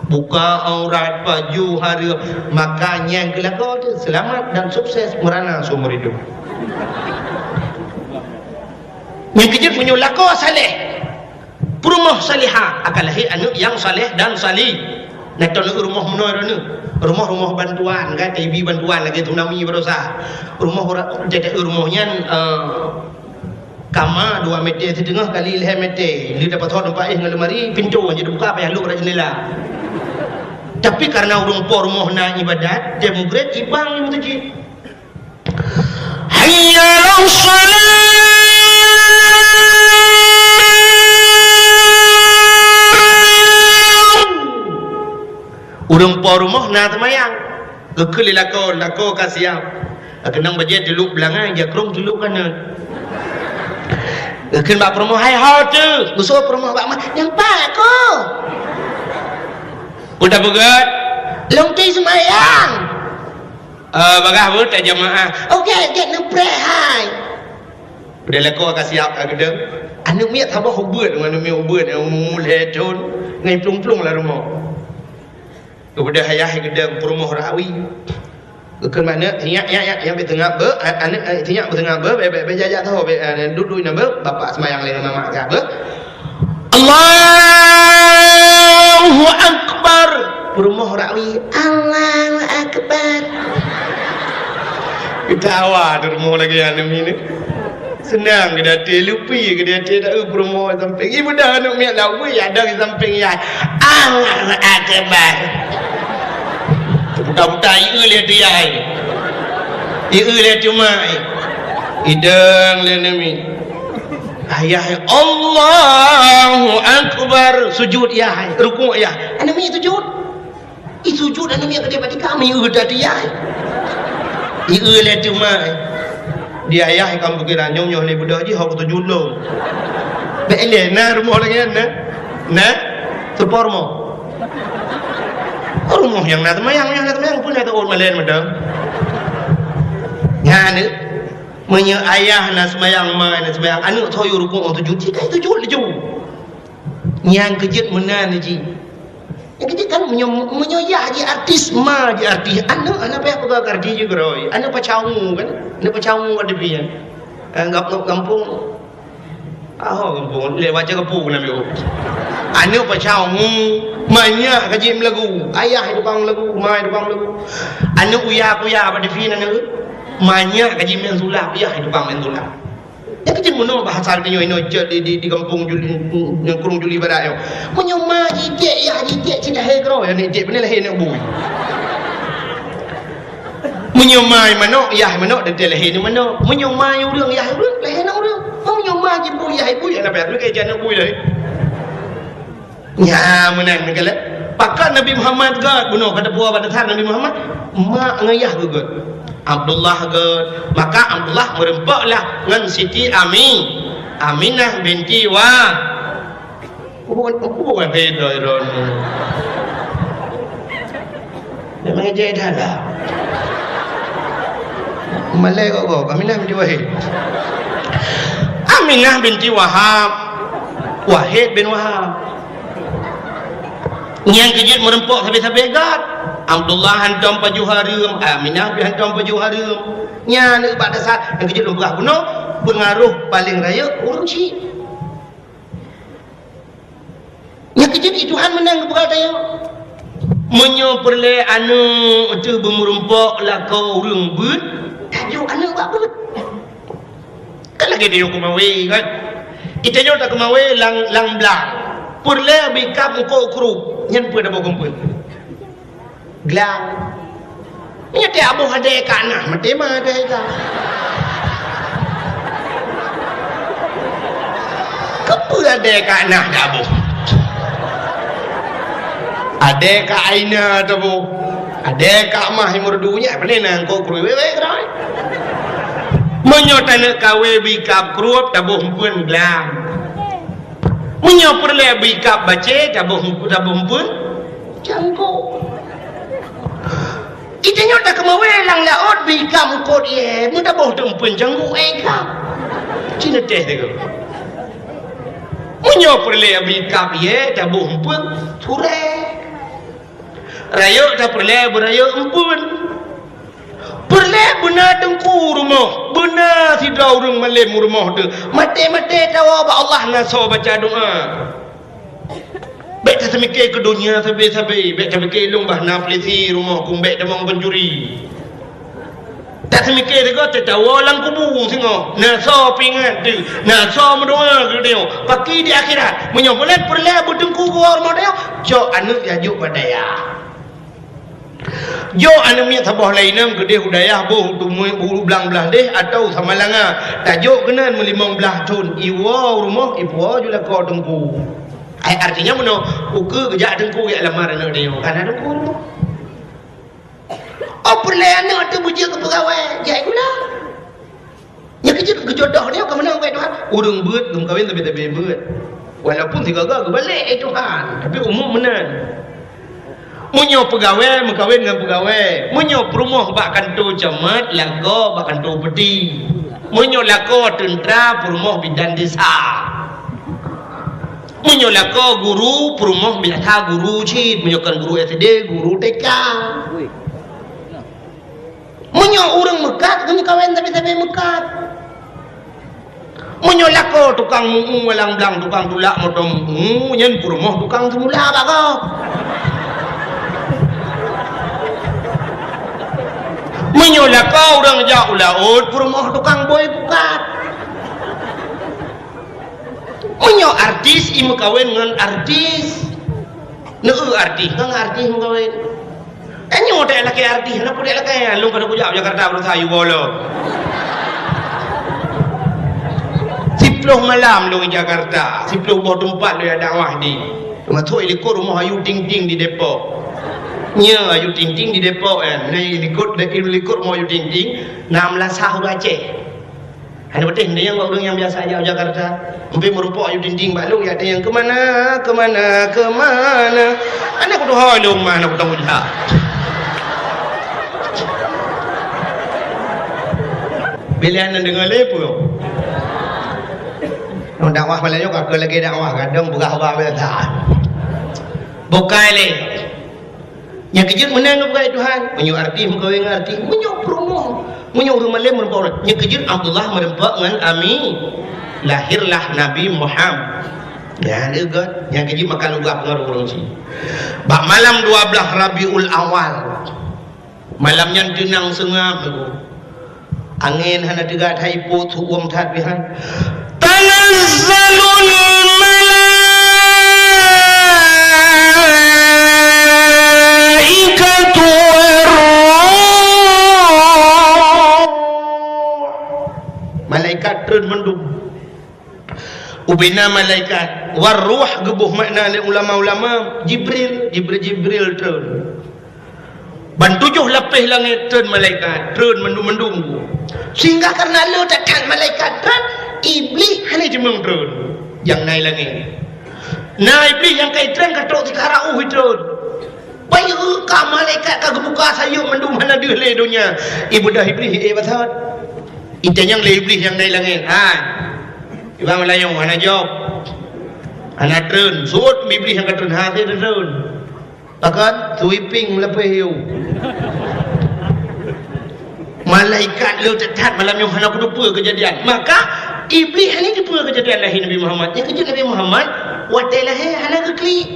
Buka aurat, baju hareuem, maka nyan keu lakoe teuh seulamat dan sukses meurana seumur hidup. Nyang keujeuet meunyoe lakoe saleh, peurumoh salihah, akan lahé aneuk nyang saleh dan sali. Nah, ton rumoh meunoe droeneuh. Rumoh-rumoh bantuan, kan, T B bantuan lagèe tsunami barosa. Rumoh ora-, jadi rumoh nyan, eh, Kama dua meter siteungoh kali lhèe meter, le dapat thon teumpat éh ngon lemari, pintoe hana jibuka, payah lôk rot jeundela. Tapi kareuna ureueng po rumoh na ibadat, tem mugret, ibang meuseujid. Hayya 'alas shalah. Ureueng po rumoh na seumayang. Geukheun lé lakoe, lakoe ka siap. Keunong bajèe teulôk beulangai, jakrong teulôk kanan. Geukheun bak peurumoh, "Hai ho teuh?" Geusoe peurumoh bak ma, "Nyang pat ko?" Peue tapeugèt? "Lôn teuseumayang." "Eh, bagah beuet tajamaah." "Oke, gèt neupreh hai." Udah lakoe ka siap ka geudong. Aneuk miet saboh ubeuet, aneuk miet ubeuet, nyang umur lhèe thôn, ngon plueng-plueng lam rumoh. Geubeudôh ayah geudong peurumoh rawi. Geukheun bak aneuk, "Nyak, nyak, nyak, nyak beuteungab beuh, a-, aneuk, eh, nyak beuteungab beuh, bèk, bèk, bèk jak-jak saho, bèk, eh, duek-duek inoe beuh, bapak seumayang lé ngon mamak kah beuh." Allahu Akbar. Peurumoh rawi, "Allahu Akbar." Geutawa teuh rumoh lagèe aneuk miet. Seunang geuh di até, lupi geuh di até, taeu peurumoh sampéng. Ibeudôh aneuk miet laweue, ya dong di sampéng yah. Allahu Akbar. Buta-buta, ieu lé tu yah. Ieu lé tu mak. Idong lé aneuk miet. Ayah, Allahu Akbar. Sujud yah, rukuk yah. Aneuk miet sujud. I sujud aneuk miet keudéh bak tika, mi eu tati yah. I eu lé teuma. Di ayah kam pikiran nyoe, nyoe lé beudôh jih, hok sujud lom. Bèk lé na rumoh lagèe nyan na. Na? Seupôt rumoh. Rumoh nyang na seumayang, nyang na seumayang pun na teuôt malen mantong. Nyan, meunyoe ayah na seumayang, ma na seumayang, aneuk soe yue rukuk ngon sujud, jih ka sujud laju. Nyang keujeuet meunan jih. Nyang keujeuet kan meunyoe, meunyoe yah jih artis, ma jih artis, aneuk hana payah peugah keu artis jih keudroe. Aneuk pacau kan? Aneuk pacau ka teupie. Eh, gam-, gampông. Aho gampông, lé baca gampông keunan biôh. Aneuk pacau, manyak ka jih meulagu. Ayah tukang meulagu, ma tukang meulagu. Aneuk uya-kuya bak teupie aneuk. Manyak ka jih meunan sulap, yah tukang meunan sulap. Nyang keujeuet meunoe bahasa geutanyoe inoe cit di, di, di gampông Juli, ngon krueng Juli Barat nyoe. Meunyoe ma jitiek, yah jitiek, cit lahé keudroe, yah jitiek, beuna lahé aneuk bui. Meunyoe ma manok, yah manok, dan lahé aneuk manok. Meunyoe ma ureueng, yah ureueng, lahé aneuk ureueng. Meunyoe ma jibui, yah bui, aneuk bui, aneuk bui lahé. Nyan meunan meugalak. Pakon Nabi Muhammad gèt bunoe, ka teupeue bak dasar Nabi Muhammad, mak ngon yah geuh gèt. Abdullah gèt. Maka Abdullah meureumpok lah ngon Siti Ami-, Aminah binti Wa-, bukan, bukan beda droeneuh. Memang ejek dah lah. Malai kok kok, Aminah binti Wahid. Aminah binti Wahab. Wahid bin Wahab. Nyang keujeuet meureumpok sabe-sabe gèt. Abdullah hantom pajoh hareuem, Aminah pih hantom pajoh hareuem. Nyan bak dasar nyang keujeuet lôn peugah bunoe, peungaroh paleng rayeuk ureueng chik. Nyang keujeuet i Tuhan meunan geupeugah tanyoe. Meunyoe peureulèe aneuk teuh beumeureumpok lakoe ureueng beuet, tanyoe aneuk bak beuet. Kan lagèe tanyoe keumawe kan? Itanyoe takeumawe lam, lam blang. Peureulèe bri kab eungkôt krup, nyan peue taboh keumeung? Glang. Nyan teuh aboh adèe ka na, maté ma adèe ka. Keupeue adèe ka na taboh? Adèe ka ai na taboh. Ada Kak Mah yang merdu nyak, pandai na angkot krui wewe keudroe. Meunyoe taneuk kawé bri kab kruet taboh empeuen glam. Meunyoe peureulée bri kab bacé taboh empeuen, taboh empeuen cangkok. Ita nyoe takeumawé lam laôt bri kab eungkot ié, meutaboh teuk empeuen cangkok éh kab. Cina teh teuka. Meunyoe peureulée bri kab ié taboh empeuen surée. Rayeuk tapeureulée beurayeuk empeuen. Peureulée beuna teungku rumoh, beuna sidroe ureuëng malém rumoh teuh. Maté-maté tawoe bak Allah na soe baca doa. Bék taseumiké keu donya sabe-sabe, bék tapike lôn bah na peulisi rumoh kung bék tamong pancuri. Taseumiké sigoe teuh tawoe lam kubu singoh, na soe peuingat teuh, na soe meudoa keu tanyoe, paki di akhirat. Meunyoe buleuen peureulée beuteungku geuwoe rumoh tanyoe, cok aneuëk jajok bak dayah. Jok aneuëk miet saboh lé inong keudeh u dayah boh u Tumui, u Blang Blaih deh atawa Samalanga. Tajok keunan meulimong blaih thon, iwoe u rumoh, ipuwoe ju lakoe teungku. Ai artinya meunoe, ukeue geujak teungku jak lamar aneuëk tanyoe, ka na teungku u rumoh. Oh, peureulée aneuëk teuh beujeuet keu peugawée, jai gula. Nyang keujeuet keu jodoh nyoe ka meunan, wahai Tuhan. Ureuëng beuet geumeukawen sabe-sabe beuet. Walaupun sigaga geubalek, eh Tuhan, tapi umum meunan. Meunyoe peugawée meukawen ngon peugawée, meunyoe peurumoh bak kantô camat, lakoe bak kantô peuti. Meunyoe lakoe teuntra, peurumoh bidan desa. Meunyoe lakoe guru, peurumoh biasa guru cit, meunyoe kon guru S D, guru T K. Meunyoe ureuëng meukat, geumeukawen sabe-sabe meukat. Meunyoe lakoe tukang meu-eu walang blang, tukang tulak moto meu-eu, nyan peurumoh tukang seumula bak gob. Meunyoe lakoe ureuëng jak u laôt, peurumoh tukang bôi pukat. Meunyoe artis, i meukawen ngon artis. Neu-eu artis, ngon artis meukawen. Tanyoe dek lakée artis, hana peue dek lakée, lôn ka neukujak u Jakarta beurasa yue bolo. Siploh malam lôn i Jakarta, siploh boh teumpat lôn jak dakwah di. Teumasok i likot rumoh Ayu Ting Ting di Depok. Nyoe Ayu Ting Ting di Depok, eh. Nah, i likot, i likot rumoh Ayu Ting Ting, na meulasah ureuëng Aceh. Hana beuteh, nyan bak ureuëng nyang biasa jak u Jakarta. Mungken meurumpok Ayu Ting Ting bak lôn, jak tanyong, "Kemana, kemana, kemana?" Hana kutuho lôn mah, hana kutong ujak. Pilihan na deungoe lé peue? Nyang dakwah malam nyoe ka keu lagée dakwah, kadang peugah haba biasa. Bukai lé. Nyang keujeuet meunan geupeugah Tuhan, meunyoe artis meukawen ngon artis, meunyoe peurumoh, meunyoe ureuëng malém meurumpok, nyang keujeuet Abdullah meurumpok ngon Ami, lahirlah Nabi Muhammad. Nyan geuh, nyang keujeuet maka lugah pengaruh ureuëng cit. Bak malam dua blaih Rabiul Awal, malam nyan teunang seungab, Angén hana teuga that, ipot, su'uem that pih han. Tanazzalul malaikatu war ruh. Malaikat treun mandum. Ubena malaikat, war ruh geuboh makna lé ulama-ulama, Jibril, Jibril, Jibril treun. Ban tujoh lapéh langét treun malaikat, treun mandum-mandum. Sehingga karena le that-that malaikat treun, Iblih hana jimeueng treun. Nyang na i langét. Na Iblih nyang ka i treun ka trok sikara uh i treun. Bayeue ka malaikat ka geubuka sayeuep mandum hana deuh lé donya. Ibeudôh Iblih, eh, basot. Itanyong lé Iblih nyang na i langét, "Hai, Iban Meulayu hana jaweueb. Hana treun." Sot Iblih nyang ka treun, "Ha, treun." Pakon? Sweeping lapéh yue. Malaikat le that-that malam nyoe hana kuteupeu keujadian. Maka Iblih hana teupeu keujadian lahé Nabi Muhammad. Nyang keujeuet Nabi Muhammad watée lahé hana geuklik.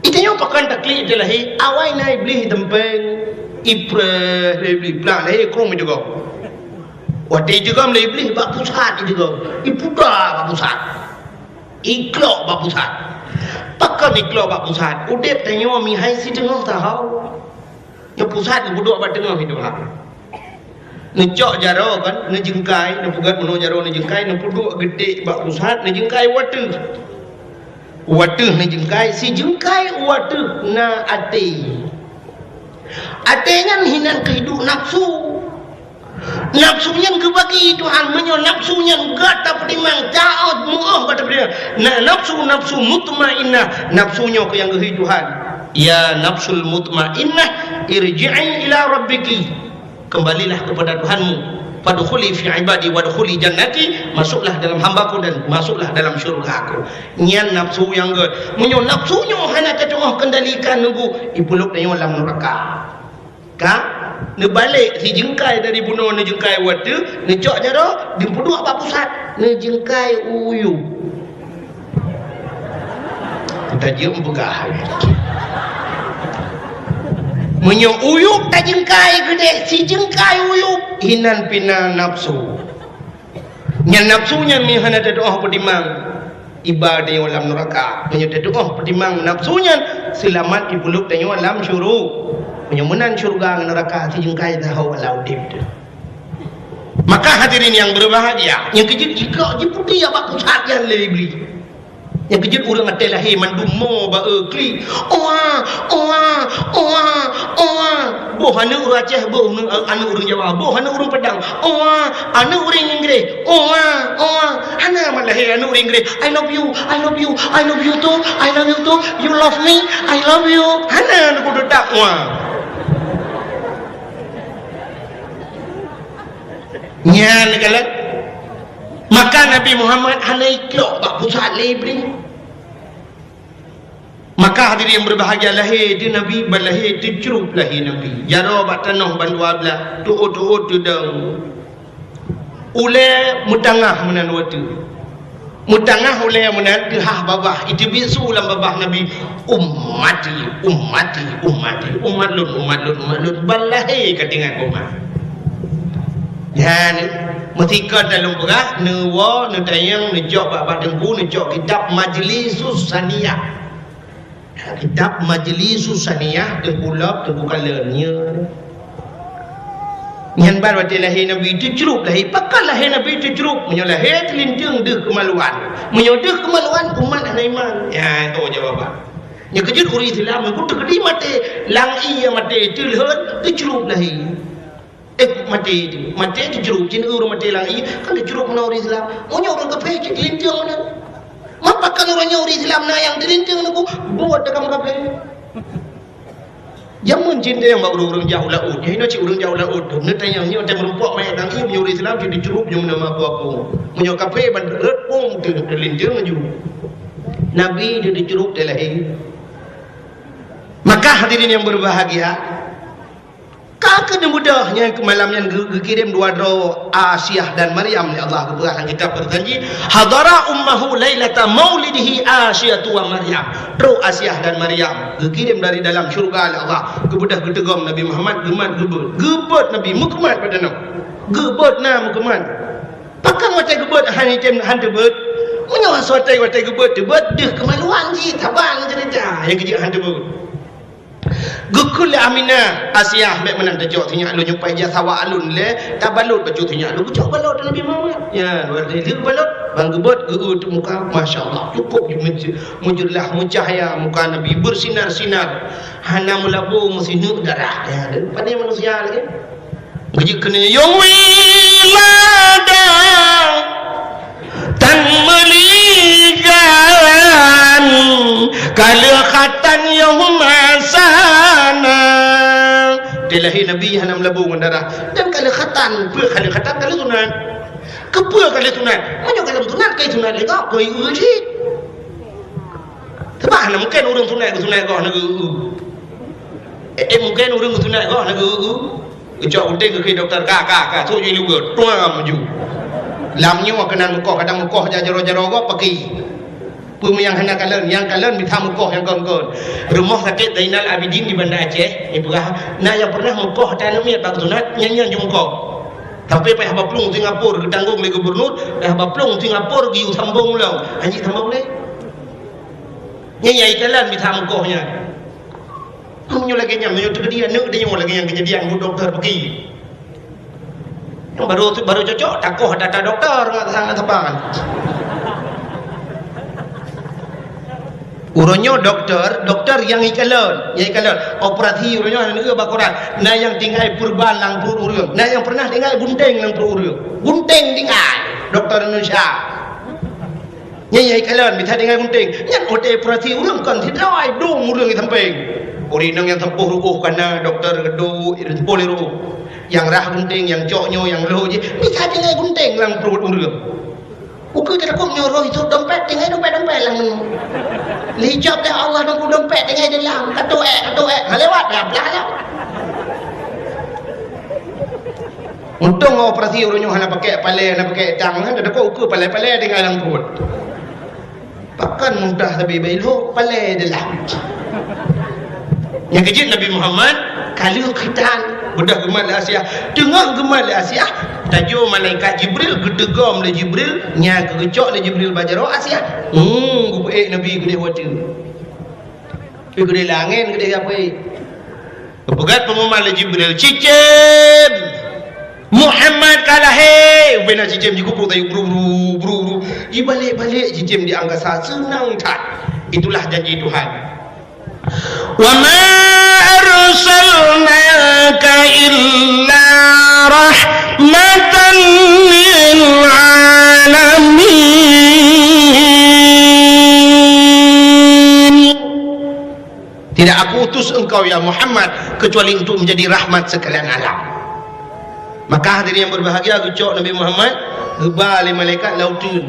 Itanyoe pakon taklik teuh lahé, awai na Iblih iteumpéng, ipreh lé Iblih, plak lahé krueng ijeugob. Watée ijeugob lé Iblih bak pusat ijeugob, ipuda bak pusat. Iklok bak pusat. Pakon iklok bak pusat? Udeb tanyoe mihai siteungoh saho. Nyang pusat geupeuduek bak teungoh itu ha. Neucok jaroe kan, neujeungkai, neupeugét meunoe jaroe neujeungkai, neupeuduek geutek bak pusat, neujeungkai u ateueh. U ateueh neujeungkai, sijeungkai u ateueh na até. Até nyan hinan keuhidup nafsu. Nafsu nyan geubagi Tuhan, meunyoe nafsu nyan gata peutimang, taát, meu'oh gata peutimang. Na-, nafsu, nafsu mutmainnah, nafsu nyoe keuh nyang geuhi Tuhan. Ya nafsul mutmainnah, irji'i ila rabbiki. Kembalilah kepada Tuhanmu. Fadkhuli fi ibadi wadkhuli jannati, masuklah dalam hamba-Ku dan masuklah dalam syurga-Ku. Nyan nafsu nyang gét. Meunyoe nafsu nyoe hana tatu'oh kendalikan nunggu, ipulop tanyoe lam neuraka. Ka neubalek sijeungkai dari bunoe, neujeungkai u ateueh, neucok jaroe, geupeuduek bak pusat, neujeungkai u yup. Tajeuem peugah. Meunyoe u yup tajeungkai keudeh, sijeungkai u yup, hinan pih na nafsu. Nyan nafsu nyan meuhana tatu'oh peutimang, iba tanyoe lam neuraka. Meunyoe tatu'oh peutimang nafsu nyan, seulamat ipulop tanyoe lam syuru-, meunyoe meunan syeuruga ngon neuraka sijeungkai saho lam udeb teuh. Maka hadirin nyang berbahagia, nyang keujeuet jikok jiputéh bak pusat nyan lé Iblih. Nyang keujeuet ureuëng até lahé mandum mo ba-e klik. Oa, oa, oa, oa. Boh aneuk ureuëng Aceh, boh aneuk, aneuk ureuëng Jawa, boh aneuk ureuëng Padang. Oa, aneuk ureuëng Inggris. Oa, oa. Hana mat lahé aneuk ureuëng Inggris. "I love you, I love you, I love you too, I love you too. You love me, I love you." Hana aneuk ureuëng tak oa. Nyan kalon. Maka Nabi Muhammad hana ikok bak pusat lé Iblih. Maka hadirin yang berbahagia, lahé teuh Nabi, ban lahé teuh crup lahé Nabi. Jaroe bak tanoh ban dua blah, tuot-tuot teudong. Ulée meutangah meunan watée. Meutangah ulée meunan teuhah babah, iteubiet su lam babah Nabi, "Ummati, ummati, ummati, umat lôn, umat lôn, umat lôn." Ban lahé ka tinggai umat. Nyan, meusikon dan lôn peugah, neuwoe, neutanyong, neucok bak, bak teungku, neucok kitab Majlisus Saniyah. Kitab Majlisus Saniyah, Teungku Lop, Teungku Kalon, nyan. Nyan ban watée lahé Nabi teucrup lahé. Pakon lahé Nabi teucrup? Meunyoe lahé teulinteung deuh keumaluan. Meunyoe deuh keumaluan, umat hana iman. Ya, itu jawaban. Nyang keujeuet ureuëng Islam, meunyoe teukeudi maté, lam ié maté, teulheuet, teucrup lahé. Eh, maté itu. Maté teucrup, cit ureuëng maté lam ié, kan teucrup meunan ureuëng Islam. Meunyoe ureuëng kafé, cit linteung meunan. Mapa kan ureuëng nyoe ureuëng Islam na nyang teulinteung nunggu, buet dakam kafé. Jameun cit nyang bak ureuëng-ureuëng jak u laôt. Nyoe cit ureuëng jak u laôt tu. Neutanyong nyoe teuh meurumpok manyét lam ié, meunyoe ureuëng Islam cit teucrup, nyoe meunan meuaku-aku. Meunyoe kafé ban rot pom teuh teulinteung laju. Nabi teuh teucrup teuh lahé. Maka hadirin yang berbahagia, ka keuneuk beudôh nyang keu malam nyan geu-, geukirém dua droe Asiah dan Maryam lé Allah geupeugah lam kitab Al-Qur'an jih, "Hadara ummahu lailata maulidihi Asiyatu wa Maryam." Trok Asiah dan Maryam geukirém dari dalam syeuruga lé Allah, geubeudôh geuteugom Nabi Muhammad, geumat geubeuet. Geubeuet Nabi, meukeumat bak tanoh. Geubeuet na meukeumat. Pakon watée geubeuet hana item han teubeuet? Meunyoe watée, watée geubeuet teubeuet, deuh keumaluan jih, saban ceurita nyang keujeuet han teubeuet. Geukheun lé Aminah, "Asiah, bék meunan tacok sinyak lôn, nyoe paih jak sawa alun lé, tabalot bacut sinyak lôn." Geucok balot Nabi Muhammad. Ya, berarti lheueh balot, ban geubeuet, geu-eu teuk muka, masya Allah, cukup ju-, meujeurlah, meucahya muka Nabi, bersinar-sinar, hana meulabô meusineuk darah. Ya, dan pane manusia lagi. Geujeuet keunoe, "Ya wilada, tan meuligan, ka lheueh khatan yoh masana." Teulahé Nabi hana meulabô ngon darah. Dan ka lheueh khatan, peue ka lheueh khatan, ka lheueh sunat. Keupeue ka lheueh sunat? Meunyoe ka lheueh sunat, ka sunat lé gob, keu ié cit. Sabab hana mungken ureuëng sunat geusunat goh hana geu-eu. Eh, eh, mungken ureuëng geusunat goh hana geu-eu. Geucok puténg geukheun dokto, "Ka, ka, ka, sôk ju iluweue, tuang laju." Lam nyoe keunan meukoh, kadang meukoh jak jaroe-jaroe gob paki. Peue nyang hana kalon, nyang kalon mita meukoh nyang kon-kon. Rumoh Sakét Zainal Abidin di Banda Aceh, ipeugah, na nyang pernah meukoh ata aneuk miet bak geusunat, nyan-nyan ju meukoh. Sampai payah baplueng Singapura geutanggong lé gubernur, payah baplueng Singapura geuyue sambong lom. Hanjeuet sambong lé. Nyan nyang ikalon mita meukoh nyan. Meunyoe lagée nyan, meunyoe teukeudi aneuk tanyoe lagée nyan keujadian, bu dokto peuki. Nyang barô, barô cocok, takoh ata-ata dokto ngon sang saban. Uroe nyoe doktor, doktor nyang ikalon, nyang ikalon. Operasi uroe nyoe hana neueu bak Quran. Na nyang tinggai peurban lam pruet ureueng, na nyang pernah tinggai gunting lam pruet ureueng. Gunting tinggai, doktor Indonesia. Nyan nyang ikalon, bisa tinggai gunting. Nyan watèe operasi ureueng kon sidroe, dum ureueng di sampéng. Ureueng inong nyang sampôh ruôh ka na, doktor geuduek, sampôh lé ruôh. Nyang rhah gunting, nyang cok nyoe, nyang lhôk jih, bisa tinggai gunting lam pruet ureueng. Ukeue teurakôm nyoe roh jitôp dompet, tinggai dompet-dompet lam nyoe. Lheuh jicôp lé Allah nunggu dompet tinggai di lam, ka tuek, ka tuek, ha lewat, blah, blah, blah. Untông operasi uroe nyoe hana pakai palèe, hana pakai tang, hana teuka ukeue palèe-palèe tinggai lam pruet. Pakon muntah sabe bak ilhôk, palèe di lam. Nyang keujeuet Nabi Muhammad ka lheueh khitan, beudôh geumat lé Asiah. Teungoh geumat lé Asiah, tajô malaikat Jibril, geuteugom lé Jibril, nyang geugeucok lé Jibril bak jaroe Asiah. Hmm, geupeuék Nabi keudéh watèe. Pi keudéh langèt keudéh gapeuék. Geupeugah peunguman lé Jibril, "Cicém! Muhammad ka lahé!" Ubé na cicém jikupôk tayue bru-bru, bru-bru. Jibalek-balek cicém di angkasa, seunang that. Itulah janji Tuhan. "Wa ma arsalnaka illa rahmatan lil alamin." Tidak Aku utus engkau, ya Muhammad, kecuali untuk menjadi rahmat sekalian alam. Maka hadirin yang berbahagia, geucok Nabi Muhammad, geuba lé malaikat lam uteuen.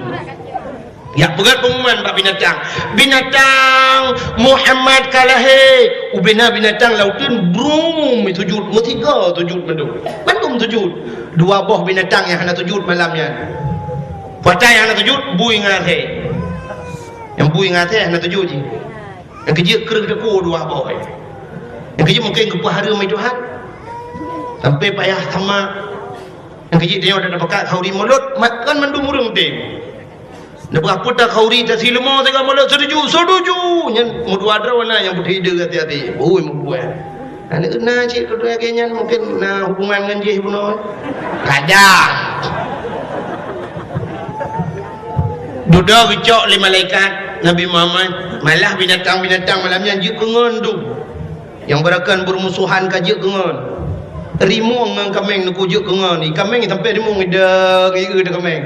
Yak peugah peunguman bak binatang. "Binatang, Muhammad ka lahé!" Ubé na binatang lam uteuen, brum, sujud, meusigoe sujud mandum. Mandum sujud. Dua boh binatang nyang hana sujud malam nyan. Patai nyang hana sujud, bui ngon asèe. Nyang bui ngon asèe hana sujud jih. Nyang keujeuet kreueh teupeu dua boh. Nyang keujeuet mungken geupeuhareuem lé Tuhan. Sampai payah sama. Nyang keujeuet tanyoe dak tapakat khauri mulod, mat kan mandum ureueng udeb. Neupeugah peue ta khauri ta sileumô sigoe mulod, setuju, setuju. Nyan meudua droe na nyang peuteudeu hati-hati. Ui, meubuet. Aneuk na cit keudua lagèe nyan mungken na hubungan ngon jih bunoe. Kadang. Dudoe geucok lé malaikat Nabi Muhammad, malah binatang-binatang malam nyan jeuet keu ngon dum. Nyang beurakan beurumusohan ka jeuet keu ngon. Rimueng ngon kaméng neuku jeuet keu ngon. I kaméng sampai rimueng idang, i eu teu kaméng.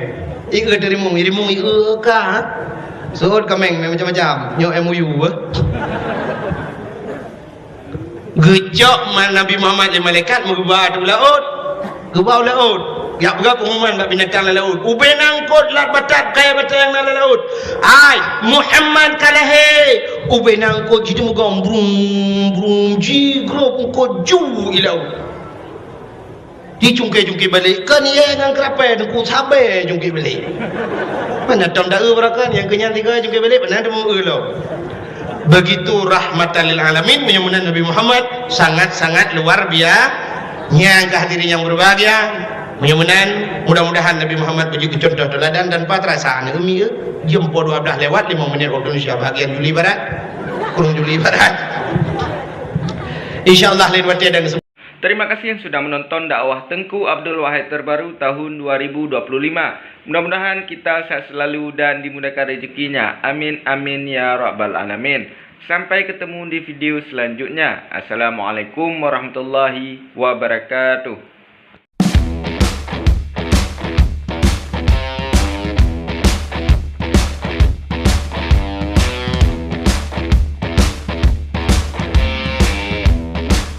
I eu teu rimueng, i rimueng i eu ka. Sot kaméng macam-macam. Nyoe M O U beuh. Geucok ma-, Nabi Muhammad lé malaikat meugeuba u laôt. Geuba u laôt. Yak peugah peunguman bak binatang lam laôt. Ubé na eungkôt lat batat kayèe batèe nyang na lam laôt. "Ai, Muhammad ka lahé!" Ubé na eungkôt jiteumugom brum, brum, jigrob eungkôt ju i laôt. Jicungké-cungké balek, kon yèe ngon keurapèe teungku sabé cungké balek. Mana tom da eu beurakan, nyang keu nyan tiga cungké balek, mana teumeu eu lom. Begitu rahmatan lil alamin, meunyoe meunan Nabi Muhammad sangat-sangat luar bia-, nyang ka hadirin yang berbahagia. Meunyoe meunan, mudah-mudahan Nabi Muhammad beujeuet keu contoh teuladan dan pat rasa aneuk umi, eh, jeuem po dua belas lewat lima menit waktu Indonesia bahagian Juli Barat. Kurung Juli Barat. Insya Allah lain watèe dan Terima kasih yang sudah menonton dakwah Teuku Abdul Wahid terbaru tahun dua ribu dua puluh lima. Mudah-mudahan kita sehat selalu dan dimudahkan rezekinya. Amin, amin, ya rabbal alamin. Sampai ketemu di video selanjutnya. Assalamualaikum warahmatullahi wabarakatuh.